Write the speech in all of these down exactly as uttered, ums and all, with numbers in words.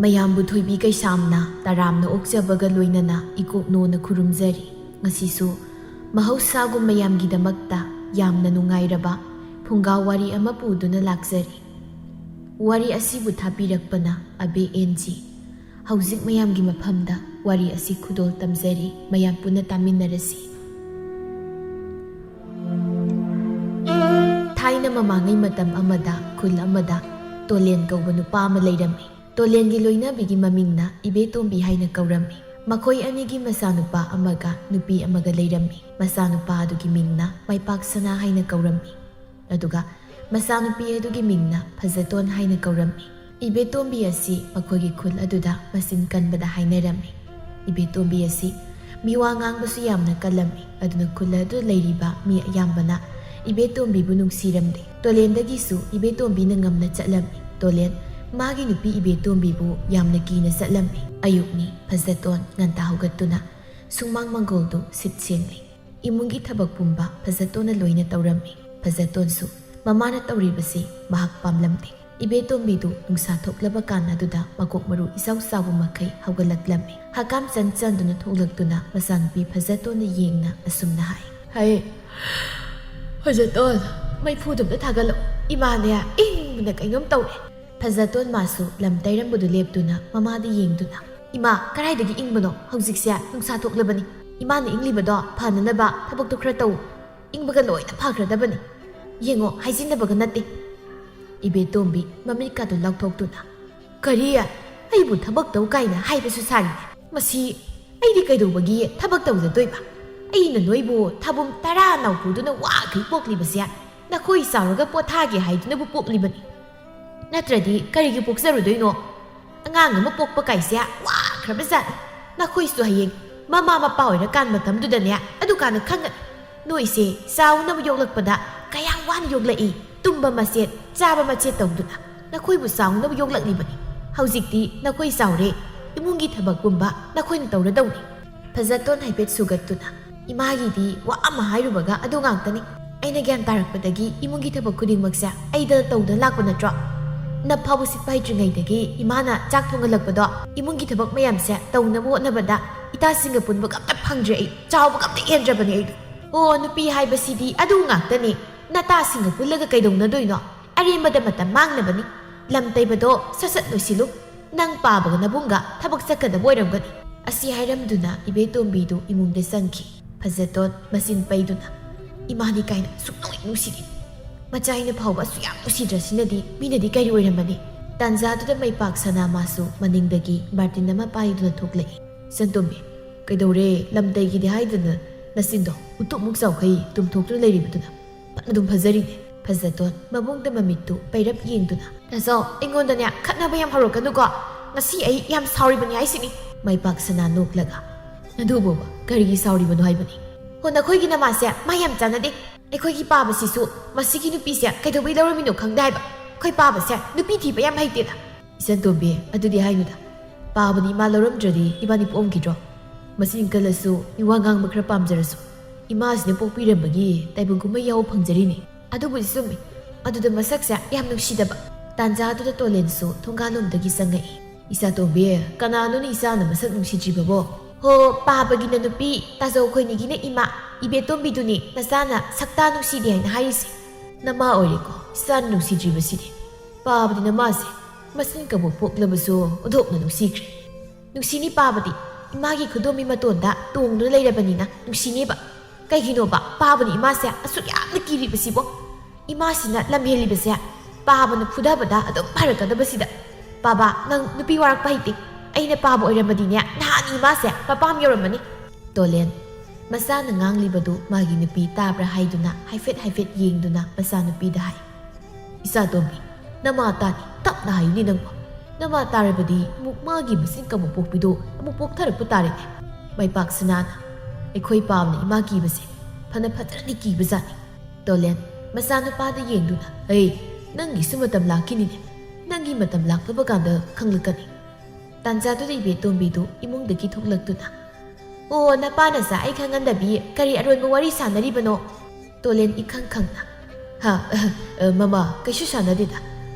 ꯃꯌꯥꯝꯕꯨ ꯊꯣꯏꯕꯤ ꯀꯩꯁꯥꯝꯅ ꯇꯔꯥꯝꯅ ꯑꯣꯛꯆꯕꯒ ꯂꯣꯏꯅꯅ ꯏꯀꯣꯛꯅꯣꯅ ꯈꯨꯔꯨꯝꯖꯔꯤ꯫ ꯉꯁꯤꯁꯨ ꯃꯍꯧꯁꯥꯒꯨꯝ ꯃꯌꯥꯝꯒꯤꯗꯃꯛꯇ ꯌꯥꯝꯅ ꯅꯨꯡꯉꯥꯏꯔꯕ ꯐꯨꯡꯒꯥ ꯋꯥꯔꯤ ꯑꯃ ꯄꯨꯗꯨꯅ ꯂꯥꯛꯆꯔꯤ꯫ ꯋꯥꯔꯤ ꯑꯁꯤꯕꯨ ꯊꯥꯕꯤꯔꯛꯄꯅ ꯑꯕꯦ ꯑꯦꯟ ꯖꯤ꯫ ꯍꯧꯖꯤꯛ ꯃꯌꯥꯝꯒꯤ ꯃꯐꯝꯗ ꯋꯥꯔꯤ ꯑꯁꯤ ꯈꯨꯗꯣꯜ ꯇꯝꯖꯔꯤ, ꯃꯌꯥꯝ ꯄꯨꯟꯅ ꯇꯥꯃꯤꯟꯅꯔꯁꯤ꯫ ꯊꯥꯏꯅ ꯃꯃꯥꯡꯉꯩ ꯃꯇꯝ ꯑꯃꯗ ꯈꯨꯜ ꯑꯃꯗ ꯇꯣꯂꯦꯟ ꯀꯧꯕ ꯅꯨꯄꯥ ꯑꯃ ꯂꯩꯔꯝꯃꯤ꯫ ꯇꯣꯂꯦꯟꯒꯤ ꯂꯣꯏꯅꯕꯤꯒꯤ ꯃꯃꯤꯡꯅ ꯏꯕꯦꯇꯣꯝꯕꯤ ꯍꯥꯏꯅ ꯀꯧꯔꯝꯃꯤ꯫ ꯃꯈꯣꯏ ꯑꯅꯤꯒꯤ ꯃꯆꯥꯅꯨꯄꯥ ꯑꯃꯒ ꯅꯨꯄꯤ ꯑꯃꯒ ꯂꯩꯔꯝꯃꯤ꯫ ꯃꯆꯥꯅꯨꯄꯥ ꯑꯗꯨꯒꯤ ꯃꯤꯡꯅ ꯃꯥꯏꯄꯥꯛ ꯁꯅꯥ ꯍꯥꯏꯅ ꯀꯧꯔꯝꯃꯤ꯫ ꯑꯗꯨꯒ ꯃꯆꯥꯅꯨꯄꯤ ꯑꯗꯨꯒꯤ ꯃꯤꯡꯅ ꯐꯖꯇꯣꯟ ꯍꯥꯏꯅ ꯀꯧꯔꯝꯃꯤ꯫ ꯏꯕꯦꯇꯣꯝꯕꯤ ꯑꯁꯤ ꯃꯈꯣꯏꯒꯤ ꯈꯨꯜ ꯑꯗꯨꯗ ꯃꯆꯤꯟ ꯀꯟꯕꯗ ꯍꯥꯏꯅꯔꯝꯃꯤ꯫ ꯏꯕꯦꯇꯣꯝꯕꯤ ꯑꯁꯤ ꯃꯤꯋꯥ ꯉꯥꯡꯕꯁꯨ ꯌꯥꯝꯅ ꯀꯜꯂꯝꯃꯤ꯫ ꯑꯗꯨꯅ ꯈꯨꯜ ꯑꯗꯨꯗ ꯂꯩꯔꯤꯕ ꯃꯤ ꯑꯌꯥꯝꯕꯅ ꯏꯕꯦꯇꯣꯝꯕꯤꯕꯨ ꯅꯨꯡꯁꯤꯔꯝꯗꯦ꯫ ꯇꯣꯂꯦꯟꯗꯒꯤꯁꯨ ꯏꯕꯦꯇꯣꯝꯕꯤꯅ ꯉꯝꯅ ꯆꯠꯂꯝꯃꯤ꯫ ꯇꯣꯂꯦꯟ ꯃꯥꯒꯤ ꯅꯨꯄꯤ ꯏꯕꯦꯇꯣꯝꯕꯤꯕꯨ ꯌꯥꯝꯅ ꯀꯤꯅ ꯆꯠꯂꯝꯃꯤ꯫ ꯑꯌꯨꯛꯅꯤ, ꯐꯖꯇꯣꯟ ꯉꯟꯇꯥ ꯍꯧꯒꯠꯇꯨꯅ ꯁꯨꯃꯥꯡ ꯃꯪꯒꯣꯜꯗꯨ ꯁꯤꯠ ꯁꯦꯡꯂꯤ꯫ ꯏꯃꯨꯡꯒꯤ ꯊꯕꯛ ꯄꯨꯝꯕ ꯐꯖꯇꯣꯟꯅ ꯂꯣꯏꯅ ꯇꯧꯔꯝꯃꯤ꯫ ꯐꯖꯇꯣꯟꯁꯨ ꯃꯃꯥꯅ ꯇꯧꯔꯤꯕꯁꯤ ꯃꯍꯥꯛ ꯄꯥꯝꯂꯝꯗꯦ꯫ ꯏꯕꯦꯇꯣꯝꯕꯤꯗꯨ ꯅꯨꯡꯁꯥ ꯊꯣꯛꯂꯕ ꯀꯥꯟ ꯑꯗꯨꯗ ꯃꯀꯣꯛ ꯃꯔꯨ ꯏꯆꯥꯎ ꯆꯥꯎꯕ ꯃꯈꯩ ꯍꯧꯒꯠꯂꯛꯂꯝꯃꯤ꯫ ꯍꯀꯥꯝ ꯆꯟ ꯆꯟꯗꯨꯅ ꯊꯣꯛꯂꯛꯇꯨꯅ ꯃꯆꯥꯅꯨꯄꯤ ꯐꯖꯇꯣꯟꯗ ꯌꯦꯡꯅ ꯑꯁꯨꯝꯅ ꯍꯥꯏ, "ꯍꯩ, ꯐꯖꯇꯣꯟ, ꯃꯩꯐꯨꯗꯨ ꯑꯝꯇ ꯊꯥꯒꯠꯂꯛꯑꯣ꯫ ꯏꯃꯥꯅꯦ ꯏꯪꯕꯅ ꯀꯩꯅꯣꯝ ꯇꯧꯔꯦ꯫" ꯐꯖꯇꯣꯟ ꯃꯥꯁꯨ ꯂꯝ ꯇꯩꯔꯝꯕꯗꯨ ꯂꯦꯞꯇꯨꯅ ꯃꯃꯥꯗ ꯌꯦꯡꯗꯨꯅ, "ꯏꯃꯥ, ꯀꯗꯥꯏꯗꯒꯤ ꯏꯪꯕꯅꯣ? ꯍꯧꯖꯤꯛꯁꯦ ꯅꯨꯡꯁꯥ ꯊꯣꯛꯂꯕꯅꯤ꯫ ꯏꯃꯥꯅ ꯏꯪꯂꯤꯕꯗꯣ ꯐꯅꯅꯕ ꯊꯕꯛꯇꯣ ꯈꯔ ꯇꯧ꯫ ꯏꯪꯕꯒ ꯂꯣꯏꯅ ꯐꯈ꯭ꯔꯗꯕꯅꯤ꯫ ꯌꯦꯡꯉꯣ, ꯍꯥꯏꯖꯤꯟꯅꯕꯒ ꯅꯠꯇꯦ꯫" ꯏꯕꯦꯇꯣꯝꯕꯤ ꯃꯃꯤꯠꯀꯥꯗꯨ ꯂꯥꯎꯊꯣꯛꯇꯨꯅ, "ꯀꯔꯤ? ꯑꯩꯕꯨ ꯊꯕꯛ ꯇꯧ ꯀꯥꯏꯅ ꯍꯥꯏꯕꯁꯨ ꯁꯥꯔꯤꯅꯦ꯫ ꯃꯁꯤ ꯑꯩꯗꯤ ꯀꯩꯗꯧꯕꯒꯤ ꯊꯕꯛ ꯇꯧꯖꯗꯣꯏꯕ? ꯑꯩꯅ ꯅꯣꯏꯕꯨ ꯊꯥꯕꯨꯝ ꯇꯔꯥ ꯅꯥꯎꯄꯨꯗꯨꯅ ꯋꯥꯈꯩ ꯄꯣꯛꯂꯤꯕꯁꯦ ꯅꯈꯣꯏ ꯆꯥꯎꯔꯒ ꯄꯣꯊꯥꯒꯦ ꯍꯥꯏꯗꯨꯅꯕꯨ ꯄꯣꯛꯂꯤꯕꯅꯤ꯫ ꯅꯠꯇ꯭ꯔꯗꯤ ꯀꯔꯤꯒꯤ ꯄꯣꯛꯆꯔꯨꯗꯣꯏꯅꯣ? ꯑꯉꯥꯡ ꯑꯃ ꯄꯣꯛꯄ ꯀꯥꯏꯁꯦ ꯋꯥꯈ꯭ꯔꯕꯖꯥꯠꯅꯤ꯫ ꯅꯈꯣꯏꯁꯨ ꯍꯌꯦꯡ ꯃꯃꯥ ꯃꯄꯥ ꯑꯣꯏꯔꯀꯥꯟ ꯃꯇꯝꯗꯨꯗꯅꯦ, ꯑꯗꯨꯀꯥꯟꯗ ꯈꯪꯒꯅꯤ꯫ ꯅꯣꯏꯁꯦ ꯆꯥꯎꯅꯕ ꯌꯣꯛꯂꯛꯄꯗ ꯀꯌꯥꯝ ꯋꯥꯅ ꯌꯣꯛꯂꯛꯏ꯫ ꯇꯨꯝꯕ ꯃꯆꯦꯠ, ꯆꯥꯕ ꯃꯆꯦꯠ ꯇꯧꯗꯨꯅ ꯅꯈꯣꯏꯕꯨ ꯆꯥꯎꯅꯕ ꯌꯣꯛꯂꯛꯂꯤꯕꯅꯤ꯫ ꯍꯧꯖꯤꯛꯇꯤ ꯅꯈꯣꯏ ꯆꯥꯎꯔꯦ, ꯏꯃꯨꯡꯒꯤ ꯊꯕꯛ ꯄꯨꯝꯕ ꯅꯈꯣꯏꯅ ꯇꯧꯔꯗꯧꯅꯤ꯫" ꯐꯖꯇꯣꯟ ꯍꯥꯏꯐꯦꯠ ꯁꯨꯒꯠꯇꯨꯅ, "ꯏꯃꯥꯒꯤꯗꯤ ꯋꯥ ꯑꯃ ꯍꯥꯏꯔꯨꯕꯒ ꯑꯗꯨ ꯉꯥꯛꯇꯅꯤ꯫ ꯑꯩꯅ ꯒ꯭ꯌꯥꯟ ꯇꯥꯔꯛꯄꯗꯒꯤ ꯏꯃꯨꯡꯒꯤ ꯊꯕꯛ ꯈꯨꯗꯤꯡꯃꯛꯁꯦ ꯑꯩꯗ ꯇꯧꯗꯨꯅ ꯂꯥꯛꯄ ꯅꯠꯇ꯭ꯔꯣ? ꯅꯞ ꯐꯥꯎꯕ ꯁꯤꯠꯄ ꯍꯩꯇ꯭ꯔꯤꯉꯩꯗꯒꯤ ꯏꯃꯥꯅ ꯆꯥꯛ ꯊꯣꯡꯍꯜꯂꯛꯄꯗꯣ, ꯏꯃꯨꯡꯒꯤ ꯊꯕꯛ ꯃꯌꯥꯝꯁꯦ ꯇꯧꯅꯕ ꯍꯣꯠꯅꯕꯗ ꯏꯇꯥꯁꯤꯡꯒ ꯄꯨꯟꯕꯒ ꯑꯝꯇ ꯐꯪꯗ꯭ꯔꯦ꯫ ꯑꯩ ꯆꯥꯎꯕꯒ ꯑꯝꯇ ꯍꯦꯟꯗ꯭ꯔꯕꯅꯦ ꯑꯩꯗꯣ꯫ ꯑꯣ, ꯅꯨꯄꯤ ꯍꯥꯏꯕꯁꯤꯗꯤ ꯑꯗꯨ ꯉꯥꯛꯇꯅꯤ꯫ ꯅꯇꯥꯁꯤꯡꯒ ꯄꯨꯜꯂꯒ ꯀꯩꯗꯧꯅꯗꯣꯏꯅꯣ? ꯑꯔꯦꯝꯕꯗ ꯃꯇꯝ ꯃꯥꯡꯅꯕꯅꯤ꯫ ꯂꯝ ꯇꯩꯕꯗꯣ ꯁꯠ ꯁꯠ ꯂꯣꯏꯁꯤꯜꯂꯨ꯫ ꯅꯪ ꯄꯥꯕꯒ ꯅꯕꯨꯡꯒ ꯊꯕꯛ ꯆꯠꯀꯗꯕ ꯑꯣꯏꯔꯝꯒꯅꯤ꯫ ꯑꯁꯤ ꯍꯥꯏꯔꯝꯗꯨꯅ ꯏꯕꯦꯇꯣꯝꯕꯤꯗꯨ ꯏꯃꯨꯡꯗ ꯆꯪꯈꯤ꯫ ꯐꯖꯇꯣꯟ ꯃꯆꯤꯟ ꯄꯩꯗꯨꯅ, "ꯏꯃꯥꯅꯤ ꯀꯥꯏꯅ ꯁꯨꯛꯅꯨꯡ ꯍꯦꯛ ꯅꯨꯡꯁꯤꯗꯦ꯫ ꯃꯆꯥ ꯑꯩꯅ ꯐꯥꯎꯕ ꯑꯁꯨꯛ ꯌꯥꯝ ꯅꯨꯡꯁꯤꯗ꯭ꯔꯁꯤꯅꯗꯤ ꯃꯤꯅꯗꯤ ꯀꯔꯤ ꯑꯣꯏꯔꯝꯃꯅꯤ?" ꯇꯥꯟꯖꯥꯗꯨꯗ ꯃꯩꯄꯥꯛ ꯁꯅꯥ ꯃꯥꯁꯨ ꯃꯅꯤꯡꯗꯒꯤ ꯕꯥꯔꯇꯤꯟ ꯑꯃ ꯄꯥꯏꯗꯨꯅ ꯊꯣꯛꯂꯛꯏ꯫ "ꯏꯆꯟꯇꯣꯝꯕꯤ, ꯀꯩꯗꯧꯔꯦ? ꯂꯝ ꯇꯩꯒꯤꯗꯤ ꯍꯥꯏꯗꯅ ꯅꯆꯤꯟꯗꯣ ꯎꯇꯨꯞꯃꯨꯛ ꯆꯥꯎꯈꯩ ꯇꯨꯝꯊꯣꯛꯇꯨꯅ ꯂꯩꯔꯤꯕꯗꯨꯅ ꯐꯅ ꯑꯗꯨꯝ ꯐꯖꯔꯤꯅꯦ꯫" ꯐꯖꯇꯣꯟ ꯃꯕꯨꯡꯗ ꯃꯃꯤꯠꯇꯨ ꯄꯩꯔꯞ ꯌꯦꯡꯗꯨꯅ, "ꯇꯥꯖꯧ, ꯑꯩꯉꯣꯟꯗꯅꯦ ꯈꯠꯅꯕ ꯌꯥꯝ ꯍꯧꯔꯛꯀꯅꯨꯀꯣ꯫ ꯉꯁꯤ ꯑꯩ ꯌꯥꯝ ꯁꯥꯎꯔꯤꯕꯅꯤ ꯍꯥꯏꯁꯤꯅꯤ꯫" ꯃꯩꯄꯥꯛ ꯁꯅꯥ ꯅꯣꯛꯂꯒ, "ꯑꯗꯨꯕꯨꯕ ꯀꯔꯤꯒꯤ ꯁꯥꯎꯔꯤꯕꯅꯣ ꯍꯥꯏꯕꯅꯤ? ꯍꯣ, ꯅꯈꯣꯏꯒꯤ ꯅꯃꯥꯁꯦ ꯃꯥ ꯌꯥꯝ ꯆꯥꯟꯅꯗꯦ꯫ ꯑꯩꯈꯣꯏꯒꯤ ꯄꯥꯕꯁꯤꯁꯨ ꯃꯁꯤꯒꯤ ꯅꯨꯄꯤꯁꯦ ꯀꯩꯗꯧꯕꯩ ꯂꯧꯔꯝꯃꯤꯅꯣ ꯈꯪꯗꯦ ꯍꯥꯏꯕ꯫ ꯑꯩꯈꯣꯏ ꯄꯥꯕꯁꯦ ꯅꯨꯄꯤ ꯊꯤꯕ ꯌꯥꯝ ꯍꯩꯇꯦꯗ꯫" "ꯏꯆꯟꯇꯣꯝꯕꯤ, ꯑꯗꯨꯗꯤ ꯍꯥꯏꯅꯨꯗ꯫ ꯄꯥꯕꯗꯤ ꯏꯃꯥ ꯂꯧꯔꯝꯗ꯭ꯔꯗꯤ ꯏꯕꯥꯅꯤ ꯄꯣꯛꯑꯝꯈꯤꯗ꯭ꯔꯣ? ꯃꯆꯤꯟ ꯀꯜꯂꯁꯨ, ꯃꯤ ꯋꯥ ꯉꯥꯡꯕ ꯈꯔ ꯄꯥꯝꯖꯔꯁꯨ, ꯏꯃꯥꯁꯤꯅ ꯄꯣꯛꯄꯤꯔꯝꯕꯒꯤ ꯇꯥꯏꯕꯪ ꯀꯨꯝꯍꯩ ꯌꯥꯎꯕ ꯐꯪꯖꯔꯤꯅꯤ꯫" "ꯑꯗꯨꯕꯨꯗꯤ ꯆꯨꯝꯃꯤ꯫ ꯑꯗꯨꯗ ꯃꯁꯛꯁꯦ ꯌꯥꯝ ꯅꯨꯡꯁꯤꯗꯕ꯫" ꯇꯥꯟꯖꯥꯗꯨꯗ ꯇꯣꯂꯦꯟꯁꯨ ꯊꯣꯡꯒꯥꯜꯂꯣꯝꯗꯒꯤ ꯆꯪꯉꯛꯏ꯫ "ꯏꯆꯥꯇꯣꯝꯕꯤ, ꯀꯅꯥꯅꯣꯅꯦ ꯏꯆꯥꯅ ꯃꯁꯛ ꯅꯨꯡꯁꯤꯗ꯭ꯔꯤꯕꯕꯣ?" "ꯍꯣ, ꯄꯥꯕꯒꯤꯅ ꯅꯨꯄꯤ, ꯇꯥꯖꯧ ꯈꯣꯏꯅꯤꯒꯤꯅ ꯏꯃꯥ, ꯏꯕꯦꯇꯣꯝꯕꯤꯗꯨꯅꯤ ꯅꯆꯥꯅ ꯁꯛꯇꯥ ꯅꯨꯡꯁꯤꯗꯦ ꯍꯥꯏꯅ ꯍꯥꯏꯔꯤꯁꯦ꯫" "ꯅꯃꯥ ꯑꯣꯏꯔꯦꯀꯣ ꯏꯆꯥꯅ ꯅꯨꯡꯁꯤꯗ꯭ꯔꯤꯕꯁꯤꯗꯤ꯫ ꯄꯥꯕꯗꯤ ꯅꯃꯥꯁꯦ ꯃꯆꯤꯟ ꯀꯕꯣꯛ ꯄꯣꯛꯂꯕꯁꯨ ꯑꯣꯟꯊꯣꯛꯅ ꯅꯨꯡꯁꯤꯈ꯭ꯔꯦ꯫" "ꯅꯨꯡꯁꯤꯅꯤ ꯄꯥꯕꯗꯤ, ꯏꯃꯥꯒꯤ ꯈꯨꯗꯣꯝꯕꯤ ꯃꯇꯣꯟꯗ ꯇꯣꯡꯗꯨꯅ ꯂꯩꯔꯕꯅꯤꯅ ꯅꯨꯡꯁꯤꯅꯦꯕ꯫ ꯀꯩꯒꯤꯅꯣꯕ ꯄꯥꯕꯅ ꯏꯃꯥꯁꯦ ꯑꯁꯨꯛ ꯌꯥꯝꯅ ꯀꯤꯔꯤꯕꯁꯤꯕꯣ? ꯏꯃꯥꯁꯤꯅ ꯂꯝ ꯍꯦꯜꯂꯤꯕꯁꯦ ꯄꯥꯕꯅ ꯐꯨꯗꯕꯗ ꯑꯗꯨꯝ ꯐꯔꯛꯀꯗꯕꯁꯤꯗ꯫ ꯄꯥꯕ, ꯅꯪ ꯅꯨꯄꯤ ꯋꯥꯔꯛꯄ ꯍꯩꯇꯦ꯫ ꯑꯩꯅ ꯄꯥꯕ ꯑꯣꯏꯔꯝꯃꯗꯤꯅꯦ ꯅꯍꯥꯟ ꯏꯃꯥꯁꯦ ꯃꯄꯥꯝ ꯌꯧꯔꯝꯃꯅꯤ꯫" ꯇꯣꯂꯦꯟ ꯃꯆꯥꯅ ꯉꯥꯡꯂꯤꯕꯗꯨ ꯃꯥꯒꯤ ꯅꯨꯄꯤ ꯇꯥꯕ꯭ꯔꯥ ꯍꯥꯏꯗꯨꯅ ꯍꯥꯏꯐꯦꯠ ꯍꯥꯏꯐꯦꯠ ꯌꯦꯡꯗꯨꯅ ꯃꯆꯥꯅꯨꯄꯤꯗ ꯍꯥꯏ, "ꯏꯆꯥꯇꯣꯝꯕꯤ, ꯅꯃꯥ ꯇꯥꯅꯤ, ꯇꯞꯅ ꯍꯥꯏꯌꯨꯅꯦ ꯅꯪꯕꯣ꯫ ꯅꯃꯥ ꯇꯥꯔꯕꯗꯤ ꯑꯃꯨꯛ ꯃꯥꯒꯤ ꯃꯆꯤꯟ ꯀꯕꯣꯛ ꯄꯣꯛꯄꯤꯗꯣ ꯑꯃꯨꯛ ꯄꯣꯛꯊꯔꯛꯄ ꯇꯥꯔꯦꯅꯦ꯫" ꯃꯩꯄꯥꯛ ꯁꯅꯥꯅ, "ꯑꯩꯈꯣꯏ ꯄꯥꯕꯅ ꯏꯃꯥ ꯀꯤꯕꯁꯦ ꯐꯅ ꯐꯖꯅꯗꯤ ꯀꯤꯕꯖꯥꯠꯅꯤ꯫" ꯇꯣꯂꯦꯟ ꯃꯆꯥꯅꯨꯄꯥꯗ ꯌꯦꯡꯗꯨꯅ, "ꯍꯩ, ꯅꯪꯒꯤꯁꯨ ꯃꯇꯝ ꯂꯥꯛꯈꯤꯅꯤꯅꯦ꯫ ꯅꯪꯒꯤ ꯃꯇꯝ ꯂꯥꯛꯂꯕ ꯀꯥꯟꯗ ꯈꯪꯂꯛꯀꯅꯤ꯫" ꯇꯥꯟꯖꯥꯗꯨꯗ ꯏꯕꯦꯇꯣꯝꯕꯤꯗꯨ ꯏꯃꯨꯡꯗꯒꯤ ꯊꯣꯛꯂꯛꯇꯨꯅ, "ꯑꯣ, ꯅꯄꯥ ꯅꯆꯥ ꯑꯩ ꯈꯪꯍꯟꯗꯕꯤ ꯀꯔꯤ ꯑꯔꯣꯟꯕ ꯋꯥꯔꯤ ꯁꯥꯟꯅꯔꯤꯕꯅꯣ?" ꯇꯣꯂꯦꯟ ꯏꯈꯪ ꯈꯪꯅ, "ꯍꯥ, ꯑ, ꯃꯃꯥ, ꯀꯩꯁꯨ ꯁꯥꯟꯅꯗꯦꯗ꯫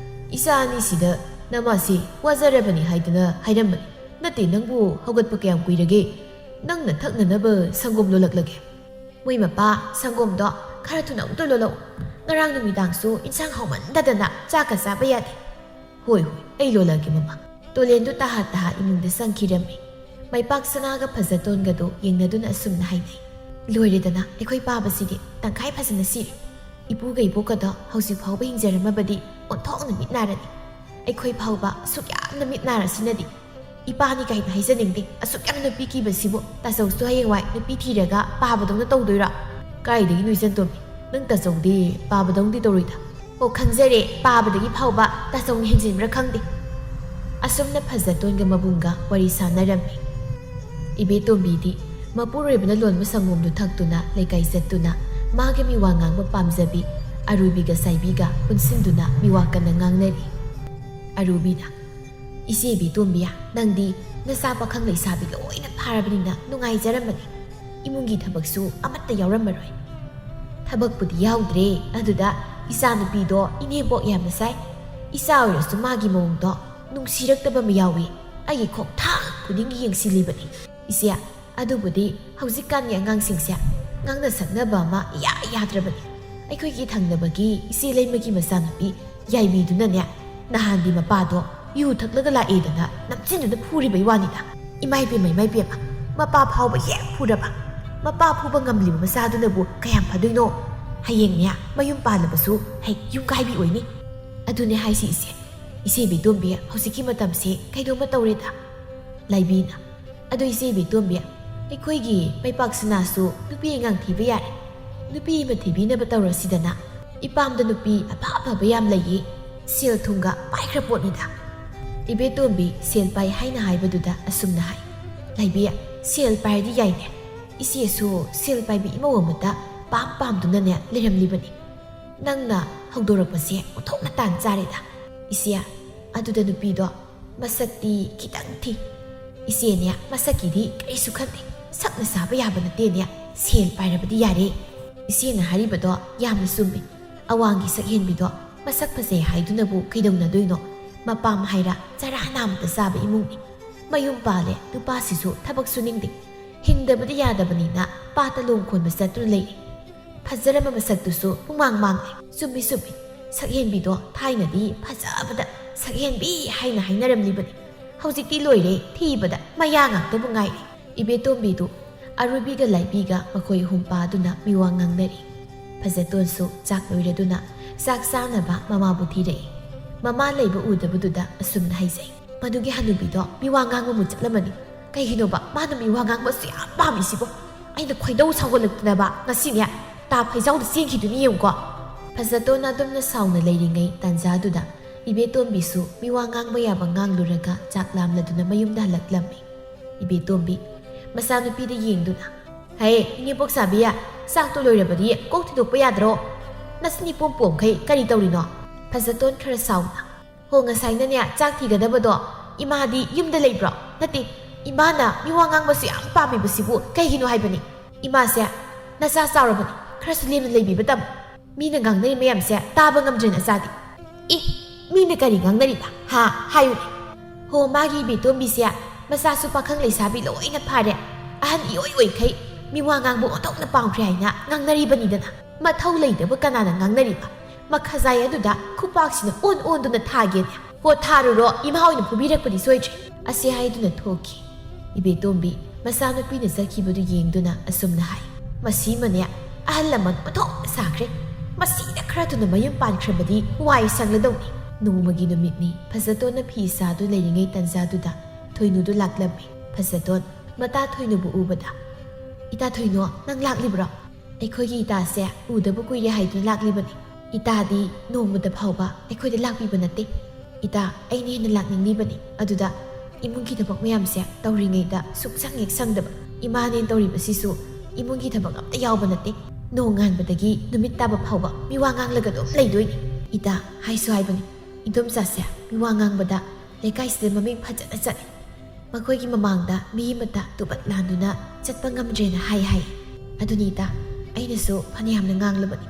"ꯏꯆꯥ ꯑꯅꯤꯁꯤꯗ ꯅꯃꯥꯁꯤ ꯋꯥꯖꯔꯕꯅꯤ ꯍꯥꯏꯗꯅ ꯍꯥꯏꯔꯝꯕꯅꯤ꯫ ꯅꯠꯇꯦ, ꯅꯪꯕꯨ ꯍꯧꯒꯠꯄ ꯀꯌꯥꯝ ꯀꯨꯏꯔꯒꯦ? ꯅꯪꯅ ꯊꯛꯅꯅꯕ ꯁꯪꯒꯣꯝ ꯂꯣꯜꯂꯛꯂꯒꯦ꯫" ꯃꯣꯏ ꯃꯄꯥ ꯁꯪꯒꯣꯝꯗꯣ ꯈꯔ ꯊꯨꯅ ꯑꯃꯨꯛꯇ ꯂꯣꯜꯂꯛꯎ꯫ ꯉꯔꯥꯡ ꯅꯨꯃꯤꯗꯥꯡꯁꯨ ꯏꯟꯁꯥꯡ ꯍꯥꯎꯃꯟꯗꯗꯅ ꯆꯥꯛꯀ ꯆꯥꯕ ꯌꯥꯗꯦ꯫ "ꯍꯣꯏ, ꯍꯣꯏ, ꯑꯩ ꯂꯣꯜꯂꯛꯑꯒꯦ, ꯃꯃꯥ꯫" ꯇꯣꯂꯦꯟꯗꯨ ꯇꯍꯥ ꯇꯍꯥ ꯏꯃꯨꯡꯗ ꯆꯪꯈꯤꯔꯝꯃꯤ꯫ ꯃꯩꯄꯥꯛ ꯁꯅꯥꯒ ꯐꯖꯇꯣꯟꯒꯗꯨ ꯌꯦꯡꯅꯗꯨꯅ ꯑꯁꯨꯝꯅ ꯍꯥꯏꯅꯩ, "ꯂꯣꯏꯔꯦꯗꯅ, ꯑꯩꯈꯣꯏ ꯄꯥꯕꯁꯤꯗꯤ ꯇꯪꯈꯥꯏ ꯐꯖꯅ ꯁꯤꯔꯦ꯫ ꯏꯄꯨꯒ ꯏꯕꯣꯛꯀꯗꯣ ꯍꯧꯖꯤꯛ ꯐꯥꯎꯕ ꯍꯤꯡꯖꯔꯝꯃꯕꯗꯤ ꯑꯣꯟꯊꯣꯛꯅ ꯃꯤꯠ ꯅꯥꯔꯅꯤ꯫ ꯑꯩꯈꯣꯏ ꯐꯥꯎꯕ ꯑꯁꯨꯛ ꯌꯥꯝꯅ ꯃꯤꯠ ꯅꯥꯔꯁꯤꯅꯗꯤ꯫ ꯏꯄꯥꯅꯤ ꯀꯥꯏꯅ ꯍꯥꯏꯖꯅꯤꯡꯗꯦ꯫ ꯑꯁꯨꯛ ꯌꯥꯝꯅ ꯄꯤꯈꯤꯕꯁꯤꯕꯨ ꯇꯥꯆꯧꯁꯨ ꯍꯌꯦꯡꯋꯥꯏ ꯅꯨꯄꯤ ꯊꯤꯔꯒ ꯄꯥꯕꯗꯧꯅ ꯇꯧꯗꯣꯏꯔꯣ?" "ꯀꯥꯏꯗꯒꯤꯅꯣ ꯏꯆꯟꯇꯣꯝꯕꯤ, ꯅꯪ ꯇꯥꯆꯧꯗꯤ ꯄꯥꯕꯗꯧꯅꯗꯤ ꯇꯧꯔꯣꯏꯗ꯫" "ꯑꯣ, ꯈꯪꯖꯔꯦ, ꯄꯥꯕꯗꯒꯤ ꯐꯥꯎꯕ ꯇꯥꯆꯧꯅ ꯍꯦꯟꯖꯤꯟꯕ꯭ꯔꯥ ꯈꯪꯗꯦ꯫" ꯑꯁꯨꯝꯅ ꯐꯖꯇꯣꯟꯒ ꯃꯕꯨꯡꯒ ꯋꯥꯔꯤ ꯁꯥꯟꯅꯔꯝꯃꯤ꯫ ꯏꯕꯦꯇꯣꯝꯕꯤꯗꯤ ꯃꯄꯨꯔꯣꯏꯕꯅ ꯂꯣꯟꯕ ꯁꯪꯒꯣꯝꯗꯨ ꯊꯛꯇꯨꯅ ꯂꯩꯀꯥꯏ ꯆꯠꯇꯨꯅ ꯃꯥꯒꯤ ꯃꯤꯋꯥ ꯉꯥꯡꯕ ꯄꯥꯝꯖꯕꯤ ꯑꯔꯨꯕꯤꯒ ꯁꯥꯏꯕꯤꯒ ꯄꯨꯟꯁꯤꯟꯗꯨꯅ ꯃꯤꯋꯥ ꯀꯟꯅ ꯉꯥꯡꯅꯔꯤ꯫ ꯑꯔꯨꯕꯤꯅ, "ꯏꯆꯦ ꯏꯕꯦꯇꯣꯝꯕꯤ, ꯅꯪꯗꯤ ꯅꯆꯥ ꯄꯥꯈꯪ ꯂꯩꯁꯥꯕꯤ ꯂꯣꯏꯅ ꯐꯥꯔꯕꯅꯤꯅ ꯅꯨꯡꯉꯥꯏꯖꯔꯝꯃꯅꯤ꯫ ꯏꯃꯨꯡꯒꯤ ꯊꯕꯛꯁꯨ ꯑꯃꯠꯇ ꯌꯥꯎꯔꯝꯃꯔꯣꯏ꯫" "ꯊꯕꯛꯄꯨꯗꯤ ꯌꯥꯎꯗ꯭ꯔꯦ, ꯑꯗꯨꯗ ꯏꯆꯥꯅꯨꯄꯤꯗꯣ ꯏꯅꯦꯝꯕꯣꯛ ꯌꯥꯝꯅ ꯁꯥꯏ꯫ ꯏꯆꯥ ꯑꯣꯏꯔꯁꯨ ꯃꯥꯒꯤ ꯃꯑꯣꯡꯗꯣ ꯅꯨꯡꯁꯤꯔꯛꯇꯕ ꯑꯃ ꯌꯥꯎꯏ꯫ ꯑꯩꯒꯤ ꯈꯣꯡꯊꯥꯡ ꯈꯨꯗꯤꯡꯒꯤ ꯌꯦꯡꯁꯤꯜꯂꯤꯕꯅꯤ꯫" "ꯏꯆꯦ, ꯑꯗꯨꯕꯨꯗꯤ ꯍꯧꯖꯤꯛꯀꯥꯟꯒꯤ ꯑꯉꯥꯡꯁꯤꯡꯁꯦ ꯉꯥꯡꯅ ꯁꯛꯅꯕ ꯑꯃ ꯏꯌꯥ ꯌꯥꯗ꯭ꯔꯕꯅꯤ꯫ ꯑꯩꯈꯣꯏꯒꯤ ꯊꯪꯅꯕꯒꯤ ꯏꯆꯦ ꯂꯩꯃꯒꯤ ꯃꯆꯥꯅꯨꯄꯤ ꯌꯥꯏꯕꯤꯗꯨꯅꯅꯦ, ꯅꯍꯥꯟꯗꯤ ꯃꯄꯥꯗꯣ ꯌꯨ ꯊꯛꯂꯒ ꯂꯥꯛꯑꯦꯗꯅ ꯅꯝꯁꯤꯟꯗꯨꯅ ꯐꯨꯔꯤꯕꯩ ꯋꯥꯅꯤꯗ꯫ ꯏꯃꯥ ꯏꯕꯦꯝꯃ, ꯏꯃꯥ ꯏꯕꯦꯝꯃ, ꯃꯄꯥ ꯐꯥꯎꯕ ꯍꯦꯛ ꯐꯨꯔꯕ꯫ ꯃꯄꯥ ꯐꯨꯕ ꯉꯝꯂꯤꯕ ꯃꯆꯥꯗꯨꯅꯕꯨ ꯀꯌꯥꯝ ꯐꯗꯣꯏꯅꯣ? ꯍꯌꯦꯡꯅꯦ ꯃꯌꯨꯝ ꯄꯥꯜꯂꯕꯁꯨ ꯍꯦꯛ ꯌꯨꯝ ꯀꯥꯏꯕꯤ ꯑꯣꯏꯅꯤ꯫" "ꯑꯗꯨꯅꯦ ꯍꯥꯏꯁꯤ ꯏꯆꯦ꯫ ꯏꯆꯦ ꯏꯕꯦꯇꯣꯝꯕꯤ, ꯍꯧꯖꯤꯛꯀꯤ ꯃꯇꯝꯁꯦ ꯀꯩꯅꯣꯝꯃ ꯇꯧꯔꯦꯗ꯫" ꯂꯥꯏꯕꯤꯅ, "ꯑꯗꯣ ꯏꯆꯦ ꯏꯕꯦꯇꯣꯝꯕꯤ, ꯑꯩꯈꯣꯏꯒꯤ ꯃꯩꯄꯥꯛ ꯁꯅꯥꯁꯨ ꯅꯨꯄꯤ ꯑꯉꯥꯡ ꯊꯤꯕ ꯌꯥꯔꯦ꯫ ꯅꯨꯄꯤ ꯑꯃ ꯊꯤꯕꯤꯅꯕ ꯇꯧꯔꯁꯤꯗꯅ꯫ ꯏꯄꯥꯝꯗ ꯅꯨꯄꯤ ꯑꯐ ꯑꯐꯕ ꯌꯥꯝ ꯂꯩꯌꯦ꯫ ꯁꯦꯜ ꯊꯨꯝꯒ ꯄꯥꯏꯈ꯭ꯔ ꯄꯣꯠꯅꯤꯗ꯫" ꯏꯕꯦꯇꯣꯝꯕꯤ ꯁꯦꯜ ꯄꯥꯏ ꯍꯥꯏꯅ ꯍꯥꯏꯕꯗꯨꯗ ꯑꯁꯨꯝꯅ ꯍꯥꯏ, "ꯂꯥꯏꯕꯤ, ꯁꯦꯜ ꯄꯥꯏꯔꯗꯤ ꯌꯥꯏꯅꯦ꯫ ꯏꯆꯦꯁꯨ ꯁꯦꯜ ꯄꯥꯏꯕꯤ ꯏꯃꯧ ꯑꯃꯇ ꯄꯥꯝ ꯄꯥꯝꯗꯨꯅꯅꯦ ꯂꯩꯔꯝꯂꯤꯕꯅꯤ꯫ ꯅꯪꯅ ꯍꯧꯗꯣꯔꯛꯄꯁꯦ ꯑꯣꯟꯊꯣꯛꯅ ꯇꯥꯟ ꯆꯥꯔꯦꯗ꯫ ꯏꯆꯦ, ꯑꯗꯨꯗ ꯅꯨꯄꯤꯗꯣ ꯃꯁꯛꯇꯤ ꯈꯤꯇꯪ ꯊꯤ꯫ ꯏꯆꯦꯅꯦ, ꯃꯁꯛꯀꯤꯗꯤ ꯀꯔꯤꯁꯨ ꯈꯟꯗꯦ꯫ ꯁꯛꯅ ꯁꯥꯕ ꯌꯥꯕ ꯅꯠꯇꯦꯅꯦ꯫ ꯁꯦꯜ ꯄꯥꯏꯔꯕꯗꯤ ꯌꯥꯔꯦ꯫" ꯏꯆꯦꯅ ꯍꯥꯏꯔꯤꯕꯗꯣ ꯌꯥꯝꯅ ꯆꯨꯝꯃꯤ꯫ ꯑꯋꯥꯡꯒꯤ ꯁꯛꯍꯦꯟꯕꯤꯗꯣ ꯃꯁꯛ ꯐꯖꯩ ꯍꯥꯏꯗꯨꯅꯕꯨ ꯀꯩꯗꯧꯅꯗꯣꯏꯅꯣ? ꯃꯄꯥꯝ ꯍꯥꯏꯔ ꯆꯔꯥ ꯅꯥꯝꯇ ꯆꯥꯕ ꯏꯃꯨꯡꯅꯤ꯫ ꯃꯌꯨꯝ ꯄꯥꯜꯂꯦ, ꯅꯨꯄꯥꯁꯤꯁꯨ ꯊꯕꯛ ꯁꯨꯅꯤꯡꯗꯦ꯫ ꯍꯤꯡꯗꯕꯗꯤ ꯌꯥꯗꯕꯅꯤꯅ ꯄꯥꯠꯇ ꯂꯣꯡ ꯈꯣꯟꯕ ꯆꯠꯇꯨꯅ ꯂꯩꯔꯦ꯫ ꯐꯖꯔꯝꯕ ꯃꯁꯛꯇꯨꯁꯨ ꯄꯨꯡꯃꯥꯡ ꯃꯥꯡꯂꯦ꯫ ꯆꯨꯝꯃꯤ ꯆꯨꯝꯃꯤ, ꯁꯛꯍꯦꯟꯕꯤꯗꯣ ꯊꯥꯏꯅꯗꯤ ꯐꯖꯕꯗ ꯁꯛꯍꯦꯟꯕꯤ ꯍꯥꯏꯅ ꯍꯥꯏꯅꯔꯝꯂꯤꯕꯅꯤ꯫ ꯍꯧꯖꯤꯛꯇꯤ ꯂꯣꯏꯔꯦ, ꯊꯤꯕꯗ ꯃꯌꯥ ꯉꯥꯛꯇꯕꯨ ꯉꯥꯏꯔꯦ꯫ ꯏꯕꯦꯇꯣꯝꯕꯤꯗꯨ ꯑꯔꯨꯕꯤꯒ ꯂꯥꯏꯕꯤꯒ ꯃꯈꯣꯏ ꯑꯍꯨꯝ ꯄꯥꯗꯨꯅ ꯃꯤꯋꯥ ꯉꯥꯡꯅꯔꯤ꯫ ꯐꯖꯇꯣꯟꯁꯨ ꯆꯥꯛ ꯂꯣꯏꯔꯗꯨꯅ ꯆꯥꯛ ꯆꯥꯅꯕ ꯃꯃꯥꯕꯨ ꯊꯤꯔꯛꯏ꯫ ꯃꯃꯥ ꯂꯩꯕ ꯎꯗꯕꯗꯨꯗ ꯑꯁꯨꯝꯅ ꯍꯥꯏꯖꯩ, "ꯃꯗꯨꯒꯤ ꯍꯅꯨꯕꯤꯗꯣ ꯃꯤꯋꯥ ꯉꯥꯡꯕꯃꯨꯛ ꯆꯠꯂꯝꯃꯅꯤ꯫ ꯀꯩꯒꯤꯅꯣꯕ ꯃꯥꯅ ꯃꯤꯋꯥ ꯉꯥꯡꯕꯁꯨ ꯌꯥꯝ ꯄꯥꯝꯃꯤꯁꯤꯕꯣ? ꯑꯩꯅ ꯈꯣꯏꯗꯧ ꯁꯥꯎꯒꯠꯂꯛꯇꯅꯕ ꯉꯁꯤꯅꯦ ꯇꯥ ꯐꯩꯖꯥꯎꯗ ꯆꯦꯟꯈꯤꯗꯨꯅꯤ ꯌꯦꯡꯉꯨꯀꯣ꯫" ꯐꯖꯇꯣꯟ ꯑꯗꯨꯝꯅ ꯁꯥꯎꯅ ꯂꯩꯔꯤꯉꯩ ꯇꯥꯟꯖꯥꯗꯨꯗ ꯏꯕꯦꯇꯣꯝꯕꯤꯁꯨ ꯃꯤꯋꯥ ꯉꯥꯡꯕ ꯌꯥꯕ ꯉꯥꯡꯂꯨꯔꯒ ꯆꯥꯛ ꯂꯥꯝꯂꯗꯨꯅ ꯃꯌꯨꯝꯗ ꯍꯜꯂꯛꯂꯝꯃꯤ꯫ ꯏꯕꯦꯇꯣꯝꯕꯤ ꯃꯆꯥꯅꯨꯄꯤꯗ ꯌꯦꯡꯗꯨꯅ, "ꯍꯩ, ꯏꯅꯦꯄꯣꯛ ꯁꯥꯕꯤ, ꯆꯥꯛꯇꯣ ꯂꯣꯏꯔꯕꯗꯤ ꯀꯣꯛ ꯊꯤꯗꯣꯛꯄ ꯌꯥꯗ꯭ꯔꯣ? ꯅꯁꯤꯅꯤ ꯄꯣꯝ ꯄꯣꯝꯈꯩ ꯀꯔꯤ ꯇꯧꯔꯤꯅꯣ?" ꯐꯖꯇꯣꯟ ꯈꯔ ꯁꯥꯎꯅ, "ꯍꯣ, ꯉꯁꯥꯏꯅꯅꯦ ꯆꯥꯛ ꯊꯤꯒꯗꯕꯗꯣ ꯏꯃꯥꯗꯤ ꯌꯨꯝꯗ ꯂꯩꯕ꯭ꯔꯣ? ꯅꯠꯇꯦ, ꯏꯃꯥꯅ ꯃꯤꯋꯥ ꯉꯥꯡꯕꯁꯨ ꯌꯥꯝ ꯄꯥꯝꯃꯤꯕꯁꯤꯕꯨ ꯀꯩꯒꯤꯅꯣ ꯍꯥꯏꯕꯅꯤ? ꯏꯃꯥꯁꯦ ꯅꯆꯥ ꯆꯥꯎꯔꯕꯅꯤ, ꯈꯔꯁꯨ ꯂꯦꯝꯅ ꯂꯩꯕꯤꯕ ꯇꯝꯃꯨ꯫ ꯃꯤꯅ ꯉꯥꯡꯅꯔꯤ ꯃꯌꯥꯝꯁꯦ ꯇꯥꯕ ꯉꯝꯗ꯭ꯔꯦ ꯅꯆꯥꯗꯤ꯫" "ꯏ, ꯃꯤꯅ ꯀꯔꯤ ꯉꯥꯡꯅꯔꯤꯕ? ꯍꯥ, ꯍꯥꯏꯌꯨꯅꯦ꯫" "ꯍꯣ, ꯃꯥꯒꯤ ꯏꯕꯦꯇꯣꯝꯕꯤꯁꯦ ꯃꯆꯥꯁꯨ ꯄꯥꯈꯪ ꯂꯩꯁꯥꯕꯤ ꯂꯣꯏꯅ ꯐꯥꯔꯦ, ꯑꯍꯟ ꯏꯑꯣꯏ ꯑꯣꯏꯈꯩ ꯃꯤꯋꯥ ꯉꯥꯡꯕ ꯑꯣꯟꯊꯣꯛꯅ ꯄꯥꯝꯈ꯭ꯔꯦ ꯍꯥꯏꯅ ꯉꯥꯡꯅꯔꯤꯕꯅꯤꯗꯅ꯫ ꯃꯊꯧ ꯂꯩꯇꯕ ꯀꯅꯥꯅ ꯉꯥꯡꯅꯔꯤꯕ? ꯃꯈꯥꯖꯥꯏ ꯑꯗꯨꯗ ꯈꯨꯄꯥꯛꯁꯤꯅ ꯑꯣꯟ ꯑꯣꯟꯗꯨꯅ ꯊꯥꯒꯦꯅꯦ꯫ ꯍꯣ, ꯊꯥꯔꯨꯔꯣ, ꯏꯃꯥ ꯍꯣꯏꯅ ꯐꯨꯕꯤꯔꯛꯄꯗꯤ ꯁꯣꯏꯗ꯭ꯔꯦ꯫" ꯑꯁꯤ ꯍꯥꯏꯗꯨꯅ ꯊꯣꯛꯈꯤ꯫ ꯏꯕꯦꯇꯣꯝꯕꯤ ꯃꯆꯥꯅꯨꯄꯤꯅ ꯆꯠꯈꯤꯕꯗꯨ ꯌꯦꯡꯗꯨꯅ ꯑꯁꯨꯝꯅ ꯍꯥꯏ, "ꯃꯁꯤꯃꯅꯦ ꯑꯍꯜ ꯂꯃꯟ ꯑꯣꯟꯊꯣꯛꯅ ꯁꯥꯈ꯭ꯔꯦ꯫ ꯃꯁꯤꯗ ꯈꯔ ꯊꯨꯅ ꯃꯌꯨꯝ ꯄꯥꯟꯈ꯭ꯔꯕꯗꯤ ꯋꯥꯏ ꯁꯪꯂꯗꯧꯅꯤ꯫" ꯅꯣꯡꯃꯒꯤ ꯅꯨꯃꯤꯠꯅꯤ꯫ ꯐꯖꯇꯣꯟꯅ ꯐꯤ ꯁꯥꯗꯨ ꯂꯩꯔꯤꯉꯩ ꯇꯟꯖꯥꯗꯨꯗ ꯊꯣꯏꯅꯨꯗꯨ ꯂꯥꯛꯂꯝꯃꯤ꯫ ꯐꯖꯇꯣꯟ ꯃꯇꯥ ꯊꯣꯏꯅꯨꯕꯨ ꯎꯕꯗ, "ꯏꯇꯥ ꯊꯣꯏꯅꯨ, ꯅꯪ ꯂꯥꯛꯂꯤꯕ꯭ꯔꯣ? ꯑꯩꯈꯣꯏꯒꯤ ꯏꯇꯥꯁꯦ ꯎꯗꯕ ꯀꯨꯏꯔꯦ ꯍꯥꯏꯗꯨꯅ ꯂꯥꯛꯂꯤꯕꯅꯤ꯫ ꯏꯇꯥꯗꯤ ꯅꯣꯡꯃꯇ ꯐꯥꯎꯕ ꯑꯩꯈꯣꯏꯗ ꯂꯥꯛꯄꯤꯕ ꯅꯠꯇꯦ꯫ ꯏꯇꯥ, ꯑꯩꯅ ꯍꯦꯟꯅ ꯂꯥꯛꯅꯤꯡꯂꯤꯕꯅꯤ꯫ ꯑꯗꯨꯗ ꯏꯃꯨꯡꯒꯤ ꯊꯕꯛ ꯃꯌꯥꯝꯁꯦ ꯇꯧꯔꯤꯉꯩꯗ ꯁꯨꯛꯁꯪ ꯍꯦꯛ ꯁꯪꯗꯕ꯫ ꯏꯃꯥꯅꯦꯅ ꯇꯧꯔꯤꯕꯁꯤꯁꯨ ꯏꯃꯨꯡꯒꯤ ꯊꯕꯛ ꯑꯝꯇ ꯌꯥꯎꯕ ꯅꯠꯇꯦ꯫ ꯅꯣꯡꯉꯥꯟꯕꯗꯒꯤ ꯅꯨꯃꯤꯠ ꯇꯥꯕ ꯐꯥꯎꯕ ꯃꯤꯋꯥ ꯉꯥꯡꯂꯒ ꯑꯗꯨꯝ ꯂꯩꯗꯣꯏꯅꯤ꯫ ꯏꯇꯥ, ꯍꯥꯏꯁꯨ ꯍꯥꯏꯕꯅꯤ, ꯏꯗꯣꯝꯆꯥꯁꯦ ꯃꯤꯋꯥ ꯉꯥꯡꯕꯗ ꯂꯩꯀꯥꯏꯁꯤꯗ ꯃꯃꯤꯡ ꯐꯖꯅ ꯆꯠꯂꯤ꯫ ꯃꯈꯣꯏꯒꯤ ꯃꯃꯥꯡꯗ ꯃꯤ ꯑꯃꯠꯇ ꯇꯨꯕꯠ ꯂꯥꯟꯗꯨꯅ ꯆꯠꯄ ꯉꯝꯗ꯭ꯔꯦꯅ ꯍꯥꯏ ꯍꯥꯏ꯫ ꯑꯗꯨꯅꯤ ꯏꯇꯥ, ꯑꯩꯅꯁꯨ ꯐꯅꯌꯥꯝꯅ ꯉꯥꯡꯂꯕꯅꯤ꯫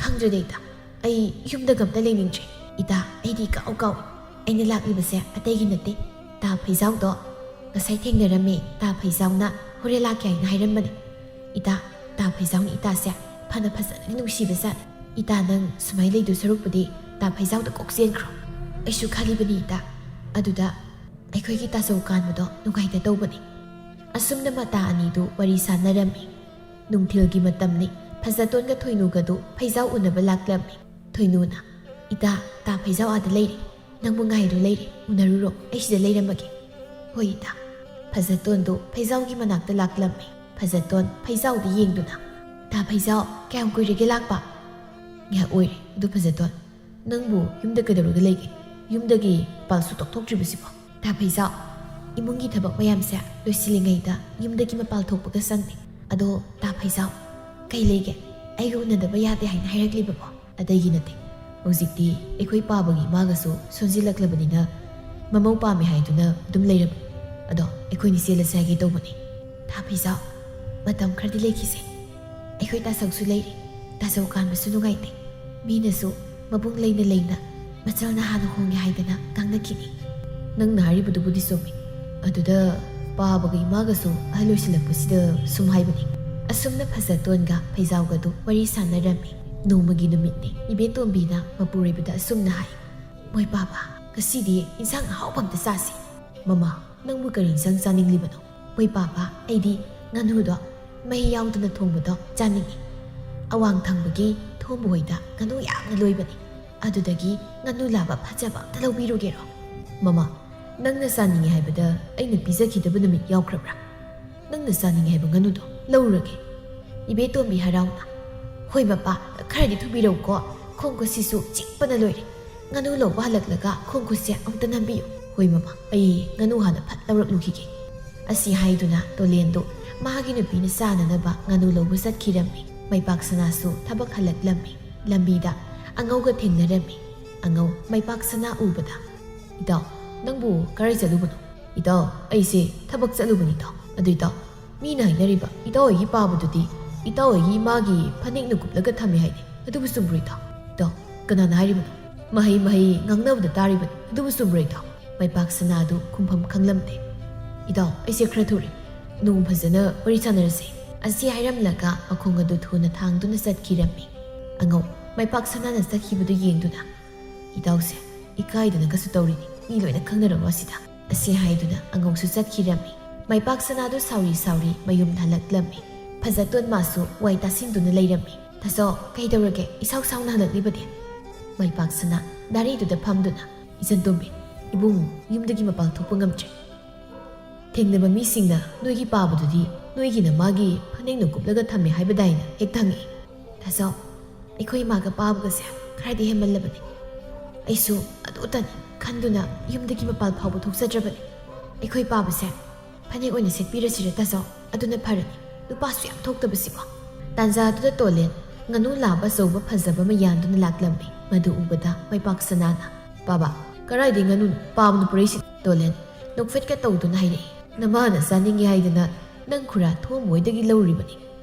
ꯈꯪꯗ꯭ꯔꯦꯗ ꯏꯇꯥ, ꯑꯩ ꯌꯨꯝꯗꯒ ꯑꯝꯇ ꯂꯩꯅꯤꯡꯗ꯭ꯔꯦ꯫ ꯏꯇꯥ, ꯑꯩꯗꯤ ꯏꯀꯥꯎ ꯀꯥꯎꯏ꯫ ꯑꯩꯅ ꯂꯥꯛꯂꯤꯕꯁꯦ ꯑꯇꯩꯒꯤ ꯅꯠꯇꯦ, ꯇꯥ ꯐꯩꯖꯥꯎꯗꯣ ꯉꯁꯥꯏ ꯊꯦꯡꯅꯔꯝꯃꯦ꯫ ꯇꯥ ꯐꯩꯖꯥꯎꯅ ꯍꯣꯔꯦꯟ ꯂꯥꯛꯀꯦ ꯍꯥꯏꯅ ꯍꯥꯏꯔꯝꯕꯅꯦ꯫ ꯏꯇꯥ, ꯇꯥ ꯐꯩꯖꯥꯎꯅ ꯏꯇꯥꯁꯦ ꯐꯅ ꯐꯖꯅꯗꯤ ꯅꯨꯡꯁꯤꯕꯖꯥꯠꯅꯤ꯫ ꯏꯇꯥ, ꯅꯪ ꯁꯨꯃꯥꯏꯅ ꯂꯩꯗꯧ ꯁꯔꯨꯛꯄꯨꯗꯤ ꯇꯥ ꯐꯩꯖꯥꯎꯗ ꯀꯣꯛ ꯆꯦꯟꯈ꯭ꯔꯣ꯫ ꯑꯩꯁꯨ ꯈꯜꯂꯤꯕꯅꯤ ꯏꯇꯥ꯫ ꯑꯗꯨꯗ ꯑꯩꯈꯣꯏꯒꯤ ꯇꯥꯆꯧ ꯀꯥꯟꯕꯗꯣ ꯅꯨꯡꯉꯥꯏꯇ ꯇꯧꯕꯅꯤ꯫ ꯑꯁꯨꯝꯅ ꯃꯇꯥ ꯑꯅꯤꯗꯨ ꯋꯥꯔꯤ ꯁꯥꯟꯅꯔꯝꯃꯤ꯫ ꯅꯨꯡꯊꯤꯜꯒꯤ ꯃꯇꯝꯅꯤ꯫ ꯐꯖꯇꯣꯟꯒ ꯊꯣꯏꯅꯨꯒꯗꯨ ꯐꯩꯖꯥꯎ ꯎꯅꯕ ꯂꯥꯛꯂꯝꯃꯤ꯫ ꯊꯣꯏꯅꯨꯅ, "ꯏꯇꯥ, ꯇꯥ ꯐꯩꯖꯥꯎ ꯑꯥꯗ ꯂꯩꯔꯦ꯫ ꯅꯪꯕꯨ ꯉꯥꯏꯗꯨ ꯂꯩꯔꯦ꯫ ꯎꯅꯔꯨꯔꯣ꯫ ꯑꯩ ꯁꯤꯗ ꯂꯩꯔꯝꯃꯒꯦ꯫" "ꯍꯣꯏ ꯏꯇꯥ꯫" ꯐꯖꯇꯣꯟꯗꯨ ꯐꯩꯖꯥꯎꯒꯤ ꯃꯅꯥꯛꯇ ꯂꯥꯛꯂꯝꯃꯤ꯫ ꯐꯖꯇꯣꯟ ꯐꯩꯖꯥꯎꯗ ꯌꯦꯡꯗꯨꯅ, "ꯇꯥ ꯐꯩꯖꯥꯎ, ꯀꯌꯥꯝ ꯀꯨꯏꯔꯒꯦ ꯂꯥꯛꯄ?" "ꯉꯥꯏꯍꯥꯛ ꯑꯣꯏꯔꯦ꯫ ꯑꯗꯨ ꯐꯖꯇꯣꯟ, ꯅꯪꯕꯨ ꯌꯨꯝꯗ ꯀꯩꯗꯧꯔꯒ ꯂꯩꯒꯦ? ꯌꯨꯝꯗꯒꯤ ꯄꯥꯜ ꯁꯨꯡꯊꯣꯛ ꯊꯣꯛꯇ꯭ꯔꯤꯕꯁꯤꯕꯣ?" "ꯇꯥ ꯐꯩꯖꯥꯎ, ꯏꯃꯨꯡꯒꯤ ꯊꯕꯛ ꯃꯌꯥꯝꯁꯦ ꯂꯣꯏꯁꯤꯜꯂꯤꯉꯩꯗ ꯌꯨꯝꯗꯒꯤ ꯃꯄꯥꯜ ꯊꯣꯛꯄꯒ ꯁꯪꯗꯦ꯫ ꯑꯗꯣ ꯇꯥ ꯐꯩꯖꯥꯎ, ꯀꯩ ꯂꯩꯒꯦ? ꯑꯩꯒ ꯎꯅꯗꯕ ꯌꯥꯗꯦ ꯍꯥꯏꯅ ꯍꯥꯏꯔꯛꯂꯤꯕꯕꯣ?" "ꯑꯇꯩꯒꯤ ꯅꯠꯇꯦ꯫ ꯍꯧꯖꯤꯛꯇꯤ ꯑꯩꯈꯣꯏ ꯄꯥꯕꯒꯤ ꯏꯃꯥꯒꯁꯨ ꯁꯣꯟꯖꯤꯜꯂꯛꯂꯕꯅꯤꯅ ꯃꯃꯧ ꯄꯥꯝꯃꯦ ꯍꯥꯏꯗꯨꯅ ꯑꯗꯨꯝ ꯂꯩꯔꯕꯅꯤ꯫ ꯑꯗꯣ ꯑꯩꯈꯣꯏꯅꯤ ꯆꯦꯜꯂꯁꯦ ꯍꯥꯏꯒꯦ ꯇꯧꯕꯅꯤ꯫" "ꯇꯥ ꯐꯩꯖꯥꯎ, ꯃꯇꯝ ꯈꯔꯗꯤ ꯂꯩꯈꯤꯁꯦ꯫ ꯑꯩꯈꯣꯏ ꯇꯥꯆꯧꯁꯨ ꯂꯩꯔꯤ꯫ ꯇꯥꯆꯧ ꯀꯥꯟꯕꯁꯨ ꯅꯨꯡꯉꯥꯏꯇꯦ꯫ ꯃꯤꯅꯁꯨ ꯃꯕꯨꯡ ꯂꯩꯅ ꯂꯩꯅ ꯃꯆꯜꯅ ꯍꯥꯟꯅ ꯍꯣꯡꯉꯦ ꯍꯥꯏꯗꯅ ꯉꯥꯡꯅꯈꯤꯅꯤ꯫" "ꯅꯪꯅ ꯍꯥꯏꯔꯤꯕꯗꯨꯕꯨꯗꯤ ꯆꯨꯝꯃꯤ꯫ ꯑꯗꯨꯗ ꯄꯥꯕꯒ ꯏꯃꯥꯒꯁꯨ ꯑꯍꯜ ꯑꯣꯏꯁꯤꯜꯂꯛꯄꯁꯤꯗ ꯁꯨꯝ ꯍꯥꯏꯕꯅꯤ꯫" ꯑꯁꯨꯝꯅ ꯐꯖꯇꯣꯟꯒ ꯐꯩꯖꯥꯎꯒꯗꯨ ꯋꯥꯔꯤ ꯁꯥꯟꯅꯔꯝꯃꯤ꯫ ꯅꯣꯡꯃꯒꯤ ꯅꯨꯃꯤꯠꯅꯤ꯫ ꯏꯕꯦꯇꯣꯝꯕꯤꯅ ꯃꯄꯨꯔꯣꯏꯕꯗ ꯑꯁꯨꯝꯅ ꯍꯥꯏ, "ꯃꯣꯏ ꯄꯥꯕ, ꯉꯁꯤꯗꯤ ꯏꯟꯁꯥꯡ ꯑꯍꯥꯎꯕ ꯑꯝꯇ ꯆꯥꯁꯤ꯫" "ꯃꯃꯥ, ꯅꯪꯕꯨ ꯀꯔꯤ ꯏꯟꯁꯥꯡ ꯆꯥꯅꯤꯡꯂꯤꯕꯅꯣ?" "ꯃꯣꯏ ꯄꯥꯕ, ꯑꯩꯗꯤ ꯉꯥꯅꯨꯗꯣ ꯃꯍꯤ ꯌꯥꯎꯗꯅ ꯊꯣꯡꯕꯗꯣ ꯆꯥꯅꯤꯡꯉꯤ꯫ ꯑꯋꯥꯡ ꯊꯪꯕꯒꯤ ꯊꯣꯝꯕ ꯍꯣꯏꯗ ꯉꯥꯅꯨ ꯌꯥꯝꯅ ꯂꯣꯏꯕꯅꯤ꯫ ꯑꯗꯨꯗꯒꯤ ꯉꯥꯅꯨ ꯂꯥꯕ ꯐꯖꯕ ꯑꯝꯇ ꯂꯧꯕꯤꯔꯨꯒꯦꯔꯣ?" "ꯃꯃꯥ, ꯅꯪꯅ ꯆꯥꯅꯤꯡꯉꯤ ꯍꯥꯏꯕꯗ ꯑꯩꯅ ꯄꯤꯖꯈꯤꯗꯕ ꯅꯨꯃꯤꯠ ꯌꯥꯎꯈ꯭ꯔꯕ꯭ꯔꯥ? ꯅꯪꯅ ꯆꯥꯅꯤꯡꯉꯤ ꯍꯥꯏꯕ ꯉꯥꯅꯨꯗꯣ ꯂꯧꯔꯒꯦ꯫" ꯏꯕꯦꯇꯣꯝꯕꯤ ꯍꯔꯥꯎꯅ, "ꯍꯣꯏ ꯃꯄꯥ, ꯈꯔꯗꯤ ꯊꯨꯕꯤꯔꯛꯎꯀꯣ꯫ ꯈꯣꯡ ꯈꯨꯠꯁꯤꯁꯨ ꯆꯤꯛꯄꯅ ꯂꯣꯏꯔꯦ꯫ ꯉꯥꯅꯨ ꯂꯧꯕ ꯍꯜꯂꯛꯂꯒ ꯈꯣꯡ ꯈꯨꯠꯁꯦ ꯑꯃꯨꯛꯇ ꯅꯝꯕꯤꯌꯨ꯫" "ꯍꯣꯏ ꯃꯃꯥ, ꯑꯩ ꯉꯥꯅꯨ ꯍꯥꯟꯅ ꯐꯠ ꯂꯧꯔꯛꯂꯨꯈꯤꯒꯦ꯫" ꯑꯁꯤ ꯍꯥꯏꯗꯨꯅ ꯇꯣꯂꯦꯟꯗꯨ ꯃꯥꯒꯤ ꯅꯨꯄꯤꯅ ꯆꯥꯅꯅꯕ ꯉꯥꯅꯨ ꯂꯧꯕ ꯆꯠꯈꯤꯔꯝꯃꯤ꯫ ꯃꯩꯄꯥꯛ ꯁꯅꯥꯁꯨ ꯊꯕꯛ ꯍꯜꯂꯛꯂꯝꯃꯤ꯫ ꯂꯝꯕꯤꯗ ꯑꯉꯧꯒ ꯊꯦꯡꯅꯔꯝꯃꯤ꯫ ꯑꯉꯧ ꯃꯩꯄꯥꯛ ꯁꯅꯥ ꯎꯕꯗ, "ꯏꯇꯥꯎ, ꯅꯪꯕꯨ ꯀꯔꯥꯏ ꯆꯠꯂꯨꯕꯅꯣ?" "ꯏꯇꯥꯎ, ꯑꯩꯁꯦ ꯊꯕꯛ ꯆꯠꯂꯨꯕꯅꯤ ꯏꯇꯥꯎ꯫ ꯑꯗꯨ ꯏꯇꯥꯎ, ꯃꯤꯅ ꯍꯥꯏꯅꯔꯤꯕ ꯏꯇꯥꯎ ꯍꯣꯏꯒꯤ ꯄꯥꯕꯗꯨꯗꯤ ꯏꯇꯥꯎ ꯍꯣꯏꯒꯤ ꯏꯃꯥꯒꯤ ꯐꯅꯦꯛꯅ ꯀꯨꯞꯂꯒ ꯊꯝꯃꯤ ꯍꯥꯏꯅꯦ꯫ ꯑꯗꯨꯕꯨ ꯆꯨꯝꯕ꯭ꯔꯣ ꯏꯇꯥꯎ?" "ꯏꯇꯥꯎ, ꯀꯅꯥꯅ ꯍꯥꯏꯔꯤꯕꯅꯣ? ꯃꯍꯩ ꯃꯍꯩ ꯉꯥꯡꯅꯕꯗ ꯇꯥꯔꯤꯕꯅꯤ꯫ ꯑꯗꯨꯕꯨ ꯆꯨꯝꯕ꯭ꯔꯣ ꯏꯇꯥꯎ?" ꯃꯥꯏꯄꯥꯛ ꯁꯅꯥꯗꯨ ꯈꯨꯝꯐꯝ ꯈꯪꯂꯝꯗꯦ꯫ "ꯏꯇꯥꯎ, ꯑꯩꯁꯦ ꯈꯔ ꯊꯨꯔꯦ꯫ ꯅꯣꯡ ꯐꯖꯅ ꯋꯥꯔꯤ ꯁꯥꯟꯅꯔꯁꯦ" ꯑꯁꯤ ꯍꯥꯏꯔꯝꯂꯒ ꯃꯈꯣꯡ ꯑꯗꯨ ꯊꯨꯅ ꯊꯥꯡꯗꯨꯅ ꯆꯠꯈꯤꯔꯝꯃꯤ꯫ ꯑꯉꯧ ꯃꯥꯏꯄꯥꯛ ꯁꯅꯥꯅ ꯆꯠꯈꯤꯕꯗꯨ ꯌꯦꯡꯗꯨꯅ, "ꯏꯇꯥꯎꯁꯦ ꯏꯀꯥꯏꯗꯅꯒꯁꯨ ꯇꯧꯔꯤꯅꯤ, ꯃꯤ ꯂꯣꯏꯅ ꯈꯪꯅꯔꯕ ꯑꯁꯤꯗ" ꯑꯁꯤ ꯍꯥꯏꯗꯨꯅ ꯑꯉꯧꯁꯨ ꯆꯠꯈꯤꯔꯝꯃꯤ꯫ ꯃꯥꯏꯄꯥꯛ ꯁꯅꯥꯗꯨ ꯁꯥꯎꯔꯤ ꯁꯥꯎꯔꯤ ꯃꯌꯨꯝꯗ ꯍꯜꯂꯛꯂꯝꯃꯤ꯫ ꯐꯖꯇꯣꯟ ꯃꯥꯁꯨ ꯋꯥꯏ ꯇꯥꯁꯤꯟꯗꯨꯅ ꯂꯩꯔꯝꯃꯤ꯫ "ꯇꯥꯆꯧ, ꯀꯩꯗꯧꯔꯒꯦ? ꯏꯁꯥꯎ ꯁꯥꯎꯅ ꯍꯜꯂꯛꯂꯤꯕꯗꯤ?" ꯃꯥꯏꯄꯥꯛ ꯁꯅꯥ ꯗꯥꯔꯤꯗꯨꯗ ꯐꯝꯗꯨꯅ, "ꯏꯆꯟ ꯇꯣꯝꯕꯤ, ꯏꯕꯨꯡ ꯌꯨꯝꯗꯒꯤ ꯃꯄꯥꯟ ꯊꯣꯛꯄ ꯉꯝꯗ꯭ꯔꯦ꯫ ꯊꯦꯡꯅꯕ ꯃꯤꯁꯤꯡꯅ ꯅꯣꯏꯒꯤ ꯄꯥꯕꯗꯨꯗꯤ ꯅꯣꯏꯒꯤꯅ ꯃꯥꯒꯤ ꯐꯅꯦꯛꯅ ꯀꯨꯞꯂꯒ ꯊꯝꯃꯦ ꯍꯥꯏꯕꯗꯥꯏꯅ ꯍꯦꯛꯇ ꯍꯪꯉꯛꯏ꯫ ꯇꯥꯆꯧ, ꯑꯩꯈꯣꯏ ꯏꯃꯥꯒ ꯄꯥꯕꯒꯁꯦ ꯈꯔꯗꯤ ꯍꯦꯟꯃꯜꯂꯕꯅꯤ꯫ ꯑꯩꯁꯨ ꯑꯗꯨꯇꯅꯤ ꯈꯟꯗꯨꯅ ꯌꯨꯝꯗꯒꯤ ꯃꯄꯥꯟ ꯐꯥꯎꯕ ꯊꯣꯛꯆꯗ꯭ꯔꯕꯅꯤ꯫ ꯑꯩꯈꯣꯏ ꯄꯥꯕꯁꯦ ꯐꯅꯦꯛ ꯑꯣꯏꯅ ꯁꯦꯠꯄꯤꯔꯁꯤꯔ ꯇꯥꯆꯧ? ꯑꯗꯨꯅ ꯐꯔꯅꯤ꯫ ꯅꯨꯄꯥꯁꯨ ꯌꯥꯝ ꯊꯣꯛꯇꯕꯁꯤꯕꯣ?" ꯇꯥꯟꯖꯥꯗꯨꯗ ꯇꯣꯂꯦꯟ ꯉꯥꯅꯨ ꯂꯥꯕ ꯑꯆꯧꯕ ꯐꯖꯕ ꯑꯃ ꯌꯥꯟꯗꯨꯅ ꯂꯥꯛꯂꯝꯃꯤ꯫ ꯃꯗꯨ ꯎꯕꯗ ꯃꯥꯏꯄꯥꯛ ꯁꯅꯥꯅ, "ꯄꯥꯕ, ꯀꯔꯥꯏꯗꯩ ꯉꯥꯅꯨꯅꯣ? ꯄꯥꯕꯅ ꯄꯨꯔꯛꯏꯁꯤ?" ꯇꯣꯂꯦꯟ ꯅꯣꯛꯐꯦꯠꯀ ꯇꯧꯗꯨꯅ ꯍꯥꯏꯔꯛꯏ꯫ "ꯅꯃꯥꯅ ꯆꯥꯅꯤꯡꯉꯤ ꯍꯥꯏꯗꯅ ꯅꯪ ꯈꯨꯔꯥ ꯊꯣꯝꯕꯣꯏꯗꯒꯤ ꯂꯧꯔꯤꯕꯅꯤ꯫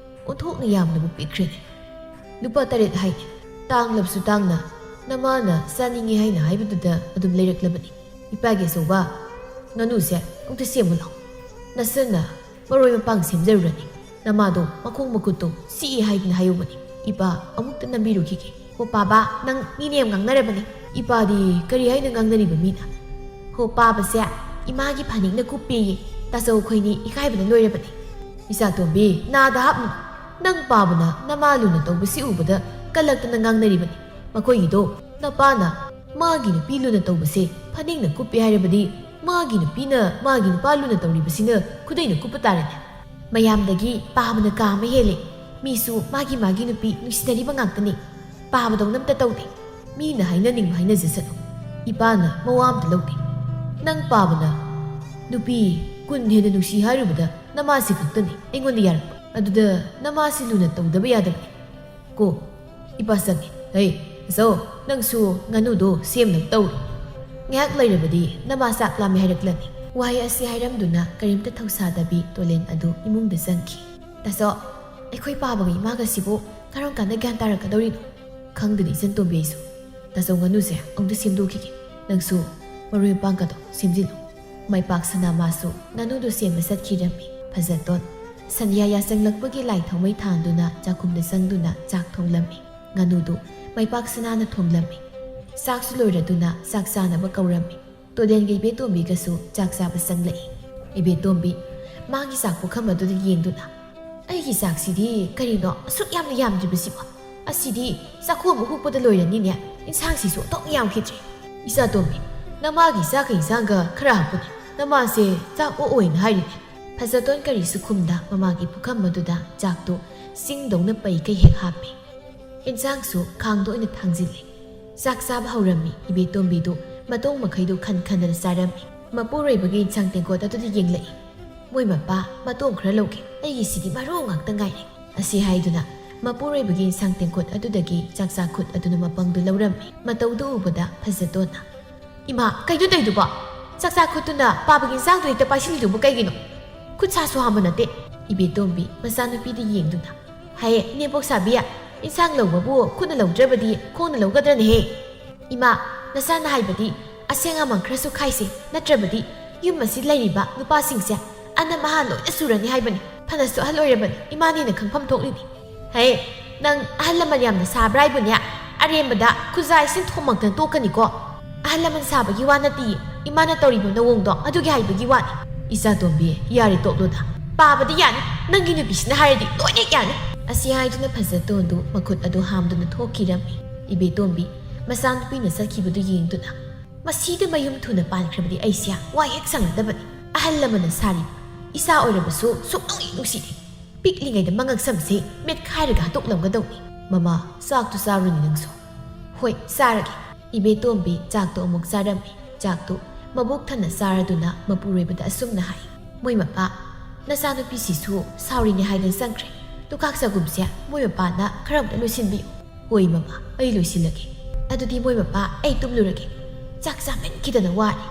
ꯑꯣꯟꯊꯣꯛꯅ ꯌꯥꯝꯅꯕꯨ ꯄꯤꯛꯈ꯭ꯔꯦꯅꯦ꯫ ꯂꯨꯄꯥ ꯇꯔꯦꯠ ꯍꯥꯏꯅꯤ꯫ ꯇꯥꯡꯂꯕꯁꯨ ꯇꯥꯡꯅ ꯅꯃꯥꯅ ꯆꯥꯅꯤꯡꯉꯤ ꯍꯥꯏꯅ ꯍꯥꯏꯕꯗꯨꯗ ꯑꯗꯨꯝ ꯂꯩꯔꯛꯂꯕꯅꯤ꯫ ꯏꯄꯥꯒꯤ ꯑꯆꯧꯕ, ꯉꯥꯅꯨꯁꯦ ꯑꯃꯨꯛꯇ ꯁꯦꯝꯃꯨ ꯂꯥꯎ꯫ ꯅꯁꯟꯅ ꯃꯔꯣꯏ ꯃꯄꯥꯡ ꯁꯦꯝꯖꯔꯨꯔꯅꯤ꯫ ꯅꯃꯥꯗꯣ ꯃꯈꯣꯡ ꯃꯈꯨꯠꯇꯣ ꯆꯤꯛꯏ ꯍꯥꯏꯗꯨꯅ ꯍꯥꯏꯌꯨꯕꯅꯤ꯫ ꯏꯄꯥ ꯑꯃꯨꯛꯇ ꯅꯝꯕꯤꯔꯨꯈꯤꯒꯦ꯫ ꯍꯣ ꯄꯥꯕ, ꯅꯪ ꯃꯤꯅ ꯌꯥꯝ ꯉꯥꯡꯅꯔꯕꯅꯤ꯫ ꯏꯄꯥꯗꯤ ꯀꯔꯤ ꯍꯥꯏꯅ ꯉꯥꯡꯅꯔꯤꯕ ꯃꯤꯅ? ꯍꯣ ꯄꯥꯕꯁꯦ ꯏꯃꯥꯒꯤ ꯐꯅꯦꯛꯅ ꯀꯨꯞꯄꯦꯌꯦ꯫ ꯇꯥꯆꯧ ꯑꯩꯈꯣꯏꯅꯤ ꯏꯀꯥꯏꯕꯅ ꯂꯣꯏꯔꯕꯅꯤ꯫ ꯏꯆꯥꯇꯣꯝꯕꯤ, ꯅꯥꯗ ꯍꯥꯞꯅꯨ꯫ ꯅꯪ ꯄꯥꯕꯅ ꯅꯃꯥ ꯂꯨꯅ ꯇꯧꯕꯁꯤ ꯎꯕꯗ ꯀꯜꯂꯛꯇꯅ ꯉꯥꯡꯅꯔꯤꯕꯅꯤ꯫ ꯃꯈꯣꯏꯒꯤꯗꯣ ꯅꯄꯥꯅ ꯃꯥꯒꯤ ꯅꯨꯄꯤ ꯂꯨꯅ ꯇꯧꯕꯁꯦ ꯐꯅꯦꯛꯅ ꯀꯨꯞꯄꯦ ꯍꯥꯏꯔꯕꯗꯤ ꯃꯥꯒꯤ ꯅꯨꯄꯤꯅ ꯃꯥꯒꯤ ꯅꯨꯄꯥ ꯂꯨꯅ ꯇꯧꯔꯤꯕꯁꯤꯅ ꯈꯨꯗꯩꯅ ꯀꯨꯞꯄ ꯇꯥꯔꯦꯅꯦ꯫ ꯃꯌꯥꯝꯗꯒꯤ ꯄꯥꯕꯅ ꯀꯥ ꯑꯃ ꯍꯦꯜꯂꯦ꯫ ꯃꯤꯁꯨ ꯃꯥꯒꯤ ꯃꯥꯒꯤ ꯅꯨꯄꯤ ꯅꯨꯡꯁꯤꯅꯔꯤꯕ ꯉꯥꯛꯇꯅꯤ꯫ ꯄꯥꯕꯗꯧꯅ ꯑꯝꯇ ꯇꯧꯗꯦ꯫ ꯃꯤꯅ ꯍꯥꯏꯅꯅꯤꯡꯕ ꯍꯥꯏꯅꯖꯁꯅꯨ꯫ ꯏꯄꯥꯅ ꯃꯋꯥ ꯑꯝꯇ ꯂꯧꯗꯦ꯫ ꯅꯪ ꯄꯥꯕꯅ ꯅꯨꯄꯤ ꯀꯨꯟ ꯍꯦꯟꯅ ꯅꯨꯡꯁꯤ ꯍꯥꯏꯔꯨꯕꯗ ꯅꯃꯥꯁꯤ ꯈꯛꯇꯅꯤ ꯑꯩꯉꯣꯟꯗ ꯌꯥꯔꯛꯄ꯫ ꯑꯗꯨꯗ ꯅꯃꯥꯁꯤ ꯂꯨꯅ ꯇꯧꯗꯕ ꯌꯥꯗꯕꯅꯤ꯫ ꯀꯣ, ꯏꯄꯥ ꯆꯪꯉꯦ꯫ "ꯍꯩ, ꯑꯆꯧ, ꯅꯪꯁꯨ ꯉꯥꯅꯨꯗꯣ ꯁꯦꯝꯅꯕ ꯇꯧꯔꯣ꯫ ꯉꯥꯏꯍꯥꯛ ꯂꯩꯔꯕꯗꯤ ꯅꯃꯥ ꯆꯥꯛ ꯂꯥꯝꯃꯦ ꯍꯥꯏꯔꯛꯂꯅꯤ"꯫ ꯋꯥꯍꯩ ꯑꯁꯤ ꯍꯥꯏꯔꯝꯗꯨꯅ ꯀꯔꯤꯝꯇ ꯊꯧꯁꯥꯗꯕꯤ ꯇꯣꯂꯦꯟ ꯑꯗꯨ ꯏꯃꯨꯡꯗ ꯆꯪꯈꯤ꯫ ꯇꯥꯆꯧ, ꯑꯩꯈꯣꯏ ꯄꯥꯕꯒ ꯏꯃꯥꯒꯁꯤꯕꯨ ꯀꯔꯝ ꯀꯥꯟꯗ ꯒ꯭ꯌꯥꯟ ꯇꯥꯔꯛꯀꯗꯧꯔꯤꯅꯣ? "ꯈꯪꯗꯦꯅꯦ ꯏꯆꯟꯇꯣꯝꯕꯤ, ꯑꯩꯁꯨ꯫ ꯇꯥꯆꯧ, ꯉꯥꯅꯨꯁꯦ ꯑꯃꯨꯛꯇ ꯁꯦꯝꯗꯣꯛꯈꯤꯒꯦ꯫ ꯅꯪꯁꯨ ꯃꯔꯣꯏ ꯃꯄꯥꯡꯒꯗꯣ ꯁꯦꯝꯖꯤꯜꯂꯨ"꯫ ꯃꯥꯏꯄꯥꯛ ꯁꯅꯥ ꯃꯥꯁꯨ ꯉꯥꯅꯨꯗꯨ ꯁꯦꯝꯕ ꯆꯠꯈꯤꯔꯝꯃꯤ꯫ ꯐꯖꯇꯣꯟ ꯁꯟꯙ꯭ꯌꯥ ꯌꯥꯆꯪꯂꯛꯄꯒꯤ ꯂꯥꯏ ꯊꯥꯎꯃꯩ ꯊꯥꯟꯗꯨꯅ ꯆꯥꯛꯈꯨꯝꯗ ꯆꯪꯗꯨꯅ ꯆꯥꯛ ꯊꯣꯡꯂꯝꯃꯤ꯫ ꯉꯥꯅꯨꯗꯨ ꯃꯥꯏꯄꯥꯛ ꯁꯅꯥꯅ ꯊꯣꯡꯂꯝꯃꯤ꯫ ꯆꯥꯛꯁꯨ ꯂꯣꯏꯔꯗꯨꯅ ꯆꯥꯛ ꯆꯥꯅꯕ ꯀꯧꯔꯝꯃꯤ꯫ ꯇꯣꯂꯦꯟꯒ ꯏꯕꯦꯇꯣꯝꯕꯤꯒꯁꯨ ꯆꯥꯛ ꯆꯥꯕ ꯆꯪꯂꯛꯏ꯫ ꯏꯕꯦꯇꯣꯝꯕꯤ ꯃꯥꯒꯤ ꯆꯥꯛ ꯄꯨꯈꯝ ꯑꯗꯨꯗ ꯌꯦꯡꯗꯨꯅ, "ꯑꯩꯒꯤ ꯆꯥꯛꯁꯤꯗꯤ ꯀꯔꯤꯅꯣ ꯑꯁꯨꯛ ꯌꯥꯝꯅ ꯌꯥꯝꯗ꯭ꯔꯤꯕꯁꯤꯕꯣ? ꯑꯁꯤꯗꯤ ꯆꯥꯛꯈꯣꯝ ꯑꯃ ꯍꯨꯛꯄꯗ ꯂꯣꯏꯔꯅꯤꯅꯦ꯫ ꯏꯟꯁꯥꯡꯁꯤꯁꯨ ꯑꯣꯟꯊꯣꯛꯅ ꯌꯥꯝꯈꯤꯗ꯭ꯔꯦ꯫ ꯏꯆꯥꯇꯣꯝꯕꯤ, ꯅꯃꯥꯒꯤ ꯆꯥꯛꯀ ꯏꯟꯁꯥꯡꯒ ꯈꯔ ꯍꯥꯞꯄꯨꯅꯦ꯫ ꯅꯃꯥꯁꯦ ꯆꯥꯛ ꯑꯣꯛꯑꯣꯏꯅ ꯍꯥꯏꯔꯤꯅꯦ"꯫ ꯐꯖꯇꯣꯟ ꯀꯔꯤꯁꯨ ꯈꯨꯝꯗ ꯃꯃꯥꯒꯤ ꯄꯨꯈꯝ ꯑꯗꯨꯗ ꯆꯥꯛꯇꯨ ꯆꯤꯡꯗꯧꯅ ꯄꯩꯈꯩ ꯍꯦꯛ ꯍꯥꯞꯄꯤ꯫ ꯏꯟꯁꯥꯡꯁꯨ ꯈꯥꯡꯗ ꯑꯣꯏꯅ ꯊꯥꯡꯖꯤꯜꯂꯤ꯫ ꯆꯥꯛ ꯆꯥꯕ ꯍꯧꯔꯝꯃꯤ꯫ ꯏꯕꯦꯇꯣꯝꯕꯤꯗꯨ ꯃꯇꯣꯡ ꯃꯈꯩꯗꯨ ꯈꯟ ꯈꯟꯗꯅ ꯆꯥꯔꯝꯃꯤ꯫ ꯃꯄꯨꯔꯣꯏꯕꯒꯤ ꯏꯟꯁꯥꯡ ꯇꯦꯡꯀꯣꯠ ꯑꯗꯨꯗ ꯌꯦꯡꯂꯛꯏ꯫ "ꯃꯣꯏ ꯃꯄꯥ, ꯃꯇꯣꯡ ꯈꯔ ꯂꯧꯒꯦ, ꯑꯩꯒꯤꯁꯤꯗꯤ ꯃꯔꯨ ꯉꯥꯛꯇ ꯉꯥꯏꯔꯦ"꯫ ꯑꯁꯤ ꯍꯥꯏꯗꯨꯅ ꯃꯄꯨꯔꯣꯏꯕꯒꯤ ꯏꯟꯁꯥꯡ ꯇꯦꯡꯀꯣꯠ ꯑꯗꯨꯗꯒꯤ ꯆꯥꯛꯆꯥ ꯈꯨꯠ ꯑꯗꯨꯅ ꯃꯄꯪꯗꯨ ꯂꯧꯔꯝꯃꯤ꯫ ꯃꯇꯧꯗꯨ ꯎꯕꯗ ꯐꯖꯇꯣꯟꯅ, "ꯏꯃꯥ, ꯀꯩꯅꯣ ꯇꯧꯏꯗꯨꯕꯣ? ꯆꯥꯛꯆꯥ ꯈꯨꯠꯇꯨꯅ ꯄꯥꯕꯒꯤ ꯏꯟꯁꯥꯡꯗꯣ ꯍꯦꯛꯇ ꯄꯥꯏꯁꯤꯜꯂꯤꯗꯨꯕꯨ ꯀꯩꯒꯤꯅꯣ? ꯈꯨꯠ ꯁꯥꯁꯨ ꯍꯥꯝꯕ ꯅꯠꯇꯦ"꯫ ꯏꯕꯦꯇꯣꯝꯕꯤ ꯃꯆꯥꯅꯨꯄꯤꯗ ꯌꯦꯡꯗꯨꯅ, "ꯍꯦ, ꯏꯅꯦꯝꯄꯣꯛ ꯁꯥꯕꯤ, ꯏꯟꯁꯥꯡ ꯂꯧꯕꯕꯨ ꯈꯨꯠꯅ ꯂꯧꯗ꯭ꯔꯕꯗꯤ ꯈꯣꯡꯅ ꯂꯧꯒꯗ꯭ꯔꯅꯦꯍꯦ?" "ꯏꯃꯥ, ꯅꯆꯥꯅ ꯍꯥꯏꯕꯗꯤ ꯑꯁꯦꯡ ꯑꯃꯥꯟ ꯈꯔꯁꯨ ꯈꯥꯏꯁꯦ, ꯅꯠꯇ꯭ꯔꯕꯗꯤ ꯌꯨꯝ ꯑꯁꯤ ꯂꯩꯔꯤꯕ ꯅꯨꯄꯥꯁꯤꯡꯁꯦ ꯑꯅꯝ ꯑꯍꯥꯟ ꯂꯣꯏꯅ ꯁꯨꯔꯅꯤ ꯍꯥꯏꯕꯅꯤ꯫ ꯐꯅꯁꯨ ꯑꯍꯜ ꯑꯣꯏꯔꯕꯅꯤ, ꯏꯃꯥꯅ ꯍꯦꯟꯅ ꯈꯪꯐꯝ ꯊꯣꯛꯂꯤꯅꯤ"꯫ "ꯍꯦ, ꯅꯪ ꯑꯍꯜ ꯂꯃꯟ ꯌꯥꯝꯅ ꯁꯥꯕ꯭ꯔꯥ ꯍꯥꯏꯕꯨꯅꯦ? ꯑꯔꯦꯝꯕꯗ ꯈꯨꯖꯥꯏ ꯁꯤꯟ ꯊꯣꯝꯃꯛꯇꯅ ꯇꯣꯛꯀꯅꯤꯀꯣ꯫ ꯑꯍꯜ ꯂꯃꯟ ꯁꯥꯕꯒꯤ ꯋꯥ ꯅꯠꯇꯤꯌꯦ, ꯏꯃꯥꯅ ꯇꯧꯔꯤꯕ ꯅꯑꯣꯡꯗꯣ ꯑꯗꯨꯒꯤ ꯍꯥꯏꯕꯒꯤ ꯋꯥꯅꯤ"꯫ "ꯏꯆꯥꯇꯣꯝꯕꯤ, ꯌꯥꯔꯦ ꯇꯣꯛꯂꯣꯗ꯫ ꯄꯥꯕꯗꯤ ꯌꯥꯅꯤ, ꯅꯪꯒꯤ ꯅꯨꯄꯤꯁꯤꯅ ꯍꯥꯏꯔꯗꯤ ꯂꯣꯏꯅ ꯌꯥꯅꯤ"꯫ ꯑꯁꯤ ꯍꯥꯏꯗꯨꯅ ꯐꯖꯇꯣꯟꯗꯨ ꯃꯈꯨꯠ ꯑꯗꯨ ꯍꯥꯝꯗꯨꯅ ꯊꯣꯛꯈꯤꯔꯝꯃꯤ꯫ ꯏꯕꯦꯇꯣꯝꯕꯤ ꯃꯆꯥꯅꯨꯄꯤꯅ ꯆꯠꯈꯤꯕꯗꯨ ꯌꯦꯡꯗꯨꯅ, "ꯃꯁꯤꯗ ꯃꯌꯨꯝ ꯊꯨꯅ ꯄꯥꯟꯈ꯭ꯔꯕꯗꯤ ꯑꯩꯁꯦ ꯋꯥ ꯍꯦꯛ ꯁꯪꯒꯗꯕꯅꯤ꯫ ꯑꯍꯜ ꯂꯃꯟꯅ ꯁꯥꯔꯤꯕ ꯏꯆꯥ ꯑꯣꯏꯔꯕꯁꯨ ꯁꯨꯛꯅꯨꯡ ꯍꯦꯛ ꯅꯨꯡꯁꯤꯗꯦ꯫ ꯄꯤꯛꯂꯤꯉꯩꯗ ꯃꯉꯛ ꯁꯝꯁꯦ ꯃꯦꯠꯈꯥꯏꯔꯒ ꯍꯥꯠꯇꯣꯛꯂꯝꯒꯗꯧꯅꯤ"꯫ "ꯃꯃꯥ, ꯆꯥꯛꯇꯨ ꯆꯥꯔꯨꯅꯦ ꯅꯪꯁꯨ"꯫ "ꯍꯣꯏ, ꯆꯥꯔꯒꯦ"꯫ ꯏꯕꯦꯇꯣꯝꯕꯤ ꯆꯥꯛꯇꯨ ꯑꯃꯨꯛ ꯆꯥꯔꯝꯃꯤ꯫ ꯆꯥꯛꯇꯨ ꯃꯕꯨꯛ ꯊꯟꯅ ꯆꯥꯔꯗꯨꯅ ꯃꯄꯨꯔꯣꯏꯕꯗ ꯑꯁꯨꯝꯅ ꯍꯥꯏ, "ꯃꯣꯏ ꯃꯄꯥ, ꯅꯆꯥꯅꯨꯄꯤꯁꯤꯁꯨ ꯁꯥꯎꯔꯤꯅꯦ ꯍꯥꯏꯗꯅ ꯆꯪꯈ꯭ꯔꯦ꯫ ꯂꯨꯈꯥꯛ ꯆꯒꯨꯝꯁꯦ ꯃꯣꯏ ꯃꯄꯥꯅ ꯈꯔ ꯑꯝꯇ ꯂꯣꯏꯁꯤꯟꯕꯤꯌꯨ"꯫ "ꯍꯣꯏ ꯃꯃꯥ, ꯑꯩ ꯂꯣꯏꯁꯤꯜꯂꯒꯦ"꯫ "ꯑꯗꯨꯗꯤ ꯃꯣꯏ ꯃꯄꯥ, ꯑꯩ ꯇꯨꯝꯂꯨꯔꯒꯦ꯫ ꯆꯥꯛ ꯆꯥꯃꯟꯈꯤꯗꯅ ꯋꯥꯔꯦ"꯫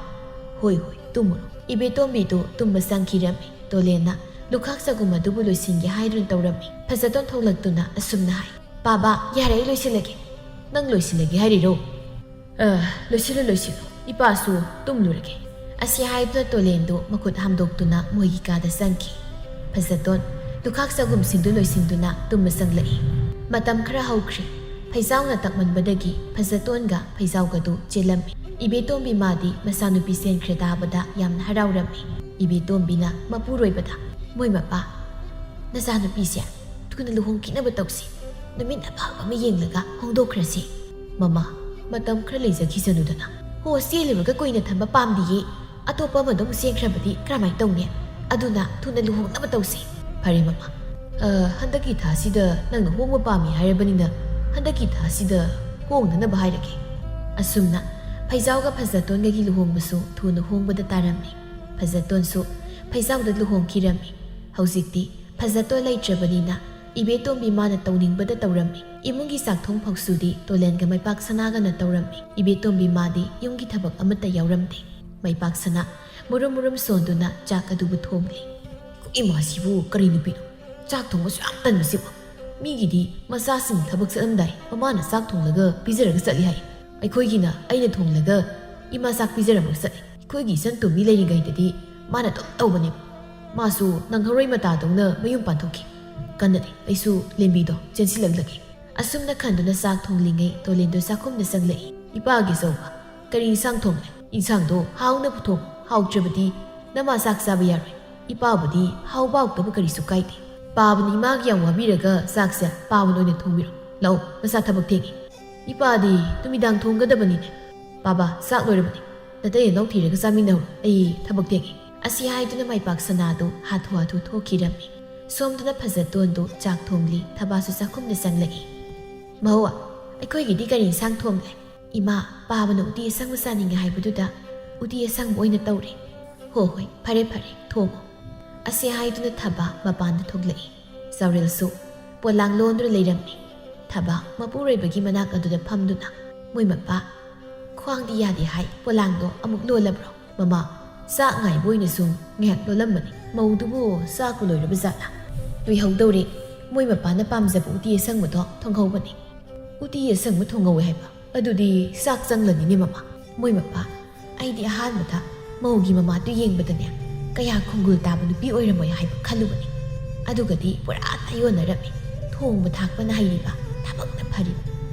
"ꯍꯣꯏ, ꯍꯣꯏ, ꯇꯨꯝꯃꯨꯔꯣ"꯫ ꯏꯕꯦꯇꯣꯝꯕꯤꯗꯨ ꯇꯨꯝꯕ ꯆꯪꯈꯤꯔꯝꯃꯤ꯫ ꯇꯣꯂꯦꯟꯅ ꯂꯨꯈꯥꯛ ꯆꯒꯨꯝ ꯑꯗꯨꯕꯨ ꯂꯣꯏꯁꯤꯟꯒꯦ ꯍꯥꯏꯗꯨꯅ ꯇꯧꯔꯝꯃꯤ꯫ ꯐꯖꯇꯣꯟ ꯊꯣꯛꯂꯛꯇꯨꯅ ꯑꯁꯨꯝꯅ ꯍꯥꯏ, "ꯄꯥꯕ, ꯌꯥꯔꯦ, ꯑꯩ ꯂꯣꯏꯁꯤꯜꯂꯒꯦ"꯫ ꯅꯪ ꯂꯣꯏꯁꯤꯜꯂꯒꯦ ꯍꯥꯏꯔꯤꯔꯣ? ꯑ, ꯂꯣꯏꯁꯤꯜꯂꯨ, ꯂꯣꯏꯁꯤꯜꯂꯨ꯫ ꯏꯄꯥꯁꯨ ꯇꯨꯝꯂꯨꯔꯒꯦ꯫ ꯑꯁꯤ ꯍꯥꯏꯗꯨꯅ ꯇꯣꯂꯦꯟꯗꯨ ꯃꯈꯨꯠ ꯍꯥꯝꯗꯣꯛꯇꯨꯅ ꯃꯣꯏꯒꯤ ꯀꯥꯗ ꯆꯪꯈꯤ꯫ ꯐꯖꯇꯣꯟ, ꯂꯨꯈꯥꯛ ꯆꯒꯨꯝꯁꯤꯡꯗꯨ ꯂꯣꯏꯁꯤꯟꯗꯨꯅ ꯇꯨꯝꯕ ꯆꯪꯂꯛꯏ꯫ ꯃꯇꯝ ꯈꯔ ꯍꯧꯈ꯭ꯔꯦ꯫ ꯐꯩꯖꯥꯎꯅ ꯇꯛꯃꯟꯕꯗꯒꯤ ꯐꯖꯇꯣꯟꯒ ꯐꯩꯖꯥꯎꯒꯗꯨ ꯆꯦꯜꯂꯝꯃꯤ꯫ ꯏꯕꯦꯇꯣꯝꯕꯤ ꯃꯥꯗꯤ ꯃꯆꯥꯅꯨꯄꯤ ꯆꯦꯟꯈ꯭ꯔꯦ ꯇꯥꯕꯗ ꯌꯥꯝꯅ ꯍꯔꯥꯎꯔꯝꯃꯤ꯫ ꯏꯕꯦꯇꯣꯝꯕꯤꯅ ꯃꯄꯨꯔꯣꯏꯕꯗ, "ꯃꯣꯏ ꯃꯄꯥ, ꯅꯆꯥꯅꯨꯄꯤꯁꯦ ꯊꯨꯅ ꯂꯨꯍꯣꯡꯈꯤꯅꯕ ꯇꯧꯁꯤ꯫ ꯅꯨꯃꯤꯠ ꯑꯐꯕ ꯑꯃ ꯌꯦꯡꯂꯒ ꯍꯣꯡꯗꯣꯛꯈ꯭ꯔꯁꯤ꯫" "ꯃꯃꯥ, ꯃꯇꯝ ꯈꯔ ꯂꯩꯖꯈꯤꯁꯅꯨꯗꯅ꯫" "ꯍꯣ, ꯆꯦꯜꯂꯨꯔꯒ ꯀꯨꯏꯅ ꯊꯝꯕ ꯄꯥꯝꯗꯤꯌꯦ꯫ ꯑꯇꯣꯞꯄ ꯑꯃꯗ ꯑꯃꯨꯛ ꯆꯦꯟꯈ꯭ꯔꯕꯗꯤ ꯀꯔꯝꯍꯥꯏꯅ ꯇꯧꯅꯤ? ꯑꯗꯨꯅ ꯊꯨꯅ ꯂꯨꯍꯣꯡꯅꯕ ꯇꯧꯁꯤ꯫" "ꯐꯔꯦ ꯃꯃꯥ, ꯑ, ꯍꯟꯗꯛꯀꯤ ꯊꯥꯁꯤꯗ ꯅꯪꯅ ꯍꯣꯡꯕ ꯄꯥꯝꯃꯤ ꯍꯥꯏꯔꯕꯅꯤꯅ ꯍꯟꯗꯛꯀꯤ ꯊꯥꯁꯤꯗ ꯍꯣꯡꯅꯅꯕ ꯍꯥꯏꯔꯒꯦ꯫" ꯑꯁꯨꯝꯅ ꯐꯩꯖꯥꯎꯒ ꯐꯖꯇꯣꯟꯒꯒꯤ ꯂꯨꯍꯣꯡꯕꯁꯨ ꯊꯨꯅ ꯍꯣꯡꯕꯗ ꯇꯥꯔꯝꯃꯤ꯫ ꯐꯖꯇꯣꯟꯁꯨ ꯐꯩꯖꯥꯎꯗ ꯂꯨꯍꯣꯡꯈꯤꯔꯝꯃꯤ꯫ ꯍꯧꯖꯤꯛꯇꯤ ꯐꯖꯇꯣꯟ ꯂꯩꯇ꯭ꯔꯕꯅꯤꯅ ꯏꯕꯦꯇꯣꯝꯕꯤ ꯃꯥꯅ ꯇꯧꯅꯤꯡꯕꯗ ꯇꯧꯔꯝꯃꯤ꯫ ꯏꯃꯨꯡꯒꯤ ꯆꯥꯛꯊꯣꯡ ꯐꯥꯎꯁꯨꯗꯤ ꯇꯣꯂꯦꯟꯒ ꯃꯩꯄꯥꯛ ꯁꯅꯥꯒꯅ ꯇꯧꯔꯝꯃꯤ꯫ ꯏꯕꯦꯇꯣꯝꯕꯤ ꯃꯥꯗꯤ ꯌꯨꯝꯒꯤ ꯊꯕꯛ ꯑꯃꯠꯇ ꯌꯥꯎꯔꯝꯗꯦ꯫ ꯃꯩꯄꯥꯛ ꯁꯅꯥ ꯃꯨꯔꯨꯝ ꯃꯨꯔꯨꯝ ꯁꯣꯟꯗꯨꯅ ꯆꯥꯛ ꯑꯗꯨꯕꯨ ꯊꯣꯡꯂꯤ꯫ "ꯏꯃꯥꯁꯤꯕꯨ ꯀꯔꯤ ꯅꯨꯄꯤꯅꯣ? ꯆꯥꯛ ꯊꯣꯡꯕꯁꯨ ꯌꯥꯝ ꯇꯟꯕꯁꯤꯕꯨ꯫ ꯃꯤꯒꯤꯗꯤ ꯃꯆꯥꯁꯤꯡ ꯊꯕꯛ ꯆꯠꯂꯝꯗꯥꯏ ꯃꯃꯥꯅ ꯆꯥꯛ ꯊꯣꯡꯂꯒ ꯄꯤꯖꯔꯒ ꯆꯠꯂꯤ ꯍꯥꯏ꯫ ꯑꯩꯈꯣꯏꯒꯤꯅ ꯑꯩꯅ ꯊꯣꯡꯂꯒ ꯏꯃꯥ ꯆꯥꯛ ꯄꯤꯖꯔꯝꯃꯒ ꯆꯠꯂꯤ꯫ ꯑꯩꯈꯣꯏꯒꯤ ꯏꯆꯟ ꯇꯣꯝꯕꯤ ꯂꯩꯔꯤꯉꯩꯗꯗꯤ ꯃꯥꯅ ꯑꯗꯨꯝ ꯇꯧꯕꯅꯦꯕ꯫ ꯃꯥꯁꯨ ꯅꯪꯍꯧꯔꯣꯏ ꯃꯇꯥꯗꯧꯅ ꯃꯌꯨꯝ ꯄꯥꯟꯊꯣꯛꯈꯤ꯫ ꯀꯟꯅꯗꯦ, ꯑꯩꯁꯨ ꯂꯦꯝꯕꯤꯗꯣ ꯆꯦꯟꯁꯤꯜꯂꯛꯂꯒꯦ꯫" ꯑꯁꯨꯝꯅ ꯈꯟꯗꯨꯅ ꯆꯥꯛ ꯊꯣꯡꯂꯤꯉꯩ ꯇꯣꯂꯦꯟꯗꯣ ꯆꯥꯛꯈꯨꯝꯗ ꯆꯪꯂꯛꯏ꯫ "ꯏꯄꯥꯒꯤ ꯑꯆꯧꯕ, ꯀꯔꯤ ꯏꯟꯁꯥꯡ ꯊꯣꯡꯂꯦ? ꯏꯟꯁꯥꯡꯗꯣ ꯍꯥꯎꯅꯕ ꯊꯣꯡꯉꯨ, ꯍꯥꯎꯇ꯭ꯔꯕꯗꯤ ꯅꯃꯥ ꯆꯥꯛ ꯆꯥꯕ ꯌꯥꯔꯣꯏ꯫ ꯏꯄꯥꯕꯨꯗꯤ ꯍꯥꯎꯕ ꯍꯥꯎꯇꯕ ꯀꯔꯤꯁꯨ ꯀꯥꯏꯗꯦ꯫ ꯄꯥꯕꯅ ꯏꯃꯥꯒꯤ ꯌꯥꯝ ꯋꯥꯕꯤꯔꯒ ꯆꯥꯛꯁꯦ ꯄꯥꯕꯅ ꯑꯣꯏꯅ ꯊꯣꯡꯕꯤꯔꯣ꯫ ꯂꯥꯛꯑꯣ, ꯃꯁꯥ ꯊꯕꯛ ꯊꯦꯡꯉꯤ꯫" "ꯏꯄꯥꯗꯤ ꯅꯨꯃꯤꯗꯥꯡ ꯊꯣꯡꯒꯗꯕꯅꯤꯅꯦ꯫" "ꯄꯥꯕ, ꯆꯥꯛ ꯂꯣꯏꯔꯕꯅꯤ꯫ ꯅꯇꯩ ꯅꯅꯥꯎ ꯊꯤꯔꯒ ꯆꯥꯃꯤꯟꯅꯍꯧꯔꯣ꯫ ꯑꯩ ꯊꯕꯛ ꯊꯦꯡꯉꯤ꯫" ꯑꯁꯤ ꯍꯥꯏꯗꯨꯅ ꯃꯥꯏꯄꯥꯛ ꯁꯅꯥꯗꯨ ꯍꯥꯊꯨ ꯍꯥꯊꯨ ꯊꯣꯛꯈꯤꯔꯝꯃꯤ꯫ ꯁꯣꯝꯗꯅ ꯐꯖꯇꯣꯟꯗꯨ ꯆꯥꯛ ꯊꯣꯡꯂꯤ, ꯊꯕꯥꯁꯨ ꯆꯥꯛꯈꯨꯝꯗ ꯆꯪꯂꯛꯏ꯫ "ꯃꯍꯧ, ꯑꯩꯈꯣꯏꯒꯤꯗꯤ ꯀꯔꯤ ꯏꯟꯁꯥꯡ ꯊꯣꯡꯂꯦ?" "ꯏꯃꯥ, ꯄꯥꯕꯅ ꯎꯇꯤ ꯑꯁꯪꯕ ꯆꯥꯅꯤꯡꯉꯦ ꯍꯥꯏꯕꯗꯨꯗ ꯎꯇꯤ ꯑꯁꯪꯕ ꯑꯣꯏꯅ ꯇꯧꯔꯦ꯫" "ꯍꯣ ꯍꯣꯏ, ꯐꯔꯦ ꯐꯔꯦ, ꯊꯣꯡꯉꯣ꯫" ꯑꯁꯤ ꯍꯥꯏꯗꯨꯅ ꯊꯕꯥ ꯃꯄꯥꯟꯗ ꯊꯣꯛꯂꯛꯏ꯫ ꯆꯥꯎꯔꯦꯜꯁꯨ ꯄꯣꯂꯥꯡ ꯂꯣꯟꯗꯨꯅ ꯂꯩꯔꯝꯃꯤ꯫ ꯊꯕꯥ ꯃꯄꯨꯔꯣꯏꯕꯒꯤ ꯃꯅꯥꯛ ꯑꯗꯨꯗ ꯐꯝꯗꯨꯅ, "ꯃꯣꯏ ꯃꯄꯥ, ꯈ꯭ꯋꯥꯡꯗꯤ ꯌꯥꯗꯦ ꯍꯥꯏ, ꯄꯣꯂꯥꯡꯗꯣ ꯑꯃꯨꯛ ꯂꯣꯜꯂꯕ꯭ꯔꯣ?" "ꯃꯃꯥ, ꯆꯥꯛ ꯉꯥꯏꯕ ꯑꯣꯏꯅ ꯁꯨꯝ ꯉꯥꯏꯍꯥꯛ ꯂꯣꯜꯂꯝꯕꯅꯤ꯫ ꯃꯧꯗꯨꯕꯨ ꯆꯥꯛꯄꯨ ꯂꯣꯏꯔꯕ ꯖꯥꯠꯂꯥ?" "ꯂꯣꯏꯍꯧꯗꯧꯔꯦ꯫ ꯃꯣꯏ ꯃꯄꯥꯅ ꯄꯥꯝꯖꯕ ꯎꯇꯤ ꯑꯁꯪꯕꯗꯣ ꯊꯣꯡꯍꯧꯕꯅꯤ꯫" ꯎꯇꯤ ꯑꯁꯪꯕ ꯊꯣꯡꯍꯧꯋꯦ ꯍꯥꯏꯕ꯫ ꯑꯗꯨꯗꯤ ꯆꯥꯛ ꯆꯪꯂꯅꯤꯅꯦ ꯃꯃꯥ꯫ ꯃꯣꯏ ꯃꯄꯥ, ꯑꯩꯗꯤ ꯑꯍꯥꯟꯕꯗ ꯃꯧꯒꯤ ꯃꯃꯥꯗꯨ ꯌꯦꯡꯕꯗꯅꯦ ꯀꯌꯥ ꯈꯣꯡꯒꯨꯜ ꯇꯥꯕ ꯅꯨꯄꯤ ꯑꯣꯏꯔꯝꯃꯣꯏ ꯍꯥꯏꯕ ꯈꯜꯂꯨꯕꯅꯤ꯫ ꯑꯗꯨꯒꯗꯤ ꯄꯨꯔꯥ ꯇꯥꯏꯌꯣꯟꯅꯔꯝꯃꯤ꯫ ꯊꯣꯡꯕ ꯊꯥꯛꯄꯅ ꯍꯩꯔꯤꯕ, ꯊꯕꯛꯅ ꯐꯔꯤꯕ꯫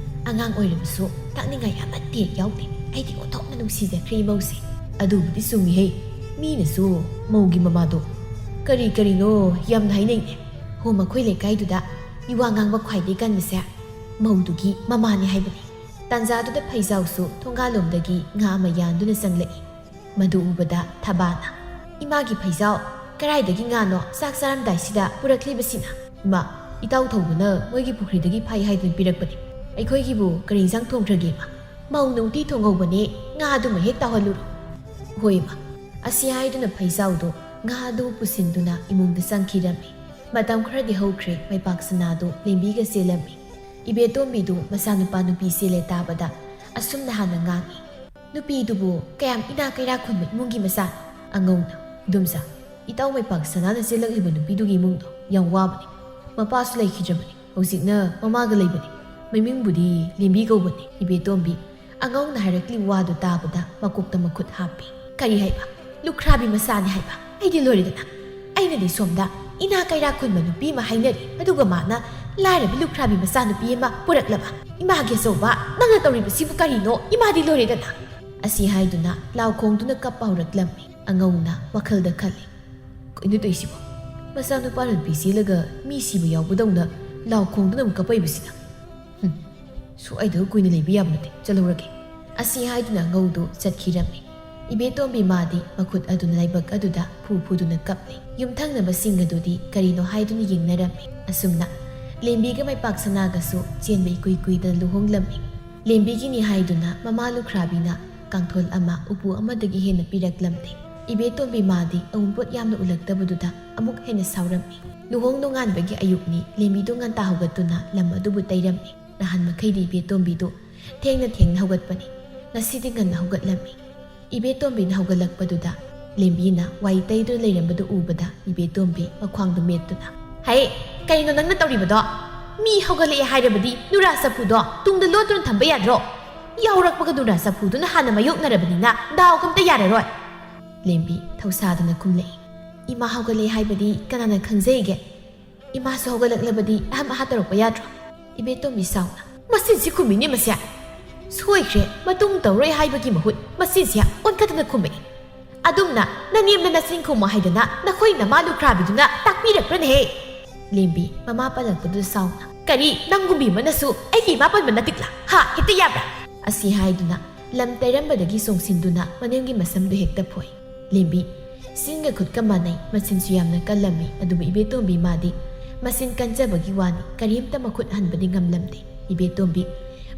ꯑꯉꯥꯡ ꯑꯣꯏꯔꯕꯁꯨ ꯇꯥꯛꯅꯤꯡꯉꯥꯏ ꯑꯃꯠꯇ ꯍꯦꯛ ꯌꯥꯎꯗꯦ꯫ ꯑꯩꯗꯤ ꯑꯣꯟꯊꯣꯛꯅ ꯅꯨꯡꯁꯤꯖꯈ꯭ꯔꯦ ꯏꯃꯧꯁꯦ꯫ ꯑꯗꯨꯕꯨꯗꯤ ꯆꯨꯝꯃꯤꯍꯦ꯫ ꯃꯤꯅꯁꯨ ꯃꯧꯒꯤ ꯃꯃꯥꯗꯣ ꯀꯔꯤ ꯀꯔꯤꯅꯣ ꯌꯥꯝꯅ ꯍꯥꯏꯅꯩꯅꯦ꯫ ꯍꯣ, ꯃꯈꯣꯏ ꯂꯩꯀꯥꯏꯗꯨꯗ ꯃꯤꯋꯥ ꯉꯥꯡꯕ ꯈ꯭ꯋꯥꯏꯗꯒꯤ ꯀꯟꯕꯁꯦ ꯃꯧꯗꯨꯒꯤ ꯃꯃꯥꯅꯤ ꯍꯥꯏꯕꯅꯤ꯫ ꯇꯥꯟꯖꯥꯗꯨꯗ ꯐꯩꯖꯥꯎꯁꯨ ꯊꯣꯡꯒꯥꯜꯂꯣꯝꯗꯒꯤ ꯉꯥ ꯑꯃ ꯌꯥꯟꯗꯨꯅ ꯆꯪꯂꯛꯏ꯫ ꯃꯗꯨ ꯎꯕꯗ ꯊꯕꯥꯅ, "ꯏꯃꯥꯒꯤ ꯐꯩꯖꯥꯎ, ꯀꯗꯥꯏꯗꯒꯤ ꯉꯥꯅꯣ? ꯆꯥꯛ ꯆꯥꯔꯝꯗꯥꯏꯁꯤꯗ ꯄꯨꯔꯛꯂꯤꯕꯁꯤꯅ?" "ꯏꯃꯥ, ꯏꯇꯥꯎ ꯊꯧꯕꯅ ꯃꯣꯏꯒꯤ ꯄꯨꯈ꯭ꯔꯤꯗꯒꯤ ꯐꯥꯏ ꯍꯥꯏꯗꯨꯅ ꯄꯤꯔꯛꯄꯅꯤ꯫ ꯑꯩꯈꯣꯏꯒꯤꯕꯨ ꯀꯔꯤ ꯏꯟꯁꯥꯡ ꯊꯣꯡꯈ꯭ꯔꯒꯦ, ꯏꯃꯥ?" "ꯃꯧꯅ ꯎꯇꯤ ꯊꯣꯡꯍꯧꯕꯅꯦ, ꯉꯥ ꯑꯗꯨꯃ ꯍꯦꯛ ꯇꯥꯎꯍꯜꯂꯨꯔꯣ꯫" "ꯍꯣꯏ, ꯏꯃꯥ꯫" ꯑꯁꯤ ꯍꯥꯏꯗꯨꯅ ꯐꯩꯖꯥꯎꯗꯨ ꯉꯥ ꯑꯗꯨ ꯄꯨꯁꯤꯟꯗꯨꯅ ꯏꯃꯨꯡꯗ ꯆꯪꯈꯤꯔꯝꯃꯤ꯫ ꯃꯇꯝ ꯈꯔꯗꯤ ꯍꯧꯈ꯭ꯔꯦ, ꯃꯩꯄꯥꯛ ꯁꯅꯥꯗꯨ ꯂꯦꯝꯕꯤꯒ ꯆꯦꯜꯂꯝꯃꯤ꯫ ꯏꯕꯦꯇꯣꯝꯕꯤꯗꯨ ꯃꯆꯥꯅꯨꯄꯥ ꯅꯨꯄꯤ ꯆꯦꯜꯂꯦ ꯇꯥꯕꯗ ꯑꯁꯨꯝꯅ ꯍꯥꯟꯅ ꯉꯥꯡꯏ, "ꯅꯨꯄꯤꯗꯨꯕꯨ ꯀꯌꯥꯝ ꯏꯅꯥ ꯀꯩꯔꯥ ꯈꯨꯟꯕ ꯏꯃꯨꯡꯒꯤ ꯃꯆꯥꯅꯣ?" ꯑꯉꯧꯅ, "ꯏꯗꯣꯝꯆꯥ, ꯏꯇꯥꯎ ꯃꯩꯄꯥꯛ ꯁꯅꯥꯅ ꯆꯦꯜꯂꯛꯂꯤꯕ ꯅꯨꯄꯤꯗꯨꯒꯤ ꯏꯃꯨꯡꯗꯣ ꯌꯥꯝ ꯋꯥꯕꯅꯤ꯫ ꯃꯄꯥꯁꯨ ꯂꯩꯈꯤꯗ꯭ꯔꯕꯅꯤ꯫ ꯍꯧꯖꯤꯛꯅ ꯃꯃꯥꯒ ꯂꯩꯕꯅꯤ꯫ ꯃꯃꯤꯡꯕꯨꯗꯤ ꯂꯦꯝꯕꯤ ꯀꯧꯕꯅꯤ꯫" ꯏꯕꯦꯇꯣꯝꯕꯤ ꯑꯉꯧꯅ ꯍꯥꯏꯔꯛꯂꯤꯕ ꯋꯥꯗꯨ ꯇꯥꯕꯗ ꯃꯀꯣꯛꯇ ꯃꯈꯨꯠ ꯍꯥꯞꯄꯤ꯫ "ꯀꯔꯤ ꯍꯥꯏꯕ? ꯂꯨꯈ꯭ꯔꯥꯕꯤ ꯃꯆꯥꯅꯤ ꯍꯥꯏꯕ? ꯑꯩꯗꯤ ꯂꯣꯏꯔꯦꯗꯅ꯫ ꯑꯩꯅꯗꯤ ꯁꯣꯝꯗ ꯏꯅꯥ ꯀꯩꯔꯥ ꯈꯨꯟꯕ ꯅꯨꯄꯤ ꯑꯃ ꯍꯥꯏꯅꯔꯤ, ꯑꯗꯨꯒ ꯃꯥꯅ ꯂꯥꯏꯔꯕꯤ ꯂꯨꯈ꯭ꯔꯥꯕꯤ ꯃꯆꯥ ꯅꯨꯄꯤ ꯑꯃ ꯄꯨꯔꯛꯂꯕ꯫ ꯏꯃꯥꯒꯤ ꯑꯆꯧꯕ, ꯅꯪꯅ ꯇꯧꯔꯤꯕꯁꯤꯕꯨ ꯀꯔꯤꯅꯣ? ꯏꯃꯥꯗꯤ ꯂꯣꯏꯔꯦꯗꯅ!" ꯑꯁꯤ ꯍꯥꯏꯗꯨꯅ ꯂꯥꯎ ꯈꯣꯡꯗꯨꯅ ꯀꯞꯄ ꯍꯧꯔꯛꯂꯝꯃꯤ꯫ ꯑꯉꯧꯅ ꯋꯥꯈꯜꯗ ꯈꯜꯂꯤ, "ꯀꯩꯅꯣ ꯇꯧꯏꯁꯤꯕꯣ? ꯃꯆꯥꯅꯨꯄꯥ ꯂꯟꯄꯤ ꯆꯦꯜꯂꯒ ꯃꯤ ꯁꯤꯕ ꯌꯥꯎꯕꯗꯧꯅ ꯂꯥꯎ ꯈꯣꯡꯗꯨꯅ ꯑꯃꯨꯛ ꯀꯞꯄꯛꯏꯕꯁꯤꯅ? ꯍꯨꯝ, ꯁ꯭ꯋꯥꯏꯗ ꯀꯨꯏꯅ ꯂꯩꯕ ꯌꯥꯕ ꯅꯠꯇꯦ, ꯆꯠꯍꯧꯔꯒꯦ꯫" ꯑꯁꯤ ꯍꯥꯏꯗꯨꯅ ꯑꯉꯧꯗꯨ ꯆꯠꯈꯤꯔꯝꯃꯤ꯫ ꯏꯕꯦꯇꯣꯝꯕꯤ ꯃꯥꯗꯤ ꯃꯈꯨꯠ ꯑꯗꯨꯅ ꯂꯥꯏꯕꯛ ꯑꯗꯨꯗ ꯐꯨ ꯐꯨꯗꯨꯅ ꯀꯞꯂꯤ꯫ ꯌꯨꯝꯊꯪꯅꯕꯁꯤꯡ ꯑꯗꯨꯗꯤ ꯀꯔꯤꯅꯣ ꯍꯥꯏꯗꯨꯅ ꯌꯦꯡꯅꯔꯝꯃꯤ꯫ ꯑꯁꯨꯝꯅ ꯂꯦꯝꯕꯤꯒ ꯃꯩꯄꯥꯛ ꯁꯅꯥꯒꯁꯨ ꯆꯦꯟꯕ ꯏꯀꯨꯏ ꯀꯨꯏꯗꯅ ꯂꯨꯍꯣꯡꯂꯝꯃꯤ꯫ ꯂꯦꯝꯕꯤꯒꯤꯅꯤ ꯍꯥꯏꯗꯨꯅ ꯃꯃꯥ ꯂꯨꯈ꯭ꯔꯥꯕꯤꯅ ꯀꯥꯡꯊꯣꯜ ꯑꯃ ꯎꯄꯨ ꯑꯃꯗꯒꯤ ꯍꯦꯟꯅ ꯄꯤꯔꯛꯂꯝꯗꯦ꯫ ꯏꯕꯦꯇꯣꯝꯕꯤ ꯃꯥꯗꯤ ꯑꯋꯨꯟꯄꯣꯠ ꯌꯥꯝꯅ ꯎꯜꯂꯛꯇꯕꯗꯨꯗ ꯑꯃꯨꯛ ꯍꯦꯟꯅ ꯁꯥꯎꯔꯝꯃꯤ꯫ ꯂꯨꯍꯣꯡ ꯅꯣꯡꯉꯥꯟꯕꯒꯤ ꯑꯌꯨꯛꯅꯤ꯫ ꯂꯦꯝꯕꯤꯗꯨ ꯉꯟꯇꯥ ꯍꯧꯒꯠꯇꯨꯅ ꯂꯝ ꯑꯗꯨꯕꯨ ꯇꯩꯔꯝꯃꯤ꯫ ꯅꯍꯥꯟ ꯃꯈꯩꯗꯤ ꯏꯕꯦꯇꯣꯝꯕꯤꯗꯨ ꯊꯦꯡꯅ ꯊꯦꯡꯅ ꯍꯧꯒꯠꯄꯅꯤ꯫ ꯉꯁꯤꯗꯤ ꯉꯟꯅ ꯍꯧꯒꯠꯂꯝꯃꯤ꯫ ꯏꯕꯦꯇꯣꯝꯕꯤꯅ ꯍꯧꯒꯠꯂꯛꯄꯗꯨꯗ ꯂꯦꯝꯕꯤꯅ ꯋꯥꯏ ꯇꯩꯗꯨꯅ ꯂꯩꯔꯝꯕꯗꯨ ꯎꯕꯗ ꯏꯕꯦꯇꯣꯝꯕꯤ ꯃꯈ꯭ꯋꯥꯡꯗꯨ ꯃꯦꯠꯇꯨꯅ, "ꯍꯩ, ꯀꯩꯅꯣ ꯅꯪꯅ ꯇꯧꯔꯤꯕꯗꯣ? ꯃꯤ ꯍꯧꯒꯠꯂꯛꯑꯦ ꯍꯥꯏꯔꯕꯗꯤ ꯅꯨꯔꯥ ꯆꯐꯨꯗꯣ ꯇꯨꯡꯗ ꯂꯣꯠꯇꯨꯅ ꯊꯝꯕ ꯌꯥꯗ꯭ꯔꯣ? ꯌꯥꯍꯧꯔꯛꯄꯒ ꯅꯨꯔꯥ ꯆꯐꯨꯗꯨꯅ ꯍꯥꯟꯅ ꯃꯥꯌꯣꯛꯅꯔꯕꯅꯤꯅ ꯗꯥꯎꯒ ꯑꯝꯇ ꯌꯥꯔꯔꯣꯏ꯫ ꯂꯦꯝꯕꯤ ꯊꯧꯁꯥꯗꯨꯅ ꯈꯨꯝꯂꯛꯏ꯫ ꯏꯃꯥ ꯍꯧꯒꯠꯂꯛꯑꯦ ꯍꯥꯏꯕꯗꯤ ꯀꯅꯥꯅ ꯈꯪꯖꯩꯒꯦ? ꯏꯃꯥꯁꯨ ꯍꯧꯒꯠꯂꯛꯂꯕꯗꯤ ꯑꯍꯝ ꯑꯍꯥ ꯇꯧꯔꯛꯄ ꯌꯥꯗ꯭ꯔꯣ? ꯏꯕꯦꯇꯣꯝꯕꯤ ꯁꯥꯎꯅ, "ꯃꯆꯤꯟꯁꯤ ꯈꯨꯝꯃꯤꯅꯦ ꯃꯁꯦ꯫ ꯁꯣꯏꯈ꯭ꯔꯦ, ꯃꯇꯨꯡ ꯇꯧꯔꯣꯏ ꯍꯥꯏꯕꯒꯤ ꯃꯍꯨꯠ ꯃꯆꯤꯟꯁꯤ ꯑꯣꯟꯈꯠꯇꯅ ꯈꯨꯝꯃꯛꯏ꯫ ꯑꯗꯨꯝꯅ ꯅꯅꯦꯝꯅ ꯅꯆꯤꯟ ꯈꯨꯝꯃꯣ ꯍꯥꯏꯗꯅ ꯅꯈꯣꯏ ꯅꯃꯥ ꯂꯨꯈ꯭ꯔꯥꯕꯤꯗꯨꯅ ꯇꯥꯛꯄꯤꯔꯛꯄ꯭ꯔꯅꯦꯍꯦ?" ꯂꯦꯝꯕꯤ ꯃꯃꯥ ꯄꯜꯂꯛꯄꯗꯨꯗ ꯁꯥꯎꯅ, "ꯀꯔꯤ, ꯅꯪꯒꯨꯝꯕꯤ ꯑꯃꯅꯁꯨ ꯑꯩꯒꯤ ꯏꯃꯥ ꯄꯟꯕ ꯅꯠꯇꯤꯛꯂꯥ? ꯍꯥ, ꯍꯦꯛꯇ ꯌꯥꯕ꯭ꯔꯥ?" ꯑꯁꯤ ꯍꯥꯏꯗꯨꯅ ꯂꯝ ꯇꯩꯔꯝꯕꯗꯒꯤ ꯆꯣꯡꯁꯤꯟꯗꯨꯅ ꯃꯅꯦꯝꯒꯤ ꯃꯁꯝꯗꯨ ꯍꯦꯛꯇ ꯐꯣꯏ꯫ ꯂꯦꯝꯕꯤ ꯆꯤꯟꯒ ꯈꯨꯠꯀ ꯃꯥꯟꯅꯩ, ꯃꯆꯤꯟꯁꯨ ꯌꯥꯝꯅ ꯀꯜꯂꯝꯃꯤ꯫ ꯑꯗꯨꯕꯨ ꯏꯕꯦꯇꯣꯝꯕꯤ ꯃꯥꯗꯤ ꯃꯆꯤꯟ ꯀꯟꯖꯕꯒꯤ ꯋꯥꯅꯤ, ꯀꯔꯤꯝꯇ ꯃꯈꯨꯠ ꯍꯟꯕꯗꯤ ꯉꯝꯂꯝꯗꯦ꯫ ꯏꯕꯦꯇꯣꯝꯕꯤ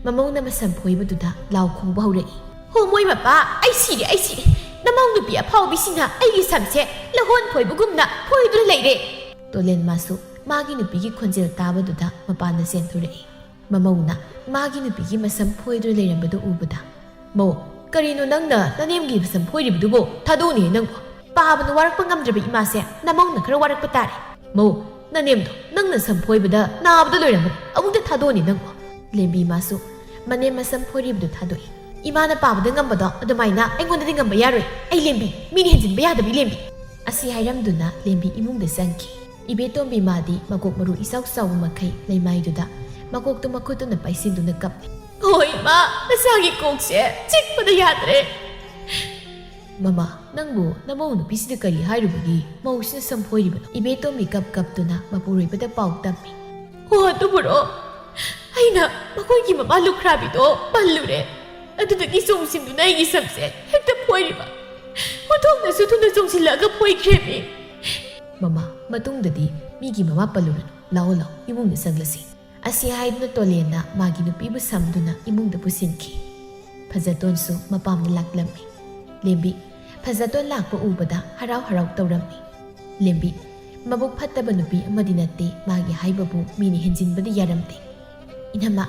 ꯃꯃꯧꯅ ꯃꯁꯝ ꯐꯣꯏꯕꯗꯨꯗ ꯂꯥꯎ ꯈꯣꯡꯕ ꯍꯧꯔꯛꯏ꯫ "ꯍꯣ ꯃꯣꯏ ꯃꯄꯥ, ꯑꯩ ꯁꯤꯔꯦ, ꯑꯩ ꯁꯤꯔꯦ! ꯅꯃꯧ ꯅꯨꯄꯤ ꯑꯐꯥꯎꯕꯤꯁꯤꯅ ꯑꯩꯒꯤ ꯁꯝꯁꯦ ꯂꯧꯍꯣꯟ ꯐꯣꯏꯕꯒꯨꯝꯅ ꯐꯣꯏꯗꯨꯅ ꯂꯩꯔꯦ!" ꯇꯣꯂꯦꯟ ꯃꯥꯁꯨ ꯃꯥꯒꯤ ꯅꯨꯄꯤꯒꯤ ꯈꯣꯟꯖꯦꯜ ꯇꯥꯕꯗꯨꯗ ꯃꯄꯥꯟꯗ ꯆꯦꯟꯊꯣꯔꯛꯏ꯫ ꯃꯃꯧꯅ ꯃꯥꯒꯤ ꯅꯨꯄꯤꯒꯤ ꯃꯁꯝ ꯐꯣꯏꯗꯨꯅ ꯂꯩꯔꯝꯕꯗꯨ ꯎꯕꯗ, "ꯃꯧ, ꯀꯔꯤꯅꯣ ꯅꯪꯅ ꯅꯅꯦꯝꯒꯤ ꯃꯁꯝ ꯐꯣꯏꯔꯤꯕꯗꯨꯕꯨ? ꯊꯥꯗꯣꯛꯎꯅꯦ ꯅꯪꯕꯨ!" ꯄꯥꯕꯅ ꯋꯥꯔꯛꯄ ꯉꯝꯗ꯭ꯔꯕ ꯏꯃꯥꯁꯦ ꯅꯃꯧꯅ ꯈꯔ ꯋꯥꯔꯛꯄ ꯇꯥꯔꯦ꯫ "ꯃꯧ, ꯅꯅꯦꯝꯗꯣ ꯅꯪꯅ ꯁꯝ ꯐꯣꯏꯕꯗ ꯅꯥꯕꯗ ꯂꯣꯏꯔꯝꯃꯅꯤ, ꯑꯃꯨꯛꯇ ꯊꯥꯗꯣꯛꯎꯅꯦ ꯅꯪꯕꯨ!" ꯂꯦꯝꯕꯤ ꯃꯥꯁꯨ ꯃꯅꯦꯝ ꯃꯁꯝ ꯐꯣꯏꯔꯤꯕꯗꯨ ꯊꯥꯗꯣꯛꯏ꯫ "ꯏꯃꯥꯅ ꯄꯥꯕꯗ ꯉꯝꯕꯗꯣ ꯑꯗꯨꯃꯥꯏꯅ ꯑꯩꯉꯣꯟꯗꯗꯤ ꯉꯝꯕ ꯌꯥꯔꯣꯏ꯫ ꯑꯩ ꯂꯦꯝꯕꯤ, ꯃꯤꯅ ꯍꯦꯟꯖꯤꯟꯕ ꯌꯥꯗꯕꯤ ꯂꯦꯝꯕꯤ!" ꯑꯁꯤ ꯍꯥꯏꯔꯝꯗꯨꯅ ꯂꯦꯝꯕꯤ ꯏꯃꯨꯡꯗ ꯆꯪꯈꯤ꯫ ꯏꯕꯦꯇꯣꯝꯕꯤ ꯃꯥꯗꯤ ꯃꯀꯣꯛ ꯃꯔꯨ ꯏꯆꯥꯎ ꯆꯥꯎꯕ ꯃꯈꯩ ꯂꯩꯃꯥꯏꯗꯨꯗ ꯃꯀꯣꯛꯇꯨ ꯃꯈꯨꯠꯇꯨꯅ ꯄꯥꯏꯁꯤꯟꯗꯨꯅ ꯀꯞꯂꯤ꯫ "ꯍꯣꯏ ꯏꯃꯥ, ꯅꯆꯥꯒꯤ ꯀꯣꯛꯁꯦ ꯆꯤꯛꯄꯗ ꯌꯥꯗ꯭ꯔꯦ!" "ꯃꯃꯥ, ꯅꯪꯕꯨ ꯅꯃꯧ ꯅꯨꯄꯤꯁꯤꯗ ꯀꯔꯤ ꯍꯥꯏꯔꯨꯕꯒꯤ ꯃꯧꯁꯤꯅ ꯁꯝ ꯐꯣꯏꯔꯤꯕꯅꯣ?" ꯏꯕꯦꯇꯣꯝꯕꯤ ꯀꯞ ꯀꯞꯇꯨꯅ ꯃꯄꯨꯔꯣꯏꯕꯗ ꯄꯥꯎ ꯇꯝꯃꯤ꯫ "ꯍꯣ ꯑꯗꯨꯕꯨꯔꯣ, ꯑꯩꯅ ꯃꯈꯣꯏꯒꯤ ꯃꯃꯥ ꯂꯨꯈ꯭ꯔꯥꯕꯤꯗꯣ ꯄꯜꯂꯨꯔꯦ꯫ ꯑꯗꯨꯗꯒꯤ ꯆꯣꯡꯁꯤꯟꯗꯨꯅ ꯑꯩꯒꯤ ꯁꯝꯁꯦ ꯍꯦꯛꯇ ꯐꯣꯏꯔꯤꯕ꯫ ꯑꯣꯟꯊꯣꯛꯅꯁꯨ ꯊꯨꯅ ꯆꯣꯡꯁꯤꯜꯂꯛꯑꯒ ꯐꯣꯏꯈ꯭ꯔꯦꯃꯤ!" "ꯃꯃꯥ, ꯃꯇꯨꯡꯗꯗꯤ ꯃꯤꯒꯤ ꯃꯃꯥ ꯄꯜꯂꯨꯔꯅꯨ꯫ ꯂꯥꯛꯑꯣ, ꯂꯥꯛꯑꯣ, ꯏꯃꯨꯡꯗ ꯆꯪꯂꯁꯤ꯫" ꯑꯁꯤ ꯍꯥꯏꯗꯨꯅ ꯇꯣꯂꯦꯟꯅ ꯃꯥꯒꯤ ꯅꯨꯄꯤꯕꯨ ꯁꯝꯗꯨꯅ ꯏꯃꯨꯡꯗ ꯄꯨꯁꯤꯟꯈꯤ꯫ ꯐꯖꯇꯣꯟꯁꯨ ꯃꯄꯥꯝꯗ ꯂꯥꯛꯂꯝꯃꯤ꯫ ꯂꯦꯝꯕꯤ ꯐꯖꯇꯣꯟ ꯂꯥꯛꯄ ꯎꯕꯗ ꯍꯔꯥꯎ ꯍꯔꯥꯎ ꯇꯧꯔꯝꯃꯤ꯫ ꯂꯦꯝꯕꯤ ꯃꯕꯨꯛ ꯐꯠꯇꯕ ꯅꯨꯄꯤ ꯑꯃꯗꯤ ꯅꯠꯇꯦ, ꯃꯥꯒꯤ ꯍꯥꯏꯕꯕꯨ ꯃꯤꯅ ꯍꯦꯟꯖꯤꯟꯕꯗꯤ ꯌꯥꯔꯝꯗꯦ꯫ "ꯏꯅꯝꯃ,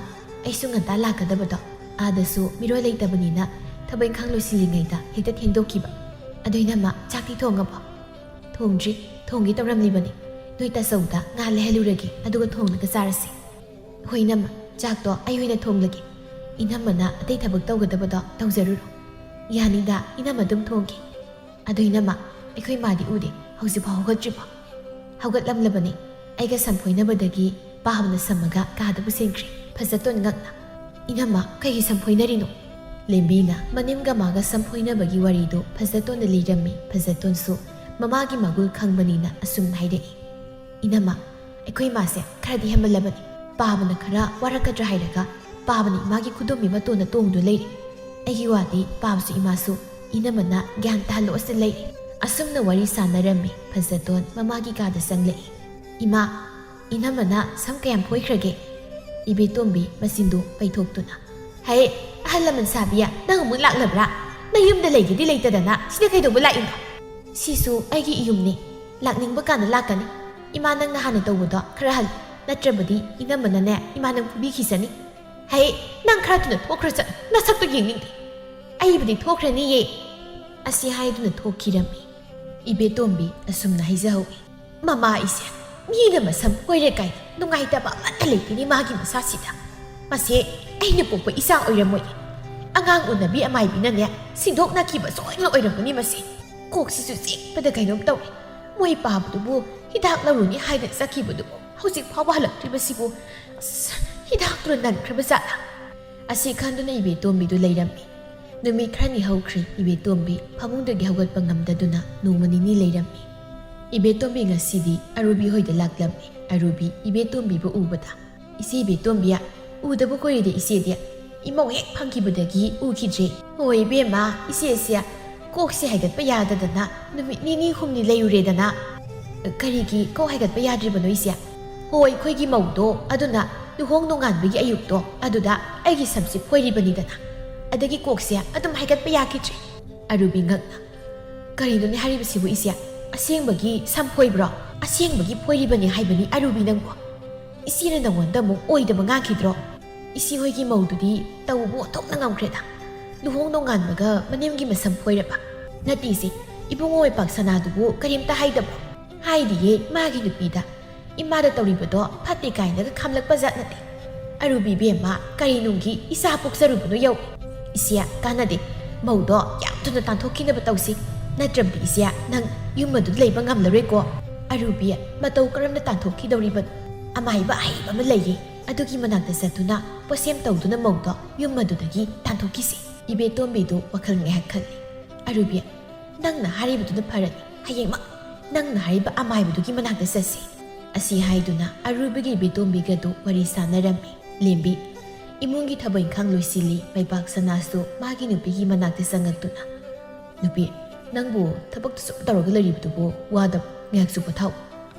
ꯑꯩꯁꯨ ꯉꯟꯇꯥ ꯂꯥꯛꯀꯗꯕꯗꯣ, ꯑꯥꯗꯁꯨ ꯃꯤꯔꯣꯜ ꯂꯩꯇꯕꯅꯤꯅ ꯊꯕꯛ ꯏꯪꯈꯥꯡ ꯂꯣꯏꯁꯤꯜꯂꯤꯉꯩꯗ ꯍꯦꯛꯇ ꯊꯦꯡꯗꯣꯛꯈꯤꯕ꯫ ꯑꯗꯣ ꯏꯅꯝꯃ, ꯆꯥꯛꯇꯤ ꯊꯣꯡꯉꯕꯣ?" "ꯊꯣꯡꯗ꯭ꯔꯤ, ꯊꯣꯡꯒꯦ ꯇꯧꯔꯝꯂꯤꯕꯅꯤ꯫ ꯅꯣꯏ ꯇꯥꯆꯧꯗ ꯉꯥ ꯂꯩꯍꯜꯂꯨꯔꯒꯦ, ꯑꯗꯨꯒ ꯊꯣꯡꯂꯒ ꯆꯥꯔꯁꯤ꯫" ꯍꯣꯏ ꯏꯅꯝꯃ, ꯆꯥꯛꯇꯣ ꯑꯩ ꯑꯣꯏꯅ ꯊꯣꯡꯂꯒꯦ꯫ ꯏꯅꯝꯃꯅ ꯑꯇꯩ ꯊꯕꯛ ꯇꯧꯒꯗꯕꯗꯣ ꯇꯧꯖꯔꯨꯔꯣ꯫ ꯌꯥꯅꯤꯗ, ꯏꯅꯝꯃ ꯑꯗꯨꯝ ꯊꯣꯡꯒꯦ꯫ ꯑꯗꯣ ꯏꯅꯝꯃ, ꯑꯩꯈꯣꯏ ꯃꯥꯗꯤ ꯎꯗꯦ, ꯍꯧꯖꯤꯛꯐꯥꯎ ꯍꯧꯒꯠꯇ꯭ꯔꯤꯕꯣ? ꯍꯧꯒꯠꯂꯝꯂꯕꯅꯤ꯫ ꯑꯩꯒ ꯁꯝꯐꯣꯏꯅꯕꯗꯒꯤ ꯄꯥꯕꯅ ꯁꯝꯃꯒ ꯀꯥꯗ ꯄꯨꯁꯤꯟꯈ꯭ꯔꯦ꯫ ꯐꯖꯇꯣꯟ ꯉꯛꯅ, "ꯏꯅꯝꯃ, ꯀꯩꯒꯤ ꯁꯝꯐꯣꯏꯅꯔꯤꯅꯣ?" ꯂꯦꯝꯕꯤꯅ ꯃꯅꯦꯝꯒ ꯃꯥꯒ ꯁꯝꯐꯣꯏꯅꯕꯒꯤ ꯋꯥꯔꯤꯗꯨ ꯐꯖꯇꯣꯟꯗ ꯂꯤꯔꯝꯃꯤ꯫ ꯐꯖꯇꯣꯟꯁꯨ ꯃꯃꯥꯒꯤ ꯃꯒꯨꯜ ꯈꯪꯕꯅꯤꯅ ꯑꯁꯨꯝꯅ ꯍꯥꯏꯔꯛꯏ꯫ "ꯏꯅꯝꯃ, ꯑꯩꯈꯣꯏ ꯃꯥꯁꯦ ꯈꯔꯗꯤ ꯍꯦꯟꯃꯜꯂꯕꯅꯤ꯫ ꯄꯥꯕꯅ ꯈꯔ ꯋꯥꯔꯛꯀꯗ꯭ꯔꯥ ꯍꯥꯏꯔꯒ ꯄꯥꯕꯅ ꯏꯃꯥꯒꯤ ꯈꯨꯗꯣꯝꯕꯤ ꯃꯇꯣꯟꯗ ꯇꯣꯡꯗꯨ ꯂꯩꯔꯦ꯫ ꯑꯩꯒꯤ ꯋꯥꯗꯤ ꯄꯥꯕꯁꯨ ꯏꯃꯥꯁꯨ ꯏꯅꯝꯃꯅ ꯒ꯭ꯌꯥꯟ ꯇꯥꯍꯜꯂꯣ ꯑꯁꯤꯗ ꯂꯩꯔꯦ"꯫ ꯑꯁꯨꯝꯅ ꯋꯥꯔꯤ ꯁꯥꯟꯅꯔꯝꯃꯤ ꯐꯖꯇꯣꯟ ꯃꯃꯥꯒꯤ ꯀꯥꯗ ꯆꯪꯂꯛꯏ꯫ "ꯏꯃꯥ, ꯏꯅꯝꯃꯅ ꯁꯝ ꯀꯌꯥꯝ ꯐꯣꯏꯈ꯭ꯔꯒꯦ?" ꯏꯕꯦꯇꯣꯝꯕꯤ ꯃꯆꯤꯟꯗꯨ ꯄꯩꯊꯣꯛꯇꯨꯅ, "ꯍꯩ, ꯑꯍꯜ ꯂꯃꯟ ꯁꯥꯕꯤ, ꯅꯪ ꯑꯃꯨꯛ ꯂꯥꯛꯂꯕ꯭ꯔꯥ? ꯅꯌꯨꯝꯗ ꯂꯩꯒꯦꯗꯤ ꯂꯩꯇꯗꯅ ꯁꯤꯗ ꯀꯩꯗꯧꯕ ꯂꯥꯛꯏꯅꯣ?" "ꯁꯤꯁꯨ ꯑꯩꯒꯤ ꯏꯌꯨꯝꯅꯤ, ꯂꯥꯛꯅꯤꯡꯕ ꯀꯥꯟꯗ ꯂꯥꯛꯀꯅꯤ꯫ ꯏꯃꯥ, ꯅꯪꯅ ꯍꯥꯟꯅ ꯇꯧꯕꯗꯣ ꯈꯔ ꯍꯜꯂꯨ, ꯅꯠꯇ꯭ꯔꯕꯗꯤ ꯏꯅꯝꯃꯅꯅꯦ ꯏꯃꯥ ꯅꯪ ꯐꯨꯕꯤꯈꯤꯁꯅꯤ꯫ ꯍꯩ, ꯅꯪ ꯈꯔ ꯊꯨꯅ ꯊꯣꯛꯈ꯭ꯔ ꯆꯠꯂꯨ, ꯅꯁꯛꯇꯣ ꯌꯦꯡꯅꯤꯡꯗꯦ꯫ ꯑꯩꯕꯨꯗꯤ ꯊꯣꯛꯈ꯭ꯔꯅꯤꯌꯦ"꯫ ꯑꯁꯤ ꯍꯥꯏꯗꯨꯅ ꯊꯣꯛꯈꯤꯔꯝꯃꯤ꯫ ꯏꯕꯦꯇꯣꯝꯕꯤ ꯑꯁꯨꯝꯅ ꯍꯥꯏꯖꯍꯧꯏ꯫ "ꯃꯃꯥ ꯑꯩꯁꯦ ꯃꯤꯅ ꯃꯁꯝ ꯐꯣꯏꯔꯦ ꯀꯥꯏꯅ ꯅꯨꯡꯉꯥꯏꯇꯕ ꯑꯃꯠꯇ ꯂꯩꯇꯦꯅꯦ ꯃꯥꯒꯤ ꯃꯁꯥꯁꯤꯗ꯫ ꯃꯁꯦ ꯑꯩꯅ ꯄꯣꯛꯄ ꯏꯆꯥ ꯑꯣꯏꯔꯝꯃꯣꯏ꯫ ꯑꯉꯥꯡ ꯎꯅꯕꯤ ꯑꯃꯥꯏꯕꯤꯅꯅꯦ ꯁꯤꯟꯗꯣꯛꯅꯈꯤꯕ ꯁꯣꯏꯗꯅ ꯑꯣꯏꯔꯝꯒꯅꯤ ꯃꯁꯦ꯫ ꯀꯣꯛꯁꯤꯁꯨ ꯆꯤꯛꯄꯗ ꯀꯩꯅꯣꯝ ꯇꯧꯔꯦ꯫ ꯃꯣꯏ ꯄꯥꯕꯗꯨꯕꯨ ꯍꯤꯗꯥꯛ ꯂꯧꯔꯨꯅꯤ ꯍꯥꯏꯗꯅ ꯆꯠꯈꯤꯕꯗꯨꯕꯨ ꯍꯧꯖꯤꯛ ꯐꯥꯎꯕ ꯍꯜꯂꯛꯇ꯭ꯔꯤꯕꯁꯤꯕꯨ꯫ ꯑꯁ, ꯍꯤꯗꯥꯛꯇꯨꯅ ꯅꯟꯈ꯭ꯔꯕ ꯖꯥꯠꯂꯥ?" ꯑꯁꯤ ꯈꯟꯗꯨꯅ ꯏꯕꯦꯇꯣꯝꯕꯤꯗꯨ ꯂꯩꯔꯝꯃꯤ꯫ ꯅꯨꯃꯤꯠ ꯈꯔꯅꯤ ꯍꯧꯈ꯭ꯔꯦ, ꯏꯕꯦꯇꯣꯝꯕꯤ ꯐꯃꯨꯡꯗꯒꯤ ꯍꯧꯒꯠꯄ ꯉꯝꯗꯗꯨꯅ ꯅꯣꯡꯃ ꯅꯤꯅꯤ ꯂꯩꯔꯝꯃꯤ꯫ ꯏꯕꯦꯇꯣꯝꯕꯤ ꯉꯁꯤꯗꯤ ꯑꯔꯨꯕꯤ ꯍꯣꯏꯗ ꯂꯥꯛꯂꯝꯃꯤ꯫ ꯑꯔꯨꯕꯤ ꯏꯕꯦꯇꯣꯝꯕꯤꯕꯨ ꯎꯕꯗ, "ꯏꯆꯦ ꯏꯕꯦꯇꯣꯝꯕꯤ, ꯎꯗꯕ ꯀꯨꯏꯔꯦꯗ ꯏꯆꯦꯗꯤ꯫ ꯏꯃꯧ ꯍꯦꯛ ꯐꯪꯈꯤꯕꯗꯒꯤ ꯎꯈꯤꯗ꯭ꯔꯦ"꯫ "ꯍꯣꯏ ꯏꯕꯦꯝꯃ, ꯏꯆꯦꯁꯦ ꯀꯣꯛꯁꯦ ꯍꯥꯏꯒꯠꯄ ꯌꯥꯗꯗꯅ ꯅꯨꯃꯤꯠ ꯅꯤꯅꯤ ꯍꯨꯝꯅꯤ ꯂꯩꯔꯨꯔꯦꯗꯅ"꯫ "ꯀꯔꯤꯒꯤ ꯀꯣꯛ ꯍꯥꯏꯒꯠꯄ ꯌꯥꯗ꯭ꯔꯤꯕꯅꯣ ꯏꯆꯦ?" "ꯍꯣꯏ, ꯑꯩꯈꯣꯏꯒꯤ ꯃꯧꯗꯣ ꯑꯗꯨꯅ ꯂꯨꯍꯣꯡ ꯅꯣꯡꯉꯥꯟꯕꯒꯤ ꯑꯌꯨꯛꯇꯣ ꯑꯗꯨꯗ ꯑꯩꯒꯤ ꯁꯝꯁꯦ ꯐꯣꯏꯔꯤꯕꯅꯤꯗꯅ, ꯑꯗꯒꯤ ꯀꯣꯛꯁꯦ ꯑꯗꯨꯝ ꯍꯥꯏꯒꯠꯄ ꯌꯥꯈꯤꯗ꯭ꯔꯦ"꯫ ꯑꯔꯨꯕꯤ ꯉꯛꯅ, "ꯀꯔꯤꯅꯣꯅꯦ ꯍꯥꯏꯔꯤꯕꯁꯤꯕꯨ ꯏꯆꯦ? ꯑꯁꯦꯡꯕꯒꯤ ꯁꯝ ꯐꯣꯏꯕ꯭ꯔꯣ? ꯑꯁꯦꯡꯕꯒꯤ ꯐꯣꯏꯔꯤꯕꯅꯤ ꯍꯥꯏꯕꯅꯤ ꯑꯔꯨꯕꯤ ꯅꯪꯕꯨ꯫ ꯏꯆꯦꯅ ꯅꯉꯣꯟꯗ ꯑꯃꯨꯛ ꯑꯣꯏꯗꯕ ꯉꯥꯡꯈꯤꯗ꯭ꯔꯣ? ꯏꯆꯦ ꯍꯣꯏꯒꯤ ꯃꯧꯗꯨꯗꯤ ꯇꯧꯕ ꯑꯣꯟꯊꯣꯛꯅ ꯉꯝꯈ꯭ꯔꯦꯗ꯫ ꯂꯨꯍꯣꯡ ꯅꯣꯡꯉꯥꯟꯕꯒ ꯃꯅꯦꯝꯒꯤ ꯃꯁꯝ ꯐꯣꯏꯔꯕ? ꯅꯠꯇꯦ ꯏꯆꯦ, ꯏꯕꯨꯡꯉꯣ ꯄꯥꯛ ꯁꯅꯥꯗꯨꯕꯨ ꯀꯔꯤꯝꯇ ꯍꯥꯏꯗꯕ꯭ꯔꯣ?" ꯍꯥꯏꯗꯤꯌꯦ, ꯃꯥꯒꯤ ꯅꯨꯄꯤꯗ ꯏꯃꯥꯗ ꯇꯧꯔꯤꯕꯗꯣ ꯐꯠꯇꯦ ꯀꯥꯏꯅꯒ ꯈꯥꯝꯂꯛꯄ ꯖꯥꯠ ꯅꯠꯇꯦ꯫ "ꯑꯔꯨꯕꯤ ꯏꯕꯦꯝꯃ, ꯀꯔꯤ ꯅꯨꯡꯒꯤ ꯏꯆꯥ ꯄꯣꯛꯆꯔꯨꯕꯅꯣ ꯌꯧ꯫ ꯏꯆꯦ, ꯀꯥꯟꯅꯗꯦ꯫ ꯃꯧꯗꯣ ꯌꯥꯝ ꯊꯨꯅ ꯇꯥꯟꯊꯣꯛꯈꯤꯅꯕ ꯇꯧꯁꯤ꯫ ꯅꯠꯇ꯭ꯔꯕꯗꯤ ꯏꯆꯦ, ꯅꯪ ꯌꯨꯝ ꯑꯗꯨꯗ ꯂꯩꯕ ꯉꯝꯂꯔꯣꯏꯀꯣ꯫ ꯑꯔꯨꯕꯤ ꯃꯇꯧ ꯀꯔꯝꯅ ꯇꯥꯟꯊꯣꯛꯈꯤꯗꯧꯔꯤꯕꯅꯣ? ꯑꯃꯥꯏꯕ ꯑꯍꯩꯕ ꯑꯃ ꯂꯩꯌꯦ꯫ ꯑꯗꯨꯒꯤ ꯃꯅꯥꯛꯇ ꯆꯠꯇꯨꯅ ꯄꯣꯠꯁꯦꯝ ꯇꯧꯗꯨꯅ ꯃꯧꯗꯣ ꯌꯨꯝ ꯑꯗꯨꯗꯒꯤ ꯇꯥꯟꯊꯣꯛꯈꯤꯁꯤ꯫" ꯏꯕꯦꯇꯣꯝꯕꯤꯗꯨ ꯋꯥꯈꯜ ꯉꯥꯏꯍꯥꯛ ꯈꯜꯂꯤ꯫ "ꯑꯔꯨꯕꯤ, ꯅꯪꯅ ꯍꯥꯏꯔꯤꯕꯗꯨꯅ ꯐꯔꯅꯤ꯫ ꯍꯌꯦꯡꯃꯛ ꯅꯪꯅ ꯍꯥꯏꯔꯤꯕ ꯑꯃꯥꯏꯕꯗꯨꯒꯤ ꯃꯅꯥꯛꯇ ꯆꯠꯁꯤ꯫" ꯑꯁꯤ ꯍꯥꯏꯗꯨꯅ ꯑꯔꯨꯕꯤꯒ ꯏꯕꯦꯇꯣꯝꯕꯤꯒꯗꯨ ꯋꯥꯔꯤ ꯁꯥꯟꯅꯔꯝꯃꯤ꯫ ꯂꯦꯝꯕꯤ ꯏꯃꯨꯡꯒꯤ ꯊꯕꯛ ꯏꯪꯈꯥꯡ ꯂꯣꯏꯁꯤꯜꯂꯤ꯫ ꯃꯩꯄꯥꯛ ꯁꯅꯥꯁꯨ ꯃꯥꯒꯤ ꯅꯨꯄꯤꯒꯤ ꯃꯅꯥꯛꯇ ꯆꯪꯉꯛꯇꯨꯅ, "ꯅꯨꯄꯤ, ꯅꯪꯕꯨ ꯊꯕꯛꯇ ꯁꯨꯝ ꯇꯧꯔꯒ ꯂꯩꯔꯤꯕꯗꯨꯕꯨ ꯋꯥꯗꯕ? ꯉꯥꯏꯍꯥꯛꯁꯨ ꯄꯣꯊꯥꯎ꯫"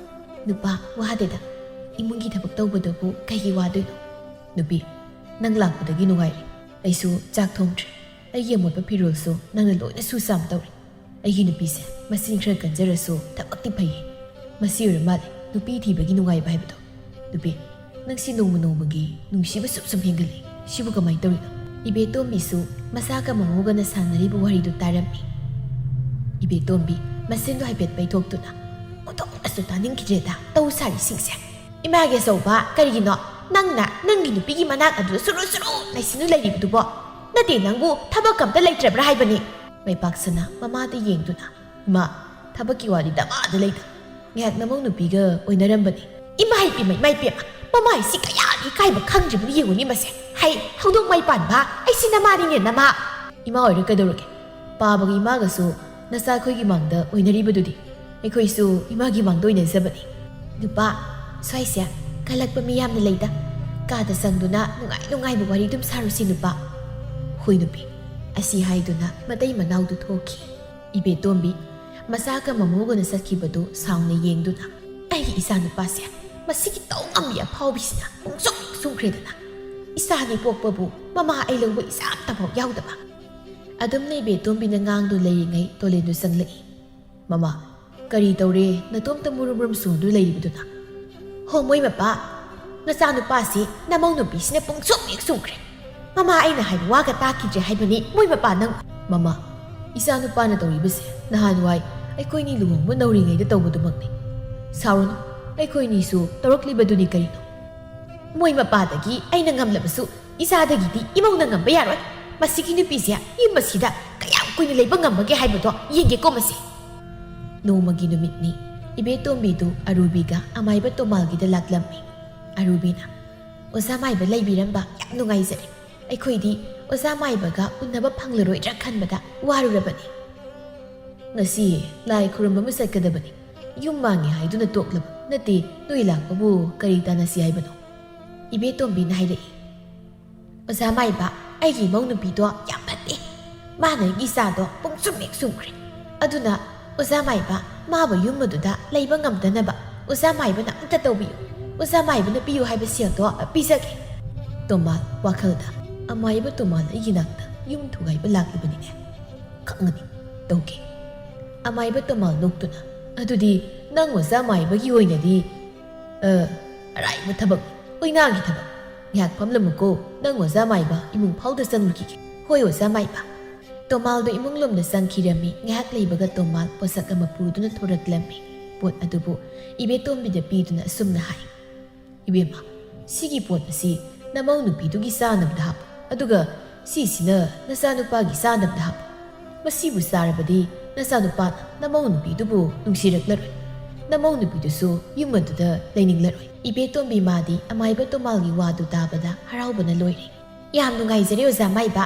"ꯅꯨꯄꯥ, ꯋꯥꯗꯦꯗ꯫ ꯏꯃꯨꯡꯒꯤ ꯊꯕꯛ ꯇꯧꯕꯗꯕꯨ ꯀꯩꯒꯤ ꯋꯥꯗꯣꯏꯅꯣ?" "ꯅꯨꯄꯤ, ꯅꯪ ꯂꯥꯛꯄꯗꯒꯤ ꯅꯨꯡꯉꯥꯏꯔꯦ꯫ ꯑꯩꯁꯨ ꯆꯥꯛ ꯊꯣꯡꯗ꯭ꯔꯤ꯫ ꯑꯩꯒꯤ ꯑꯃꯣꯠꯄ ꯐꯤꯔꯣꯜꯁꯨ ꯅꯪꯅ ꯂꯣꯏꯅ ꯁꯨ ꯆꯥꯝ ꯇꯧꯔꯦ꯫ ꯑꯩꯒꯤ ꯅꯨꯄꯤꯁꯦ ꯃꯆꯤꯟ ꯈꯔ ꯀꯟꯖꯔꯁꯨ ꯊꯕꯛꯇꯤ ꯐꯩꯌꯦ꯫ ꯃꯁꯤ ꯑꯣꯏꯔ ꯃꯥꯜꯂꯦ ꯅꯨꯄꯤ ꯊꯤꯕꯒꯤ ꯅꯨꯡꯉꯥꯏꯕ ꯍꯥꯏꯕꯗꯣ꯫ ꯅꯨꯄꯤ, ꯅꯪꯁꯤ ꯅꯣꯡꯃ ꯅꯣꯡꯃꯒꯤ ꯅꯨꯡꯁꯤꯕ ꯁꯨꯝ ꯁꯨꯝ ꯍꯦꯟꯒꯠꯂꯦ꯫ ꯁꯤꯕꯨ ꯀꯃꯥꯏꯅ ꯇꯧꯔꯤꯅꯣ?" ꯏꯕꯦꯇꯣꯝꯕꯤꯁꯨ ꯃꯆꯥꯒ ꯃꯃꯧꯒꯅ ꯁꯥꯟꯅꯔꯤꯕ ꯋꯥꯔꯤꯗꯨ ꯇꯥꯔꯝꯃꯤ꯫ ꯏꯕꯦꯇꯣꯝꯕꯤ ꯃꯁꯦꯟꯗꯣ ꯍꯥꯏꯐꯦꯠ ꯄꯩꯊꯣꯛꯇꯨꯅ, "ꯑꯣꯟꯊꯣꯛꯅꯁꯨ ꯇꯥꯅꯤꯡꯈꯤꯗ꯭ꯔꯦꯗ ꯇꯧ ꯁꯥꯔꯤꯁꯤꯡꯁꯦ꯫ ꯏꯃꯥꯒꯤ ꯑꯆꯧꯕ, ꯀꯔꯤꯒꯤꯅꯣ ꯅꯪꯅ ꯅꯪꯒꯤ ꯅꯨꯄꯤꯒꯤ ꯃꯅꯥꯛ ꯑꯗꯨꯗ ꯁꯨꯔꯨ ꯁꯨꯔꯨ ꯂꯩꯁꯤꯟꯅ ꯂꯩꯔꯤꯕꯗꯨꯕꯣ? ꯅꯠꯇꯦ, ꯅꯪꯕꯨ ꯊꯕꯛ ꯑꯝꯇ ꯂꯩꯇ꯭ꯔꯕ꯭ꯔꯥ ꯍꯥꯏꯕꯅꯤ?" ꯃꯩꯄꯥꯛꯁꯅꯥ ꯃꯃꯥꯗ ꯌꯦꯡꯗꯨꯅ, "ꯏꯃꯥ, ꯊꯕꯛꯀꯤ ꯋꯥꯗꯤ ꯗꯃꯥꯗ ꯂꯩꯗ꯫ ꯉꯥꯏꯍꯥꯛ ꯅꯃꯧ ꯅꯨꯄꯤꯒ ꯑꯣꯏꯅꯔꯝꯕꯅꯤ꯫" "ꯏꯃꯥ ꯏꯄꯦꯝꯃ, ꯏꯃꯥ ꯏꯄꯦꯝꯃ, ꯃꯃꯥ ꯍꯥꯏꯁꯤ ꯀꯌꯥꯗꯤ ꯏꯀꯥꯏꯕ ꯈꯪꯗ꯭ꯔꯤꯕꯅꯣ ꯌꯦꯡꯉꯨꯅꯦ ꯃꯁꯦ꯫ ꯍꯩ, ꯍꯧꯗꯣꯡ ꯃꯥꯏ ꯄꯥꯟꯕ, ꯑꯩꯁꯤ ꯅꯃꯥꯅꯤꯅꯦ, ꯅꯃꯥ!" "ꯏꯃꯥ ꯑꯣꯏꯔ ꯀꯩꯗꯧꯔꯒꯦ? ꯄꯥꯕꯒ ꯏꯃꯥꯒꯁꯨ ꯅꯆꯥ ꯑꯩꯈꯣꯏꯒꯤ ꯃꯥꯡꯗ ꯑꯣꯏꯅꯔꯤꯕꯗꯨꯗꯤ꯫ ꯑꯩꯈꯣꯏꯁꯨ ꯏꯃꯥꯒꯤ ꯃꯥꯡꯗ ꯑꯣꯏꯅꯖꯕꯅꯤ꯫" "ꯅꯨꯄꯥ, ꯁ꯭ꯋꯥꯏꯁꯦ ꯀꯜꯂꯛꯄ ꯃꯤ ꯌꯥꯝꯅ ꯂꯩꯗ꯫ ꯀꯥꯗ ꯆꯪꯗꯨꯅ ꯅꯨꯡꯉꯥꯏ ꯅꯨꯡꯉꯥꯏꯕ ꯋꯥꯔꯤ ꯑꯗꯨꯝ ꯁꯥꯔꯨꯁꯤ, ꯅꯨꯄꯥ꯫" "ꯍꯣꯏ, ꯅꯨꯄꯤ꯫" ꯑꯁꯤ ꯍꯥꯏꯗꯨꯅ ꯃꯇꯩ ꯃꯅꯥꯎꯗꯨ ꯊꯣꯛꯈꯤ꯫ ꯏꯕꯦꯇꯣꯝꯕꯤ ꯃꯆꯥꯒ ꯃꯃꯧꯒꯅ ꯆꯠꯈꯤꯕꯗꯨ ꯁꯥꯎꯅ ꯌꯦꯡꯗꯨꯅ, "ꯑꯩꯒꯤ ꯏꯆꯥ ꯅꯨꯄꯥꯁꯦ ꯃꯁꯤꯒꯤ ꯇꯧ ꯉꯝꯕꯤ ꯑꯐꯥꯎꯕꯤꯁꯤꯅ ꯄꯨꯡꯁꯨꯝ ꯁꯨꯝꯈ꯭ꯔꯦꯗꯅ꯫ ꯏꯆꯥꯅꯤ ꯄꯣꯛꯄꯕꯨ ꯃꯃꯥ ꯑꯩ ꯂꯧꯕ ꯏꯆꯥ ꯑꯝꯇꯐꯥꯎ ꯌꯥꯎꯗꯕ꯫" ꯑꯗꯨꯝꯅ ꯏꯕꯦꯇꯣꯝꯕꯤꯅ ꯉꯥꯡꯗꯨ ꯂꯩꯔꯤꯉꯩ ꯇꯣꯂꯦꯟꯗꯨ ꯆꯪꯂꯛꯏ꯫ "ꯃꯃꯥ, ꯀꯔꯤ ꯇꯧꯔꯦ? ꯅꯇꯣꯝꯇ ꯃꯨꯔꯨꯝ ꯃꯨꯔꯨꯝ ꯆꯨꯗꯨ ꯂꯩꯔꯤꯕꯗꯨꯅ?" "ꯍꯣ, ꯃꯣꯏ ꯃꯄꯥ, ꯅꯆꯥꯅꯨꯄꯥꯁꯤ ꯅꯃꯧ ꯅꯨꯄꯤꯁꯤꯅ ꯄꯨꯡꯁꯨꯝ ꯍꯦꯛ ꯁꯨꯝꯈ꯭ꯔꯦ꯫ ꯃꯃꯥ ꯑꯩꯅ ꯍꯥꯏꯕ ꯋꯥꯒ ꯇꯥꯈꯤꯗ꯭ꯔꯦ ꯍꯥꯏꯕꯅꯤ ꯃꯣꯏ ꯃꯄꯥ ꯅꯪ꯫" "ꯃꯃꯥ, ꯏꯆꯥꯅꯨꯄꯥꯅ ꯇꯧꯔꯤꯕꯁꯦ ꯅꯍꯥꯟꯋꯥꯏ ꯑꯩꯈꯣꯏꯅꯤ ꯂꯨꯍꯣꯡꯕ ꯅꯧꯔꯤꯉꯩꯗ ꯇꯧꯕꯗꯨꯃꯛꯅꯤ꯫ ꯁꯥꯎꯔꯨꯅꯨ, ꯑꯩꯈꯣꯏꯅꯤꯁꯨ ꯇꯧꯔꯛꯂꯤꯕꯗꯨꯅꯤ ꯀꯔꯤꯅꯣ?" ꯃꯣꯏ ꯃꯄꯥꯗꯒꯤ ꯑꯩꯅ ꯉꯝꯂꯕꯁꯨ ꯏꯆꯥꯗꯒꯤꯗꯤ ꯏꯃꯧꯅ ꯉꯝꯕ ꯌꯥꯔꯣꯏ꯫ ꯃꯁꯤꯒꯤ ꯅꯨꯄꯤꯁꯦ ꯌꯨꯝ ꯑꯁꯤꯗ ꯀꯌꯥꯝ ꯀꯨꯏꯅ ꯂꯩꯕ ꯉꯝꯃꯒꯦ ꯍꯥꯏꯕꯗꯣ ꯌꯦꯡꯒꯦꯀꯣ ꯃꯁꯦ꯫ ꯅꯣꯡꯃꯒꯤ ꯅꯨꯃꯤꯠꯅꯤ꯫ ꯏꯕꯦꯇꯣꯝꯕꯤꯗꯨ ꯑꯔꯨꯕꯤꯒ ꯑꯃꯥꯏꯕ ꯇꯣꯃꯥꯜꯒꯤꯗ ꯂꯥꯛꯂꯝꯃꯤ꯫ ꯑꯔꯨꯕꯤꯅ, "ꯑꯣꯖꯥ ꯃꯥꯏꯕ ꯂꯩꯕꯤꯔꯝꯕ ꯌꯥꯝ ꯅꯨꯡꯉꯥꯏꯖꯔꯦ꯫ ꯑꯩꯈꯣꯏꯗꯤ ꯑꯣꯖꯥ ꯃꯥꯏꯕꯒ ꯎꯅꯕ ꯐꯪꯂꯔꯣꯏꯗ꯭ꯔꯥ ꯈꯟꯕꯗ ꯋꯥꯔꯨꯔꯕꯅꯤ꯫ ꯉꯁꯤ ꯂꯥꯏ ꯈꯨꯔꯨꯝꯕ ꯑꯃ ꯆꯠꯀꯗꯕꯅꯤ꯫ ꯌꯨꯝ ꯃꯥꯡꯉꯦ ꯍꯥꯏꯗꯨꯅ ꯇꯣꯛꯂꯕ ꯅꯠꯇꯦ, ꯅꯣꯏ ꯂꯥꯛꯄꯕꯨ ꯀꯔꯤ ꯇꯥꯟꯅꯁꯤ ꯍꯥꯏꯕꯅꯣ?" ꯏꯕꯦꯇꯣꯝꯕꯤꯅ ꯍꯥꯏꯔꯛꯏ꯫ "ꯑꯣꯖꯥ ꯃꯥꯏꯕ, ꯑꯩꯒꯤ ꯏꯃꯧ ꯅꯨꯄꯤꯗꯣ ꯌꯥꯝ ꯐꯠꯇꯦ꯫ ꯃꯥꯅ ꯑꯩꯒꯤ ꯏꯆꯥꯗꯣ ꯄꯨꯡꯁꯨꯝ ꯍꯦꯛ ꯁꯨꯝꯈ꯭ꯔꯦ꯫ ꯑꯗꯨꯅ ꯑꯣꯖꯥ ꯃꯥꯏꯕ, ꯃꯥꯕꯨ ꯌꯨꯝ ꯑꯗꯨꯗ ꯂꯩꯕ ꯉꯝꯗꯅꯕ ꯑꯣꯖꯥ ꯃꯥꯏꯕꯅ ꯑꯝꯇ ꯇꯧꯕꯤꯌꯨ꯫ ꯑꯣꯖꯥ ꯃꯥꯏꯕꯅ ꯄꯤꯌꯨ ꯍꯥꯏꯕ ꯁꯦꯜꯗꯣ ꯄꯤꯖꯒꯦ꯫" ꯇꯣꯃꯥꯜ ꯋꯥꯈꯜꯗ, "ꯑꯃꯥꯏꯕ ꯇꯣꯃꯥꯜ ꯑꯩꯒꯤ ꯅꯥꯛꯇ ꯌꯨꯝ ꯊꯨꯒꯥꯏꯕ ꯂꯥꯛꯂꯤꯕꯅꯤꯅꯦ꯫ ꯈꯪꯒꯅꯤ, ꯇꯧꯒꯦ꯫" ꯑꯃꯥꯏꯕ ꯇꯣꯃꯥꯜ ꯅꯣꯛꯇꯨꯅ, "ꯑꯗꯨꯗꯤ ꯅꯪ ꯑꯣꯖꯥ ꯃꯥꯏꯕꯒꯤ ꯑꯣꯏꯅꯗꯤ, ꯑ, ꯑꯔꯥꯏꯕ ꯊꯕꯛ, ꯑꯣꯏꯅꯥꯒꯤ ꯊꯕꯛ꯫ ꯉꯥꯏꯍꯥꯛ ꯐꯝꯂꯝꯃꯨꯀꯣ, ꯅꯪ ꯑꯣꯖꯥ ꯃꯥꯏꯕ ꯏꯃꯨꯡ ꯐꯥꯎꯗ ꯆꯪꯂꯨꯈꯤꯒꯦ꯫" "ꯍꯣꯏ, ꯑꯣꯖꯥ ꯃꯥꯏꯕ꯫" ꯇꯣꯃꯥꯜꯗꯣ ꯏꯃꯨꯡ ꯂꯣꯝꯗ ꯆꯪꯈꯤꯔꯝꯃꯤ꯫ ꯉꯥꯏꯍꯥꯛ ꯂꯩꯕꯒ ꯇꯣꯃꯥꯜ ꯄꯣꯠꯁꯛ ꯑꯃ ꯄꯨꯗꯨꯅ ꯊꯣꯔꯛꯂꯝꯃꯤ꯫ ꯄꯣꯠ ꯑꯗꯨꯕꯨ ꯏꯕꯦꯇꯣꯝꯕꯤꯗ ꯄꯤꯗꯨꯅ ꯑꯁꯨꯝꯅ ꯍꯥꯏ, "ꯏꯕꯦꯝꯃ, ꯁꯤꯒꯤ ꯄꯣꯠ ꯑꯁꯤ ꯅꯃꯧ ꯅꯨꯄꯤꯗꯨꯒꯤ ꯆꯥꯅꯕꯗ ꯍꯥꯞꯄꯨ, ꯑꯗꯨꯒ ꯁꯤꯁꯤꯅ ꯅꯆꯥꯅꯨꯄꯥꯒꯤ ꯆꯥꯅꯕꯗ ꯍꯥꯞꯄꯨ꯫ ꯃꯁꯤꯕꯨ ꯆꯥꯔꯕꯗꯤ ꯅꯆꯥꯅꯨꯄꯥꯅ ꯅꯃꯧ ꯅꯨꯄꯤꯗꯨꯕꯨ ꯅꯨꯡꯁꯤꯔꯛꯂꯔꯣꯏ꯫ ꯅꯃꯧ ꯅꯨꯄꯤꯗꯨꯁꯨ ꯌꯨꯝ ꯑꯗꯨꯗ ꯂꯩꯅꯤꯡꯂꯔꯣꯏ꯫" ꯏꯕꯦꯇꯣꯝꯕꯤ ꯃꯥꯗꯤ ꯑꯃꯥꯏꯕ ꯇꯣꯃꯥꯜꯒꯤ ꯋꯥꯗꯨ ꯇꯥꯕꯗ ꯍꯔꯥꯎꯕꯅ ꯂꯣꯏꯔꯦ꯫ "ꯌꯥꯝ ꯅꯨꯡꯉꯥꯏꯖꯔꯦ ꯑꯣꯖꯥ ꯃꯥꯏꯕ꯫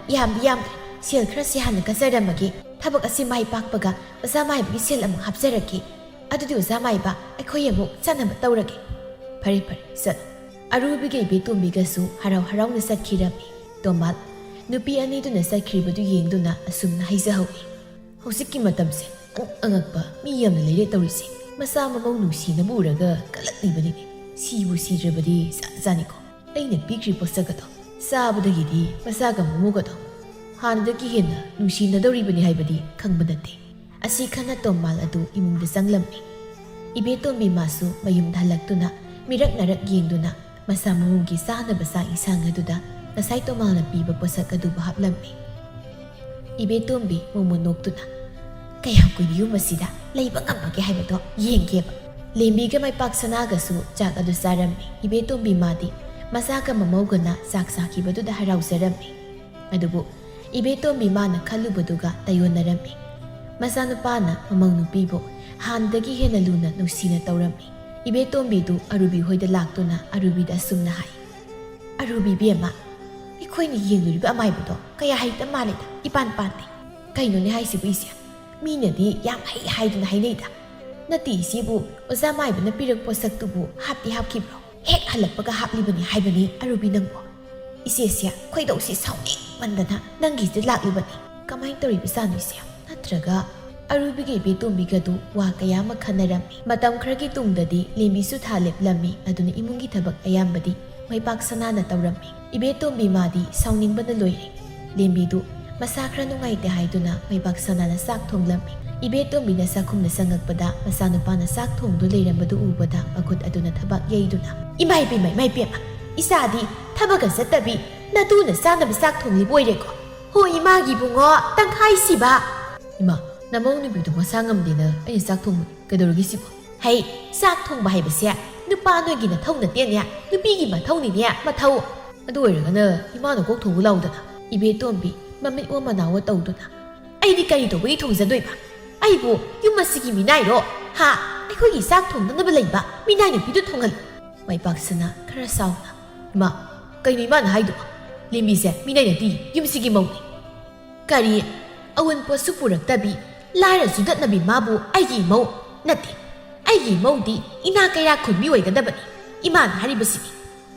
ꯌꯥꯝꯗꯤ ꯌꯥꯝꯗ꯭ꯔꯦ꯫ ꯁꯦꯜ ꯈꯔꯁꯤ ꯍꯥꯟꯅ ꯀꯠꯆꯔꯝꯃꯒꯦ꯫ ꯊꯕꯛ ꯑꯁꯤ ꯃꯥꯏ ꯄꯥꯛꯄꯒ ꯑꯣꯖꯥ ꯃꯥꯏꯕꯒꯤ ꯁꯦꯜ ꯑꯃꯨꯛ ꯍꯥꯞꯆꯔꯛꯀꯦ꯫ ꯑꯗꯨꯗꯤ ꯑꯣꯖꯥ ꯃꯥꯏꯕ, ꯑꯩꯈꯣꯏ ꯑꯃꯨꯛ ꯆꯠꯅꯕ ꯇꯧꯔꯒꯦ꯫" "ꯐꯔꯦ ꯐꯔꯦ, ꯆꯠꯂꯣ꯫" ꯑꯔꯨꯕꯤꯒ ꯏꯕꯦꯇꯣꯝꯕꯤꯒꯁꯨ ꯍꯔꯥꯎ ꯍꯔꯥꯎꯅ ꯆꯠꯈꯤꯔꯝꯃꯤ꯫ ꯇꯣꯃꯥꯜ, ꯅꯨꯄꯤ ꯑꯅꯤꯗꯨꯅ ꯆꯠꯈ꯭ꯔꯤꯕꯗꯨ ꯌꯦꯡꯗꯨꯅ ꯑꯁꯨꯝꯅ ꯍꯥꯏꯖꯍꯧꯏ, "ꯍꯧꯖꯤꯛꯀꯤ ꯃꯇꯝꯁꯦ ꯑꯉꯛ ꯑꯉꯛꯄ ꯃꯤ ꯌꯥꯝꯅ ꯂꯩꯔꯦ ꯇꯧꯔꯤꯁꯦ꯫ ꯃꯆꯥ ꯃꯃꯧ ꯅꯨꯡꯁꯤꯅꯕ ꯎꯔꯒ ꯀꯜꯂꯛꯂꯤꯕꯅꯤꯅꯦ꯫ ꯁꯤꯕꯨ ꯁꯤꯗ꯭ꯔꯕꯗꯤ ꯖꯥꯠ ꯖꯥꯠꯅꯤꯀꯣ꯫ ꯑꯩꯅ ꯄꯤꯈ꯭ꯔꯤ ꯄꯣꯠꯁꯛ ꯑꯗꯣ ꯆꯥꯕꯗꯒꯤꯗꯤ ꯃꯆꯥꯒ ꯃꯃꯧꯒꯗꯣ ꯍꯥꯟꯅꯗꯒꯤ ꯍꯦꯟꯅ ꯅꯨꯡꯁꯤꯅꯗꯧꯔꯤꯕꯅꯤ ꯍꯥꯏꯕꯗꯤ ꯈꯪꯕ ꯅꯠꯇꯦ꯫" ꯑꯁꯤ ꯈꯟꯅ ꯇꯣꯃꯥꯜ ꯑꯗꯨ ꯏꯃꯨꯡꯗ ꯆꯪꯂꯝꯃꯤ꯫ ꯏꯕꯦꯇꯣꯝꯕꯤ ꯃꯥꯁꯨ ꯃꯌꯨꯝꯗ ꯍꯜꯂꯛꯇꯨꯅ ꯃꯤꯔꯛ ꯅꯥꯔꯛ ꯌꯦꯡꯗꯨꯅ ꯃꯆꯥ ꯃꯃꯧꯒꯤ ꯆꯥꯅꯕ ꯆꯥꯛ ꯏꯟꯁꯥꯡ ꯑꯗꯨꯗ ꯉꯁꯥꯏ ꯇꯣꯃꯥꯜꯅ ꯄꯤꯕ ꯄꯣꯠꯁꯛ ꯑꯗꯨꯕꯨ ꯍꯥꯞꯂꯝꯃꯤ꯫ ꯏꯕꯦꯇꯣꯝꯕꯤ ꯃꯣꯃꯣꯟ ꯅꯣꯛꯇꯨꯅ, "ꯀꯌꯥꯝ ꯀꯨꯏꯅ ꯌꯨꯝ ꯑꯁꯤꯗ ꯂꯩꯕ ꯉꯝꯃꯒꯦ ꯍꯥꯏꯕꯗꯣ ꯌꯦꯡꯒꯦꯕ꯫ ꯂꯦꯝꯕꯤꯒ ꯃꯩꯄꯥꯛ ꯁꯅꯥꯒꯁꯨ ꯆꯥꯛ ꯑꯗꯨ ꯆꯥꯔꯝꯃꯤ꯫ ꯏꯕꯦꯇꯣꯝꯕꯤ ꯃꯥꯗꯤ ꯃꯆꯥꯒ ꯃꯃꯧꯒꯅ ꯆꯥꯛ ꯆꯥꯈꯤꯕꯗꯨꯗ ꯍꯔꯥꯎꯖꯔꯝꯃꯤ꯫ ꯑꯗꯨꯕꯨ ꯏꯕꯦꯇꯣꯝꯕꯤ ꯃꯥꯅ ꯈꯜꯂꯨꯕꯗꯨꯒ ꯇꯥꯏꯌꯣꯟꯅꯔꯝꯃꯤ꯫ ꯃꯆꯥꯅꯨꯄꯥꯅ ꯃꯃꯧ ꯅꯨꯄꯤꯕꯨ ꯍꯥꯟꯅꯗꯒꯤ ꯍꯦꯟꯅ ꯂꯨꯅ ꯅꯨꯡꯁꯤꯅ ꯇꯧꯔꯝꯃꯤ꯫ ꯏꯕꯦꯇꯣꯝꯕꯤꯗꯨ ꯑꯔꯨꯕꯤ ꯍꯣꯏꯗ ꯂꯥꯛꯇꯨꯅ ꯑꯔꯨꯕꯤꯗ ꯑꯁꯨꯝꯅ ꯍꯥꯏ, "ꯑꯔꯨꯕꯤ ꯏꯕꯦꯝꯃ, ꯑꯩꯈꯣꯏꯅ ꯌꯦꯡꯂꯨꯔꯤꯕ ꯑꯃꯥꯏꯕꯗꯣ ꯀꯌꯥ ꯍꯩꯇ ꯃꯥꯜꯂꯦꯗ, ꯏꯄꯥꯟ ꯄꯥꯟꯗꯦ꯫ ꯀꯩꯅꯣꯅꯦ ꯍꯥꯏꯁꯤꯕꯨ ꯏꯆꯦ? ꯃꯤꯅꯗꯤ ꯌꯥꯝ ꯍꯩ ꯍꯥꯏꯗꯨꯅ ꯍꯥꯏꯅꯩꯗ꯫ ꯅꯠꯇꯦ ꯏꯆꯦꯕꯨ ꯑꯣꯖꯥ ꯃꯥꯏꯕꯅ ꯄꯤꯔꯛꯄ ꯄꯣꯠꯁꯛꯇꯨꯕꯨ ꯍꯥꯞꯇꯤ ꯍꯥꯞꯈꯤꯕ꯭ꯔꯣ? ꯍꯦꯛ ꯍꯜꯂꯛꯄꯒ ꯍꯥꯞꯂꯤꯕꯅꯤ ꯍꯥꯏꯕꯅꯤ ꯑꯔꯨꯕꯤ ꯅꯪꯕꯨ꯫ ꯏꯆꯦꯁꯦ ꯈꯣꯏꯗꯧꯁꯤ ꯁꯥꯎꯅꯤꯡꯃꯟꯗꯅ ꯅꯪꯒꯤꯁꯤꯗ ꯂꯥꯛꯂꯤꯕꯅꯤ꯫ ꯀꯃꯥꯏꯅ ꯇꯧꯔꯤꯕꯖꯥꯠꯅꯣ ꯏꯆꯦ? ꯅꯠꯇ꯭ꯔꯒ?" ꯑꯔꯨꯕꯤꯒ ꯏꯕꯦꯇꯣꯝꯕꯤꯒꯗꯨ ꯋꯥ ꯀꯌꯥ ꯑꯃ ꯈꯟꯅꯔꯝꯃꯤ꯫ ꯃꯇꯝ ꯈꯔꯒꯤ ꯇꯨꯡꯗꯗꯤ ꯂꯦꯝꯕꯤꯁꯨ ꯊꯥ ꯂꯦꯞꯂꯝꯃꯤ꯫ ꯑꯗꯨꯅ ꯏꯃꯨꯡꯒꯤ ꯊꯕꯛ ꯑꯌꯥꯝꯕꯗꯤ ꯃꯩꯄꯥꯛ ꯁꯅꯥꯅ ꯇꯧꯔꯝꯃꯤ꯫ ꯏꯕꯦꯇꯣꯝꯕꯤ ꯃꯥꯗꯤ ꯁꯥꯎꯅꯤꯡꯕꯅ ꯂꯣꯏꯔꯦ꯫ ꯂꯦꯝꯕꯤꯗꯨ ꯃꯁꯥ ꯈꯔ ꯅꯨꯡꯉꯥꯏꯇꯦ ꯍꯥꯏꯗꯨꯅ ꯃꯩꯄꯥꯛ ꯁꯅꯥꯅ ꯆꯥꯛ ꯊꯣꯡꯂꯝꯃꯤ꯫ ꯏꯕꯦꯇꯣꯝꯕꯤꯅ ꯆꯥꯛꯈꯨꯝꯗ ꯆꯪꯉꯛꯄꯗ ꯃꯆꯥꯅꯨꯄꯥꯅ ꯆꯥꯛ ꯊꯣꯡꯗꯨ ꯂꯩꯔꯝꯕꯗꯨ ꯎꯕꯗ ꯃꯈꯨꯠ ꯑꯗꯨꯅ ꯊꯕꯥꯛ ꯌꯩꯗꯨꯅ, "ꯏꯃꯥ ꯏꯕꯦꯝꯃ, ꯏꯃꯥ ꯏꯕꯦꯝꯃ, ꯏꯆꯥꯗꯤ ꯊꯕꯛꯀ ꯆꯠꯇꯕꯤ ꯅꯇꯨꯅ ꯆꯥꯅꯕ ꯆꯥꯛ ꯊꯣꯡꯂꯤꯕ ꯑꯣꯏꯔꯦꯀꯣ? ꯍꯣ ꯏꯃꯥꯒꯤ ꯏꯕꯨꯡꯉꯣ, ꯇꯪꯈꯥꯏ ꯁꯤꯕ!" "ꯏꯃꯥ, ꯅꯃꯧ ꯅꯨꯄꯤꯗꯨ ꯃꯁꯥ ꯉꯝꯗꯦꯅ ꯑꯩꯅ ꯆꯥꯛ ꯊꯣꯡꯕꯅꯤ꯫ ꯀꯩꯗꯧꯔꯒꯦ ꯁꯤꯕꯨ?" "ꯍꯩ, ꯆꯥꯛ ꯊꯣꯡꯕ ꯍꯥꯏꯕꯁꯦ ꯅꯨꯄꯥ ꯅꯣꯏꯒꯤ ꯅꯊꯧ ꯅꯠꯇꯦꯅꯦ, ꯅꯨꯄꯤꯒꯤ ꯃꯊꯧꯅꯤꯅꯦ, ꯃꯊꯧ꯫ ꯑꯗꯨ ꯑꯣꯏꯔꯒꯅ ꯏꯃꯥꯅ ꯀꯣꯛ ꯊꯣꯡꯉꯨ ꯂꯥꯎꯗꯅ?" ꯏꯕꯦꯇꯣꯝꯕꯤ ꯃꯃꯤꯠ ꯑꯣ ꯃꯅꯥ ꯑꯣ ꯇꯧꯗꯨꯅ, "ꯑꯩꯗꯤ ꯀꯔꯤ ꯇꯧꯕꯒꯤ ꯊꯣꯡꯖꯗꯣꯏꯕ? ꯑꯩꯕꯨ ꯌꯨꯝ ꯑꯁꯤꯒꯤ ꯃꯤꯅꯥꯏꯔꯣ? ꯍꯥ? ꯑꯩꯈꯣꯏꯒꯤ ꯆꯥꯛ ꯊꯣꯡꯅꯅꯕ ꯂꯩꯕ ꯃꯤꯅꯥꯏ ꯅꯨꯄꯤꯗꯨ ꯊꯣꯡꯍꯜꯂꯨ!" ꯃꯩꯄꯥꯛꯁꯤꯅ ꯈꯔ ꯁꯥꯎꯅ, "ꯏꯃꯥ, ꯀꯩꯅꯣ ꯏꯃꯥꯅ ꯍꯥꯏꯗꯨꯕꯣ? ꯂꯦꯝꯕꯤꯁꯦ ꯃꯤꯅꯥꯏ ꯅꯠꯇꯦ, ꯌꯨꯝꯁꯤꯒꯤ ꯃꯧꯅꯤ꯫ ꯀꯔꯤ? ꯑꯋꯨꯟꯄꯣꯠꯁꯨ ꯄꯨꯔꯛꯇꯕꯤ, ꯂꯥꯏꯔ ꯆꯨꯗꯠꯅꯕꯤ ꯃꯥꯕꯨ ꯑꯩꯒꯤ ꯏꯃꯧ? ꯅꯠꯇꯦ, ꯑꯩꯒꯤ ꯏꯃꯧꯗꯤ ꯏꯅꯥ ꯀꯩꯔꯥꯛ ꯈꯨꯟꯕꯤ ꯑꯣꯏꯒꯗꯕꯅꯤ꯫ ꯏꯃꯥꯅ ꯍꯥꯏꯔꯤꯕꯁꯤꯅꯤ꯫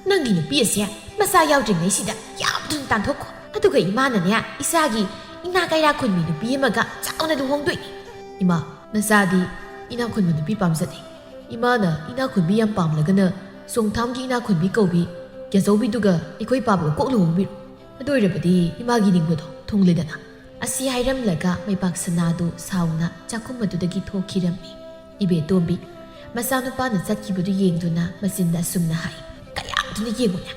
ꯅꯪꯒꯤ ꯅꯨꯄꯤ ꯑꯁꯦ ꯃꯆꯥ ꯌꯥꯎꯗ꯭ꯔꯤꯉꯩꯁꯤꯗ ꯌꯥꯝ ꯊꯨꯅ ꯇꯥꯟꯊꯣꯛꯈꯣ꯫ ꯑꯗꯨꯒ ꯏꯃꯥꯅꯅꯦ, ꯏꯆꯥꯒꯤ ꯏꯅꯥ ꯀꯩꯔꯥꯛ ꯈꯨꯟꯕꯤ ꯅꯨꯄꯤ ꯑꯃꯒ ꯆꯥꯎꯅ ꯂꯨꯍꯣꯡꯗꯣꯏꯅꯤ꯫" "ꯏꯃꯥ, ꯅꯆꯥꯗꯤ ꯏꯅꯥ ꯈꯨꯟꯕ ꯅꯨꯄꯤ ꯄꯥꯝꯖꯗꯦ꯫ ꯏꯃꯥꯅ ꯏꯅꯥ ꯈꯨꯟꯕꯤ ꯌꯥꯝ ꯄꯥꯝꯂꯒꯅ ꯆꯣꯡꯊꯥꯝꯒꯤ ꯏꯅꯥ ꯈꯨꯟꯕꯤ ꯀꯧꯕꯤ ꯌꯥꯆꯧꯕꯤꯗꯨꯒ ꯑꯩꯈꯣꯏ ꯄꯥꯕꯒ ꯀꯣꯛ ꯂꯨꯍꯣꯡꯕꯤꯔꯣ꯫ ꯑꯗꯨ ꯑꯣꯏꯔꯕꯗꯤ ꯏꯃꯥꯒꯤ ꯅꯤꯡꯕꯗꯣ ꯊꯨꯡꯂꯦꯗꯅ꯫" ꯑꯁꯤ ꯍꯥꯏꯔꯝꯂꯒ ꯃꯩꯄꯥꯛ ꯁꯅꯥꯗꯨ ꯁꯥꯎꯅ ꯆꯥꯛꯈꯨꯝ ꯑꯗꯨꯗꯒꯤ ꯊꯣꯛꯈꯤꯔꯝꯃꯤ꯫ ꯏꯕꯦꯇꯣꯝꯕꯤ ꯃꯆꯥꯅꯨꯄꯥꯅ ꯆꯠꯈꯤꯕꯗꯨ ꯌꯦꯡꯗꯨꯅ ꯃꯆꯤꯟꯗ ꯑꯁꯨꯝꯅ ꯍꯥꯏ, "ꯀꯌꯥꯝ ꯊꯨꯅ ꯌꯦꯡꯉꯨꯅꯦ꯫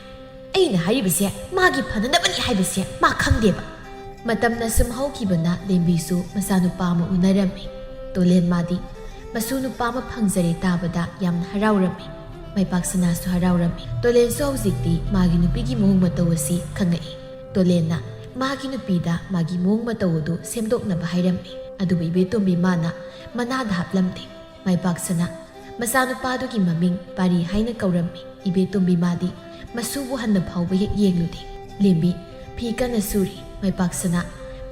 ꯑꯩꯅ ꯍꯥꯏꯔꯤꯕꯁꯦ ꯃꯥꯒꯤ ꯐꯅꯅꯕꯅꯤ ꯍꯥꯏꯕꯁꯦ ꯃꯥ ꯈꯪꯗꯦꯕ꯫" ꯃꯇꯝꯅ ꯁꯨꯝ ꯍꯧꯈꯤꯕꯅ ꯂꯦꯝꯕꯤꯁꯨ ꯃꯆꯥꯅꯨꯄꯥ ꯑꯃ ꯎꯅꯔꯝꯃꯤ꯫ ꯇꯣꯂꯦꯟ ꯃꯥꯗꯤ ꯃꯁꯨ ꯅꯨꯄꯥ ꯑꯃ ꯐꯪꯖꯔꯦ ꯇꯥꯕꯗ ꯌꯥꯝꯅ ꯍꯔꯥꯎꯔꯝꯃꯤ꯫ ꯃꯥꯏꯄꯥꯛ ꯁꯅꯥꯁꯨ ꯍꯔꯥꯎꯔꯝꯃꯤ꯫ ꯇꯣꯂꯦꯟꯁꯨ ꯍꯧꯖꯤꯛꯇꯤ ꯃꯥꯒꯤ ꯅꯨꯄꯤꯒꯤ ꯃꯑꯣꯡ ꯃꯇꯧ ꯑꯁꯤ ꯈꯪꯉꯛꯏ꯫ ꯇꯣꯂꯦꯟꯅ ꯃꯥꯒꯤ ꯅꯨꯄꯤꯗ ꯃꯥꯒꯤ ꯃꯑꯣꯡ ꯃꯇꯧ ꯑꯗꯨ ꯁꯦꯝꯗꯣꯛꯅꯕ ꯍꯥꯏꯔꯝꯃꯤ꯫ ꯑꯗꯨꯕꯨ ꯏꯕꯦꯇꯣꯝꯕꯤ ꯃꯥꯅ ꯃꯅꯥꯗ ꯍꯥꯞꯂꯝꯗꯦ꯫ ꯃꯥꯏꯄꯥꯛ ꯁꯅꯥ ꯃꯆꯥꯅꯨꯄꯥꯗꯨꯒꯤ ꯃꯃꯤꯡ ꯄꯥꯔꯤ ꯍꯥꯏꯅ ꯀꯧꯔꯝꯃꯤ꯫ ꯏꯕꯦꯇꯣꯝꯕꯤ ꯃꯥꯗꯤ ꯃꯁꯨꯕꯨ ꯍꯟꯅ ꯐꯥꯎꯕ ꯍꯦꯛ ꯌꯦꯡꯂꯨꯗꯦ꯫ ꯂꯦꯝꯕꯤ ꯐꯤ ꯀꯟꯅ ꯁꯨꯔꯤ꯫ ꯃꯥꯏꯄꯥꯛ ꯁꯅꯥ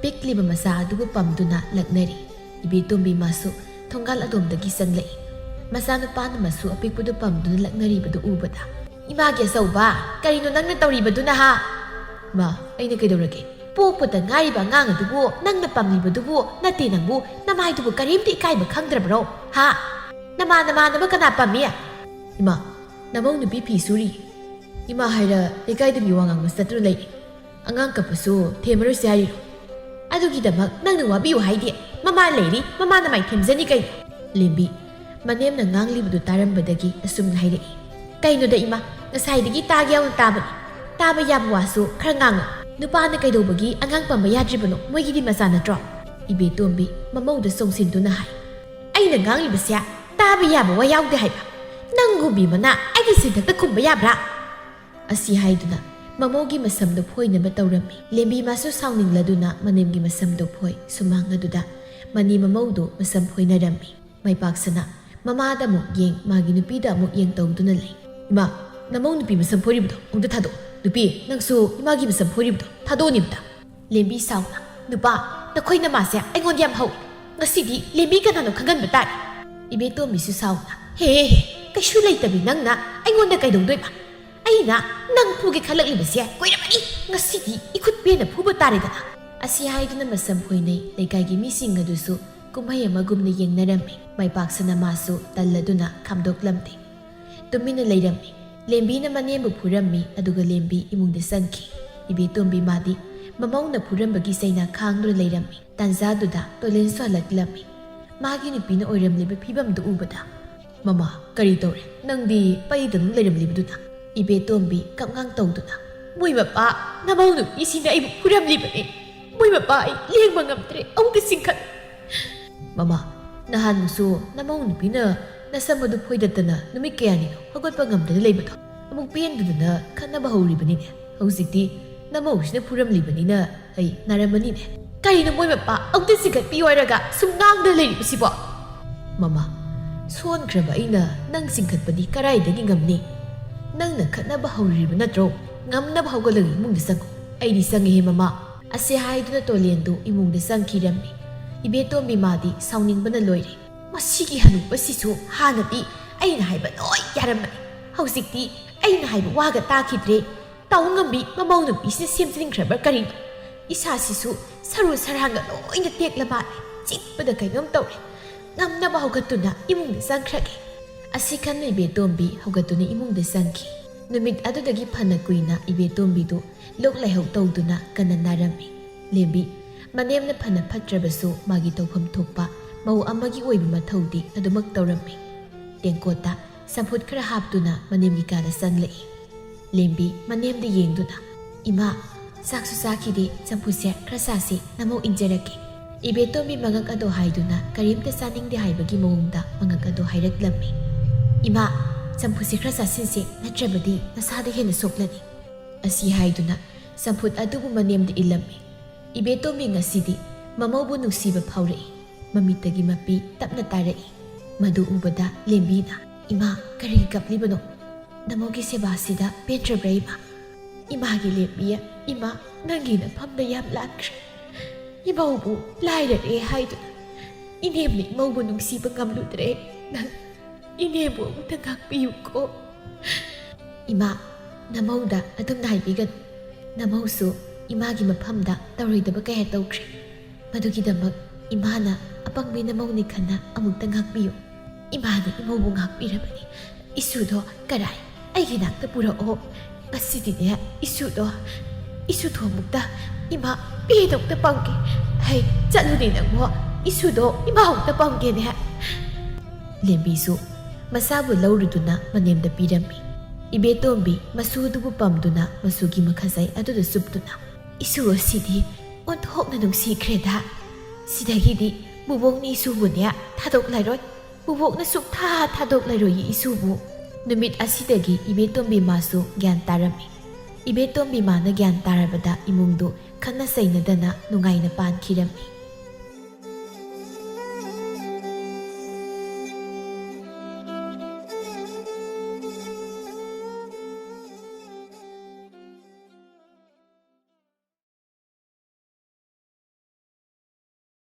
ꯄꯤꯛꯂꯤꯕ ꯃꯆꯥ ꯑꯗꯨꯕꯨ ꯄꯝꯗꯨꯅ ꯂꯛꯅꯔꯤ꯫ ꯏꯕꯦꯇꯣꯝꯕꯤ ꯃꯥꯁꯨ ꯊꯣꯡꯒꯥꯜ ꯑꯗꯣꯝꯗꯒꯤ ꯆꯪꯂꯛꯏ꯫ ꯃꯆꯥꯅꯨꯄꯥꯅ ꯃꯁꯨ ꯑꯄꯤꯛꯄꯗꯨ ꯄꯝꯗꯨꯅ ꯂꯛꯅꯔꯤꯕꯗꯨ ꯎꯕꯗ, "ꯏꯃꯥꯒꯤ ꯑꯆꯧꯕ, ꯀꯔꯤꯅꯣ ꯅꯪꯅ ꯇꯧꯔꯤꯕꯗꯨꯅ, ꯍꯥ?" "ꯃꯥ, ꯑꯩꯅ ꯀꯩꯗꯧꯔꯒꯦ? ꯄꯣꯛꯄꯇ ꯉꯥꯏꯔꯤꯕ ꯑꯉꯥꯡ ꯑꯗꯨꯕꯨ ꯅꯪꯅ ꯄꯝꯂꯤꯕꯗꯨꯕꯨ, ꯅꯠꯇꯦ ꯅꯪꯕꯨ, ꯅꯃꯥꯏꯗꯨꯕꯨ ꯀꯔꯤꯝꯇ ꯏꯀꯥꯏꯕ ꯈꯪꯗ꯭ꯔꯕ꯭ꯔꯣ, ꯍꯥ? ꯅꯃꯥ, ꯅꯃꯥꯟꯅꯕ ꯀꯅꯥ ꯄꯝꯃꯤ?" "ꯏꯃꯥ, ꯅꯃꯧ ꯅꯨꯄꯤ ꯐꯤ ꯁꯨꯔꯤ꯫ ꯏꯃꯥ ꯍꯥꯏꯔ ꯂꯩꯀꯥꯏꯗ ꯃꯤ ꯋꯥ ꯉꯥꯡꯕ ꯆꯠꯇꯨꯅ ꯂꯩꯔꯤ꯫ ꯑꯉꯥꯡ ꯀꯞꯄꯁꯨ ꯊꯦꯝꯃꯔꯣꯏꯁꯦ ꯍꯥꯏꯔꯤꯔꯣ? ꯑꯗꯨꯒꯤꯗꯃꯛ ꯅꯪꯅ ꯋꯥꯕꯤꯌꯨ ꯍꯥꯏꯗꯦ꯫ ꯃꯃꯥ ꯂꯩꯔꯤ, ꯃꯃꯥꯅ ꯃꯥꯏ ꯊꯦꯝꯖꯅꯤ ꯀꯩꯅꯣ?" ꯂꯦꯝꯕꯤ ꯃꯅꯦꯝꯅ ꯉꯥꯡꯂꯤꯕꯗꯨ ꯇꯥꯔꯝꯕꯗꯒꯤ ꯑꯁꯨꯝꯅ ꯍꯥꯏꯔꯛꯏ, "ꯀꯩꯅꯣꯗ ꯏꯃꯥ, ꯉꯁꯥꯏꯗꯒꯤ ꯇꯥꯒꯦ ꯌꯥꯎꯅ ꯇꯥꯕꯅꯤ꯫ ꯇꯥꯕ ꯌꯥꯕ ꯋꯥꯁꯨ ꯈꯔ ꯉꯥꯡꯉꯨ꯫ ꯅꯨꯄꯥꯅ ꯀꯩꯗꯧꯕꯒꯤ ꯑꯉꯥꯡ ꯄꯝꯕ ꯌꯥꯗ꯭ꯔꯤꯕꯅꯣ? ꯃꯣꯏꯒꯤꯗꯤ ꯃꯆꯥ ꯅꯠꯇ꯭ꯔꯣ?" ꯏꯕꯦꯇꯣꯝꯕꯤ ꯃꯃꯧꯗ ꯆꯣꯡꯁꯤꯟꯗꯨꯅ ꯍꯥꯏ, "ꯑꯩꯅ ꯉꯥꯡꯂꯤꯕꯁꯦ ꯇꯥꯕ ꯌꯥꯕ ꯋꯥ ꯌꯥꯎꯗꯦ ꯍꯥꯏꯕ꯫ ꯅꯪꯒꯨꯝꯕꯤ ꯃꯅꯥ ꯑꯩꯒꯤ ꯁꯦꯟꯊꯛꯇ ꯈꯨꯝꯕ ꯌꯥꯕ꯭ꯔꯥ?" ꯑꯁꯤ ꯍꯥꯏꯗꯨꯅ ꯃꯃꯧꯒꯤ ꯃꯁꯝꯗꯨ ꯐꯣꯏꯅꯕ ꯇꯧꯔꯝꯃꯤ꯫ ꯂꯦꯝꯕꯤ ꯃꯥꯁꯨ ꯁꯥꯎꯅꯤꯡꯂꯗꯨꯅ ꯃꯅꯦꯝꯒꯤ ꯃꯁꯝꯗꯨ ꯐꯣꯏ꯫ ꯁꯨꯃꯥꯡ ꯑꯗꯨꯗ ꯃꯅꯦ ꯃꯃꯧꯗꯨ ꯃꯁꯝ ꯐꯣꯏꯅꯔꯝꯃꯤ꯫ ꯃꯥꯏꯄꯥꯛꯁꯅ ꯃꯃꯥꯗ ꯑꯃꯨꯛ ꯌꯦꯡ, ꯃꯥꯒꯤ ꯅꯨꯄꯤꯗ ꯑꯃꯨꯛ ꯌꯦꯡ ꯇꯧꯗꯨꯅ ꯂꯩ꯫ "ꯏꯃꯥ, ꯅꯃꯧ ꯅꯨꯄꯤ ꯃꯁꯝ ꯐꯣꯏꯔꯤꯕꯗꯣ ꯑꯝꯇ ꯊꯥꯗꯣꯛꯑꯣ꯫ ꯅꯨꯄꯤ, ꯅꯪꯁꯨ ꯏꯃꯥꯒꯤ ꯃꯁꯝ ꯐꯣꯏꯔꯤꯕꯗꯣ ꯊꯥꯗꯣꯛꯑꯣꯅꯦ ꯑꯝꯇ꯫" ꯂꯦꯝꯕꯤ ꯁꯥꯎꯅ, "ꯅꯨꯄꯥ, ꯅꯈꯣꯏ ꯅꯃꯥꯁꯦ ꯑꯩꯉꯣꯟꯗ ꯌꯥꯝ ꯍꯧꯏ꯫ ꯉꯁꯤꯗꯤ ꯂꯦꯝꯕꯤ ꯀꯅꯥꯅꯣ ꯈꯪꯍꯟꯕ ꯇꯥꯔꯦ꯫" ꯏꯕꯦꯇꯣꯝꯕꯤꯁꯨ ꯁꯥꯎꯅ, "ꯍꯦ, ꯍꯦ, ꯍꯦ, ꯀꯩꯁꯨ ꯂꯩꯇꯕꯤ ꯅꯪꯅ ꯑꯩꯉꯣꯟꯗ ꯀꯩꯗꯧꯗꯣꯏꯕ? ꯑꯩꯅ ꯅꯪ ꯐꯨꯒꯦ ꯈꯜꯂꯛꯂꯤꯕꯁꯦ ꯀꯨꯏꯔꯕꯅꯤ꯫ ꯉꯁꯤꯗꯤ ꯏꯈꯨꯠ ꯄꯦꯟꯅ ꯐꯨꯕ ꯇꯥꯔꯦꯗꯅ꯫" ꯑꯁꯤ ꯍꯥꯏꯗꯨꯅ ꯃꯁꯝ ꯐꯣꯏꯅꯩ꯫ ꯂꯩꯀꯥꯏꯒꯤ ꯃꯤꯁꯤꯡ ꯑꯗꯨꯁꯨ ꯀꯨꯝꯍꯩ ꯑꯃꯒꯨꯝꯅ ꯌꯦꯡꯅꯔꯝꯃꯤ꯫ ꯃꯥꯏꯄꯥꯛꯁꯅ ꯃꯥꯁꯨ ꯇꯜꯂꯗꯨꯅ ꯈꯥꯝꯗꯣꯛꯂꯝꯗꯦ꯫ ꯇꯨꯃꯤꯟꯅ ꯂꯩꯔꯝꯃꯤ꯫ ꯂꯦꯝꯕꯤꯅ ꯃꯅꯦꯝꯕꯨ ꯐꯨꯔꯝꯃꯤ, ꯑꯗꯨꯒ ꯂꯦꯝꯕꯤ ꯏꯃꯨꯡꯗ ꯆꯪꯈꯤ꯫ ꯏꯕꯦꯇꯣꯝꯕꯤ ꯃꯥꯗꯤ ꯃꯃꯧꯅ ꯐꯨꯔꯝꯕꯒꯤ ꯆꯩꯅꯥ ꯈꯥꯡꯗꯨꯅ ꯂꯩꯔꯝꯃꯤ꯫ ꯇꯥꯟꯖꯥꯗꯨꯗ ꯇꯣꯂꯦꯟꯁꯨ ꯍꯜꯂꯛꯂꯝꯃꯤ꯫ ꯃꯥꯒꯤ ꯅꯨꯄꯤꯅ ꯑꯣꯏꯔꯝꯂꯤꯕ ꯐꯤꯕꯝꯗꯨ ꯎꯕꯗ, "ꯃꯃꯥ, ꯀꯔꯤ ꯇꯧꯔꯦ? ꯅꯪꯗꯤ ꯄꯩꯗ ꯑꯗꯨꯝ ꯂꯩꯔꯝꯂꯤꯕꯗꯨꯅ?" ꯏꯕꯦꯇꯣꯝꯕꯤ ꯀꯞꯉꯥꯡ ꯇꯧꯗꯨꯅ, "ꯃꯣꯏ ꯃꯄꯥ, ꯅꯃꯧ ꯅꯨꯄꯤꯁꯤꯡꯅ ꯑꯩꯕꯨ ꯐꯨꯔꯝꯂꯤꯕꯅꯤ꯫ ꯃꯣꯏ ꯃꯄꯥ ꯑꯩ ꯂꯦꯡꯕ ꯉꯝꯗ꯭ꯔꯦ꯫ ꯑꯃꯨꯛꯇ ꯆꯤꯡꯈꯠ꯫" "ꯃꯃꯥ, ꯅꯍꯥꯟꯃꯨꯛꯁꯨ ꯅꯃꯧ ꯅꯨꯄꯤꯅ ꯅꯁꯝ ꯑꯗꯨ ꯐꯣꯏꯗꯠꯇꯅ ꯅꯨꯃꯤꯠ ꯀꯌꯥꯅꯤꯅꯣ ꯍꯧꯒꯠꯄ ꯉꯝꯗꯅ ꯂꯩꯕꯗꯣ ꯑꯃꯨꯛ ꯄꯦꯟꯗꯗꯅ ꯈꯠꯅꯕ ꯍꯧꯔꯤꯕꯅꯤꯅꯦ꯫ ꯍꯧꯖꯤꯛꯇꯤ ꯅꯃꯧꯁꯤꯅ ꯐꯨꯔꯝꯂꯤꯕꯅꯤꯅ ꯑꯩ ꯅꯥꯔꯝꯃꯅꯤꯅꯦ꯫ ꯀꯔꯤꯅꯣ ꯃꯣꯏ ꯃꯄꯥ ꯑꯃꯨꯛꯇ ꯆꯤꯡꯈꯠꯄꯤꯌꯨ ꯍꯥꯏꯔꯒ ꯁꯨꯝ ꯉꯥꯡꯗ ꯂꯩꯔꯤꯕꯁꯤꯕꯣ? ꯃꯃꯥ, ꯁꯣꯟꯈ꯭ꯔꯕ ꯑꯩꯅ ꯅꯪ ꯆꯤꯡꯈꯠꯄꯗꯤ ꯀꯔꯥꯏꯗꯒꯤ ꯉꯝꯅꯤ? ꯅꯪꯅ ꯈꯠꯅꯕ ꯍꯧꯔꯤꯕ ꯅꯠꯇ꯭ꯔꯣ? ꯉꯝꯅꯕ ꯍꯧꯒꯠꯂꯒ ꯏꯃꯨꯡꯗ ꯆꯪꯉꯨ꯫ ꯑꯩꯗꯤ ꯆꯪꯉꯦꯍꯦ ꯃꯃꯥ꯫ ꯑꯁꯤ ꯍꯥꯏꯗꯨꯅ ꯇꯣꯂꯦꯟꯗꯨ ꯏꯃꯨꯡꯗ ꯆꯪꯈꯤꯔꯝꯃꯤ꯫ ꯏꯕꯦꯇꯣꯝꯕꯤ ꯃꯥꯗꯤ ꯁꯥꯎꯅꯤꯡꯕꯅ ꯂꯣꯏꯔꯦ꯫ ꯃꯁꯤꯒꯤ ꯍꯅꯨꯕꯁꯤꯁꯨ ꯍꯥꯟꯅꯗꯤ ꯑꯩꯅ ꯍꯥꯏꯕ ꯂꯣꯏ ꯌꯥꯔꯝꯕꯅꯤ꯫ ꯍꯧꯖꯤꯛꯇꯤ ꯑꯩꯅ ꯍꯥꯏꯕ ꯋꯥꯒ ꯇꯥꯈꯤꯗ꯭ꯔꯦ꯫ ꯇꯧ ꯉꯝꯕꯤ ꯃꯃꯧ ꯅꯨꯄꯤꯁꯤꯅ ꯁꯦꯝꯖꯤꯟꯈ꯭ꯔꯕ꯭ꯔꯥ ꯀꯔꯤꯅꯣ? ꯏꯁꯥꯁꯤꯁꯨ ꯁꯔꯨ ꯁꯔꯥꯡꯒ ꯂꯣꯏꯅ ꯇꯦꯛꯂ ꯃꯥꯜꯂꯦ꯫ ꯆꯤꯛꯄꯗ ꯀꯩꯅꯣꯝ ꯇꯧꯔꯦ꯫ ꯉꯝꯅꯕ ꯍꯧꯒꯠꯇꯨꯅ ꯏꯃꯨꯡꯗ ꯆꯪꯈ꯭ꯔꯒꯦ꯫ ꯑꯁꯤ ꯈꯟꯅ ꯏꯕꯦꯇꯣꯝꯕꯤ ꯍꯧꯒꯠꯇꯨꯅ ꯏꯃꯨꯡꯗ ꯆꯪꯈꯤ꯫ ꯅꯨꯃꯤꯠ ꯑꯗꯨꯗꯒꯤ ꯐꯅ ꯀꯨꯏꯅ ꯏꯕꯦꯇꯣꯝꯕꯤꯗꯨ ꯂꯣꯛ ꯂꯥꯏꯍꯧ ꯇꯧꯗꯨꯅ ꯀꯟꯅ ꯅꯥꯔꯝꯃꯤ꯫ ꯂꯦꯝꯕꯤ, ꯃꯅꯦꯝꯅ ꯐꯅ ꯐꯠꯇ꯭ꯔꯕꯁꯨ ꯃꯥꯒꯤ ꯇꯧꯐꯝ ꯊꯣꯛꯄ ꯃꯧ ꯑꯃꯒꯤ ꯑꯣꯏꯕ ꯃꯊꯧꯗꯤ ꯑꯗꯨꯃꯛ ꯇꯧꯔꯝꯃꯤ꯫ ꯇꯦꯡꯀꯣꯠꯇ ꯆꯝꯐꯨꯠ ꯈꯔ ꯍꯥꯞꯇꯨꯅ ꯃꯅꯦꯝꯒꯤ ꯀꯥꯗ ꯆꯪꯂꯛꯏ꯫ ꯂꯦꯝꯕꯤ ꯃꯅꯦꯝꯗ ꯌꯦꯡꯗꯨꯅ, "ꯏꯃꯥ, ꯆꯥꯛꯁꯨ ꯆꯥꯈꯤꯗꯦ, ꯆꯝꯐꯨꯠꯁꯦ ꯈꯔ ꯆꯥꯁꯤ, ꯅꯃꯧ ꯏꯟꯖꯔꯛꯀꯦ꯫" ꯏꯕꯦꯇꯣꯝꯕꯤ ꯃꯉꯛ ꯑꯗꯣ ꯍꯥꯏꯗꯨꯅ ꯀꯔꯤꯝꯇ ꯆꯥꯅꯤꯡꯗꯦ ꯍꯥꯏꯕꯒꯤ ꯃꯑꯣꯡꯗ ꯃꯉꯛ ꯑꯗꯣ ꯍꯥꯏꯔꯛꯂꯝꯃꯤ꯫ "ꯏꯃꯥ, ꯆꯝꯐꯨꯠꯁꯦ ꯈꯔ ꯆꯥꯁꯤꯟꯁꯦ, ꯅꯠꯇ꯭ꯔꯕꯗꯤ ꯅꯁꯥꯗ ꯍꯦꯟꯅ ꯁꯣꯛꯂꯅꯤ꯫" ꯑꯁꯤ ꯍꯥꯏꯗꯨꯅ ꯆꯝꯐꯨꯠ ꯑꯗꯨꯕꯨ ꯃꯅꯦꯝꯗ ꯏꯜꯂꯝꯃꯤ꯫ ꯏꯕꯦꯇꯣꯝꯕꯤ ꯉꯁꯤꯗꯤ ꯃꯃꯧꯕꯨ ꯅꯨꯡꯁꯤꯕ ꯐꯥꯎꯔꯛꯏ꯫ ꯃꯃꯤꯠꯇꯒꯤ ꯃꯄꯤ ꯇꯞꯅ ꯇꯥꯔꯛꯏ꯫ ꯃꯗꯨ ꯎꯕꯗ ꯂꯦꯝꯕꯤꯅ, "ꯏꯃꯥ, ꯀꯔꯤꯒꯤ ꯀꯞꯂꯤꯕꯅꯣ? ꯅꯃꯧꯒꯤ ꯁꯦꯕꯥꯁꯤꯗ ꯄꯦꯟꯗ꯭ꯔꯕ꯭ꯔꯥ ꯏꯃꯥ?" "ꯏꯃꯥꯒꯤ ꯂꯦꯝꯕꯤ, ꯏꯃꯥ, ꯅꯪꯒꯤ ꯅꯐꯝꯗ ꯌꯥꯝ ꯂꯥꯟꯈ꯭ꯔꯦ꯫ ꯏꯃꯧꯕꯨ ꯂꯥꯏꯔꯔꯦ ꯍꯥꯏꯗꯨꯅ ꯏꯅꯦꯝꯅ ꯏꯃꯧꯕꯨ ꯅꯨꯡꯁꯤꯕ ꯉꯝꯂꯨꯗ꯭ꯔꯦ꯫ ꯅꯪ ꯏꯅꯦꯕꯨ ꯑꯃꯨꯛꯇ ꯉꯥꯛꯄꯤꯌꯨꯀꯣ꯫" "ꯏꯃꯥ, ꯅꯃꯧꯗ ꯑꯗꯨꯝꯅ ꯍꯥꯏꯕꯤꯒꯅꯨ꯫ ꯅꯃꯧꯁꯨ ꯏꯃꯥꯒꯤ ꯃꯐꯝꯗ ꯇꯧꯔꯣꯏꯗꯕ ꯀꯌꯥ ꯇꯧꯈ꯭ꯔꯦ꯫ ꯃꯗꯨꯒꯤꯗꯃꯛ ꯏꯃꯥꯅ ꯑꯄꯪꯕꯤ ꯅꯃꯧꯅꯤ ꯈꯟꯅ ꯑꯃꯨꯛꯇ ꯉꯥꯛꯄꯤꯌꯨ꯫" "ꯏꯃꯥꯅ ꯏꯃꯧꯕꯨ ꯉꯥꯛꯄꯤꯔꯕꯅꯤ꯫ ꯏꯁꯨꯗꯣ ꯀꯔꯥꯏ? ꯑꯩꯒꯤ ꯅꯥꯛꯇ ꯄꯨꯔꯛꯑꯣ꯫ ꯉꯁꯤꯗꯤꯅꯦ, ꯏꯁꯨꯗꯣ, ꯏꯁꯨꯗꯣ ꯑꯃꯨꯛꯇ ꯏꯃꯥ ꯄꯦꯗ ꯑꯃꯨꯛꯇ ꯄꯝꯒꯦ꯫ ꯍꯩ, ꯆꯠꯂꯨꯅꯦ ꯅꯪꯕꯣ꯫ ꯏꯁꯨꯗꯣ ꯏꯃꯥ ꯑꯃꯨꯛꯇ ꯄꯝꯒꯦꯅꯦ꯫" ꯂꯦꯝꯕꯤꯁꯨ ꯃꯆꯥꯕꯨ ꯂꯧꯔꯨꯗꯨꯅ ꯃꯅꯦꯝꯗ ꯄꯤꯔꯝꯃꯤ꯫ ꯏꯕꯦꯇꯣꯝꯕꯤ ꯃꯁꯨꯗꯨꯕꯨ ꯄꯝꯗꯨꯅ ꯃꯁꯨꯒꯤ ꯃꯈꯖꯥꯏ ꯑꯗꯨꯗ ꯆꯨꯞꯇꯨꯅ, "ꯏꯁꯨ ꯑꯁꯤꯗꯤ ꯑꯣꯟꯊꯣꯛꯅ ꯅꯨꯡꯁꯤꯈ꯭ꯔꯦꯗ꯫ ꯁꯤꯗꯒꯤꯗꯤ ꯕꯨꯕꯣꯛꯅ ꯏꯁꯨꯕꯨꯅꯦ ꯊꯥꯗꯣꯛꯂꯔꯣꯏ꯫ ꯕꯨꯕꯣꯛꯅ ꯁꯨꯛꯊꯥ ꯊꯥꯗꯣꯛꯂꯔꯣꯏ ꯏꯁꯨꯕꯨ꯫ ꯅꯨꯃꯤꯠ ꯑꯁꯤꯗꯒꯤ ꯏꯕꯦꯇꯣꯝꯕꯤꯃꯥꯁꯨ ꯒ꯭ꯌꯥꯟ ꯇꯥꯔꯝꯃꯤ꯫ ꯏꯕꯦꯇꯣꯝꯕꯤꯃꯥꯅ ꯒ꯭ꯌꯥꯟ ꯇꯥꯔꯕꯗ ꯏꯃꯨꯡꯗꯨ ꯈꯠꯅ ꯆꯩꯅꯗꯅ ꯅꯨꯡꯉꯥꯏꯅ ꯄꯥꯟꯈꯤꯔꯝꯃꯤ꯫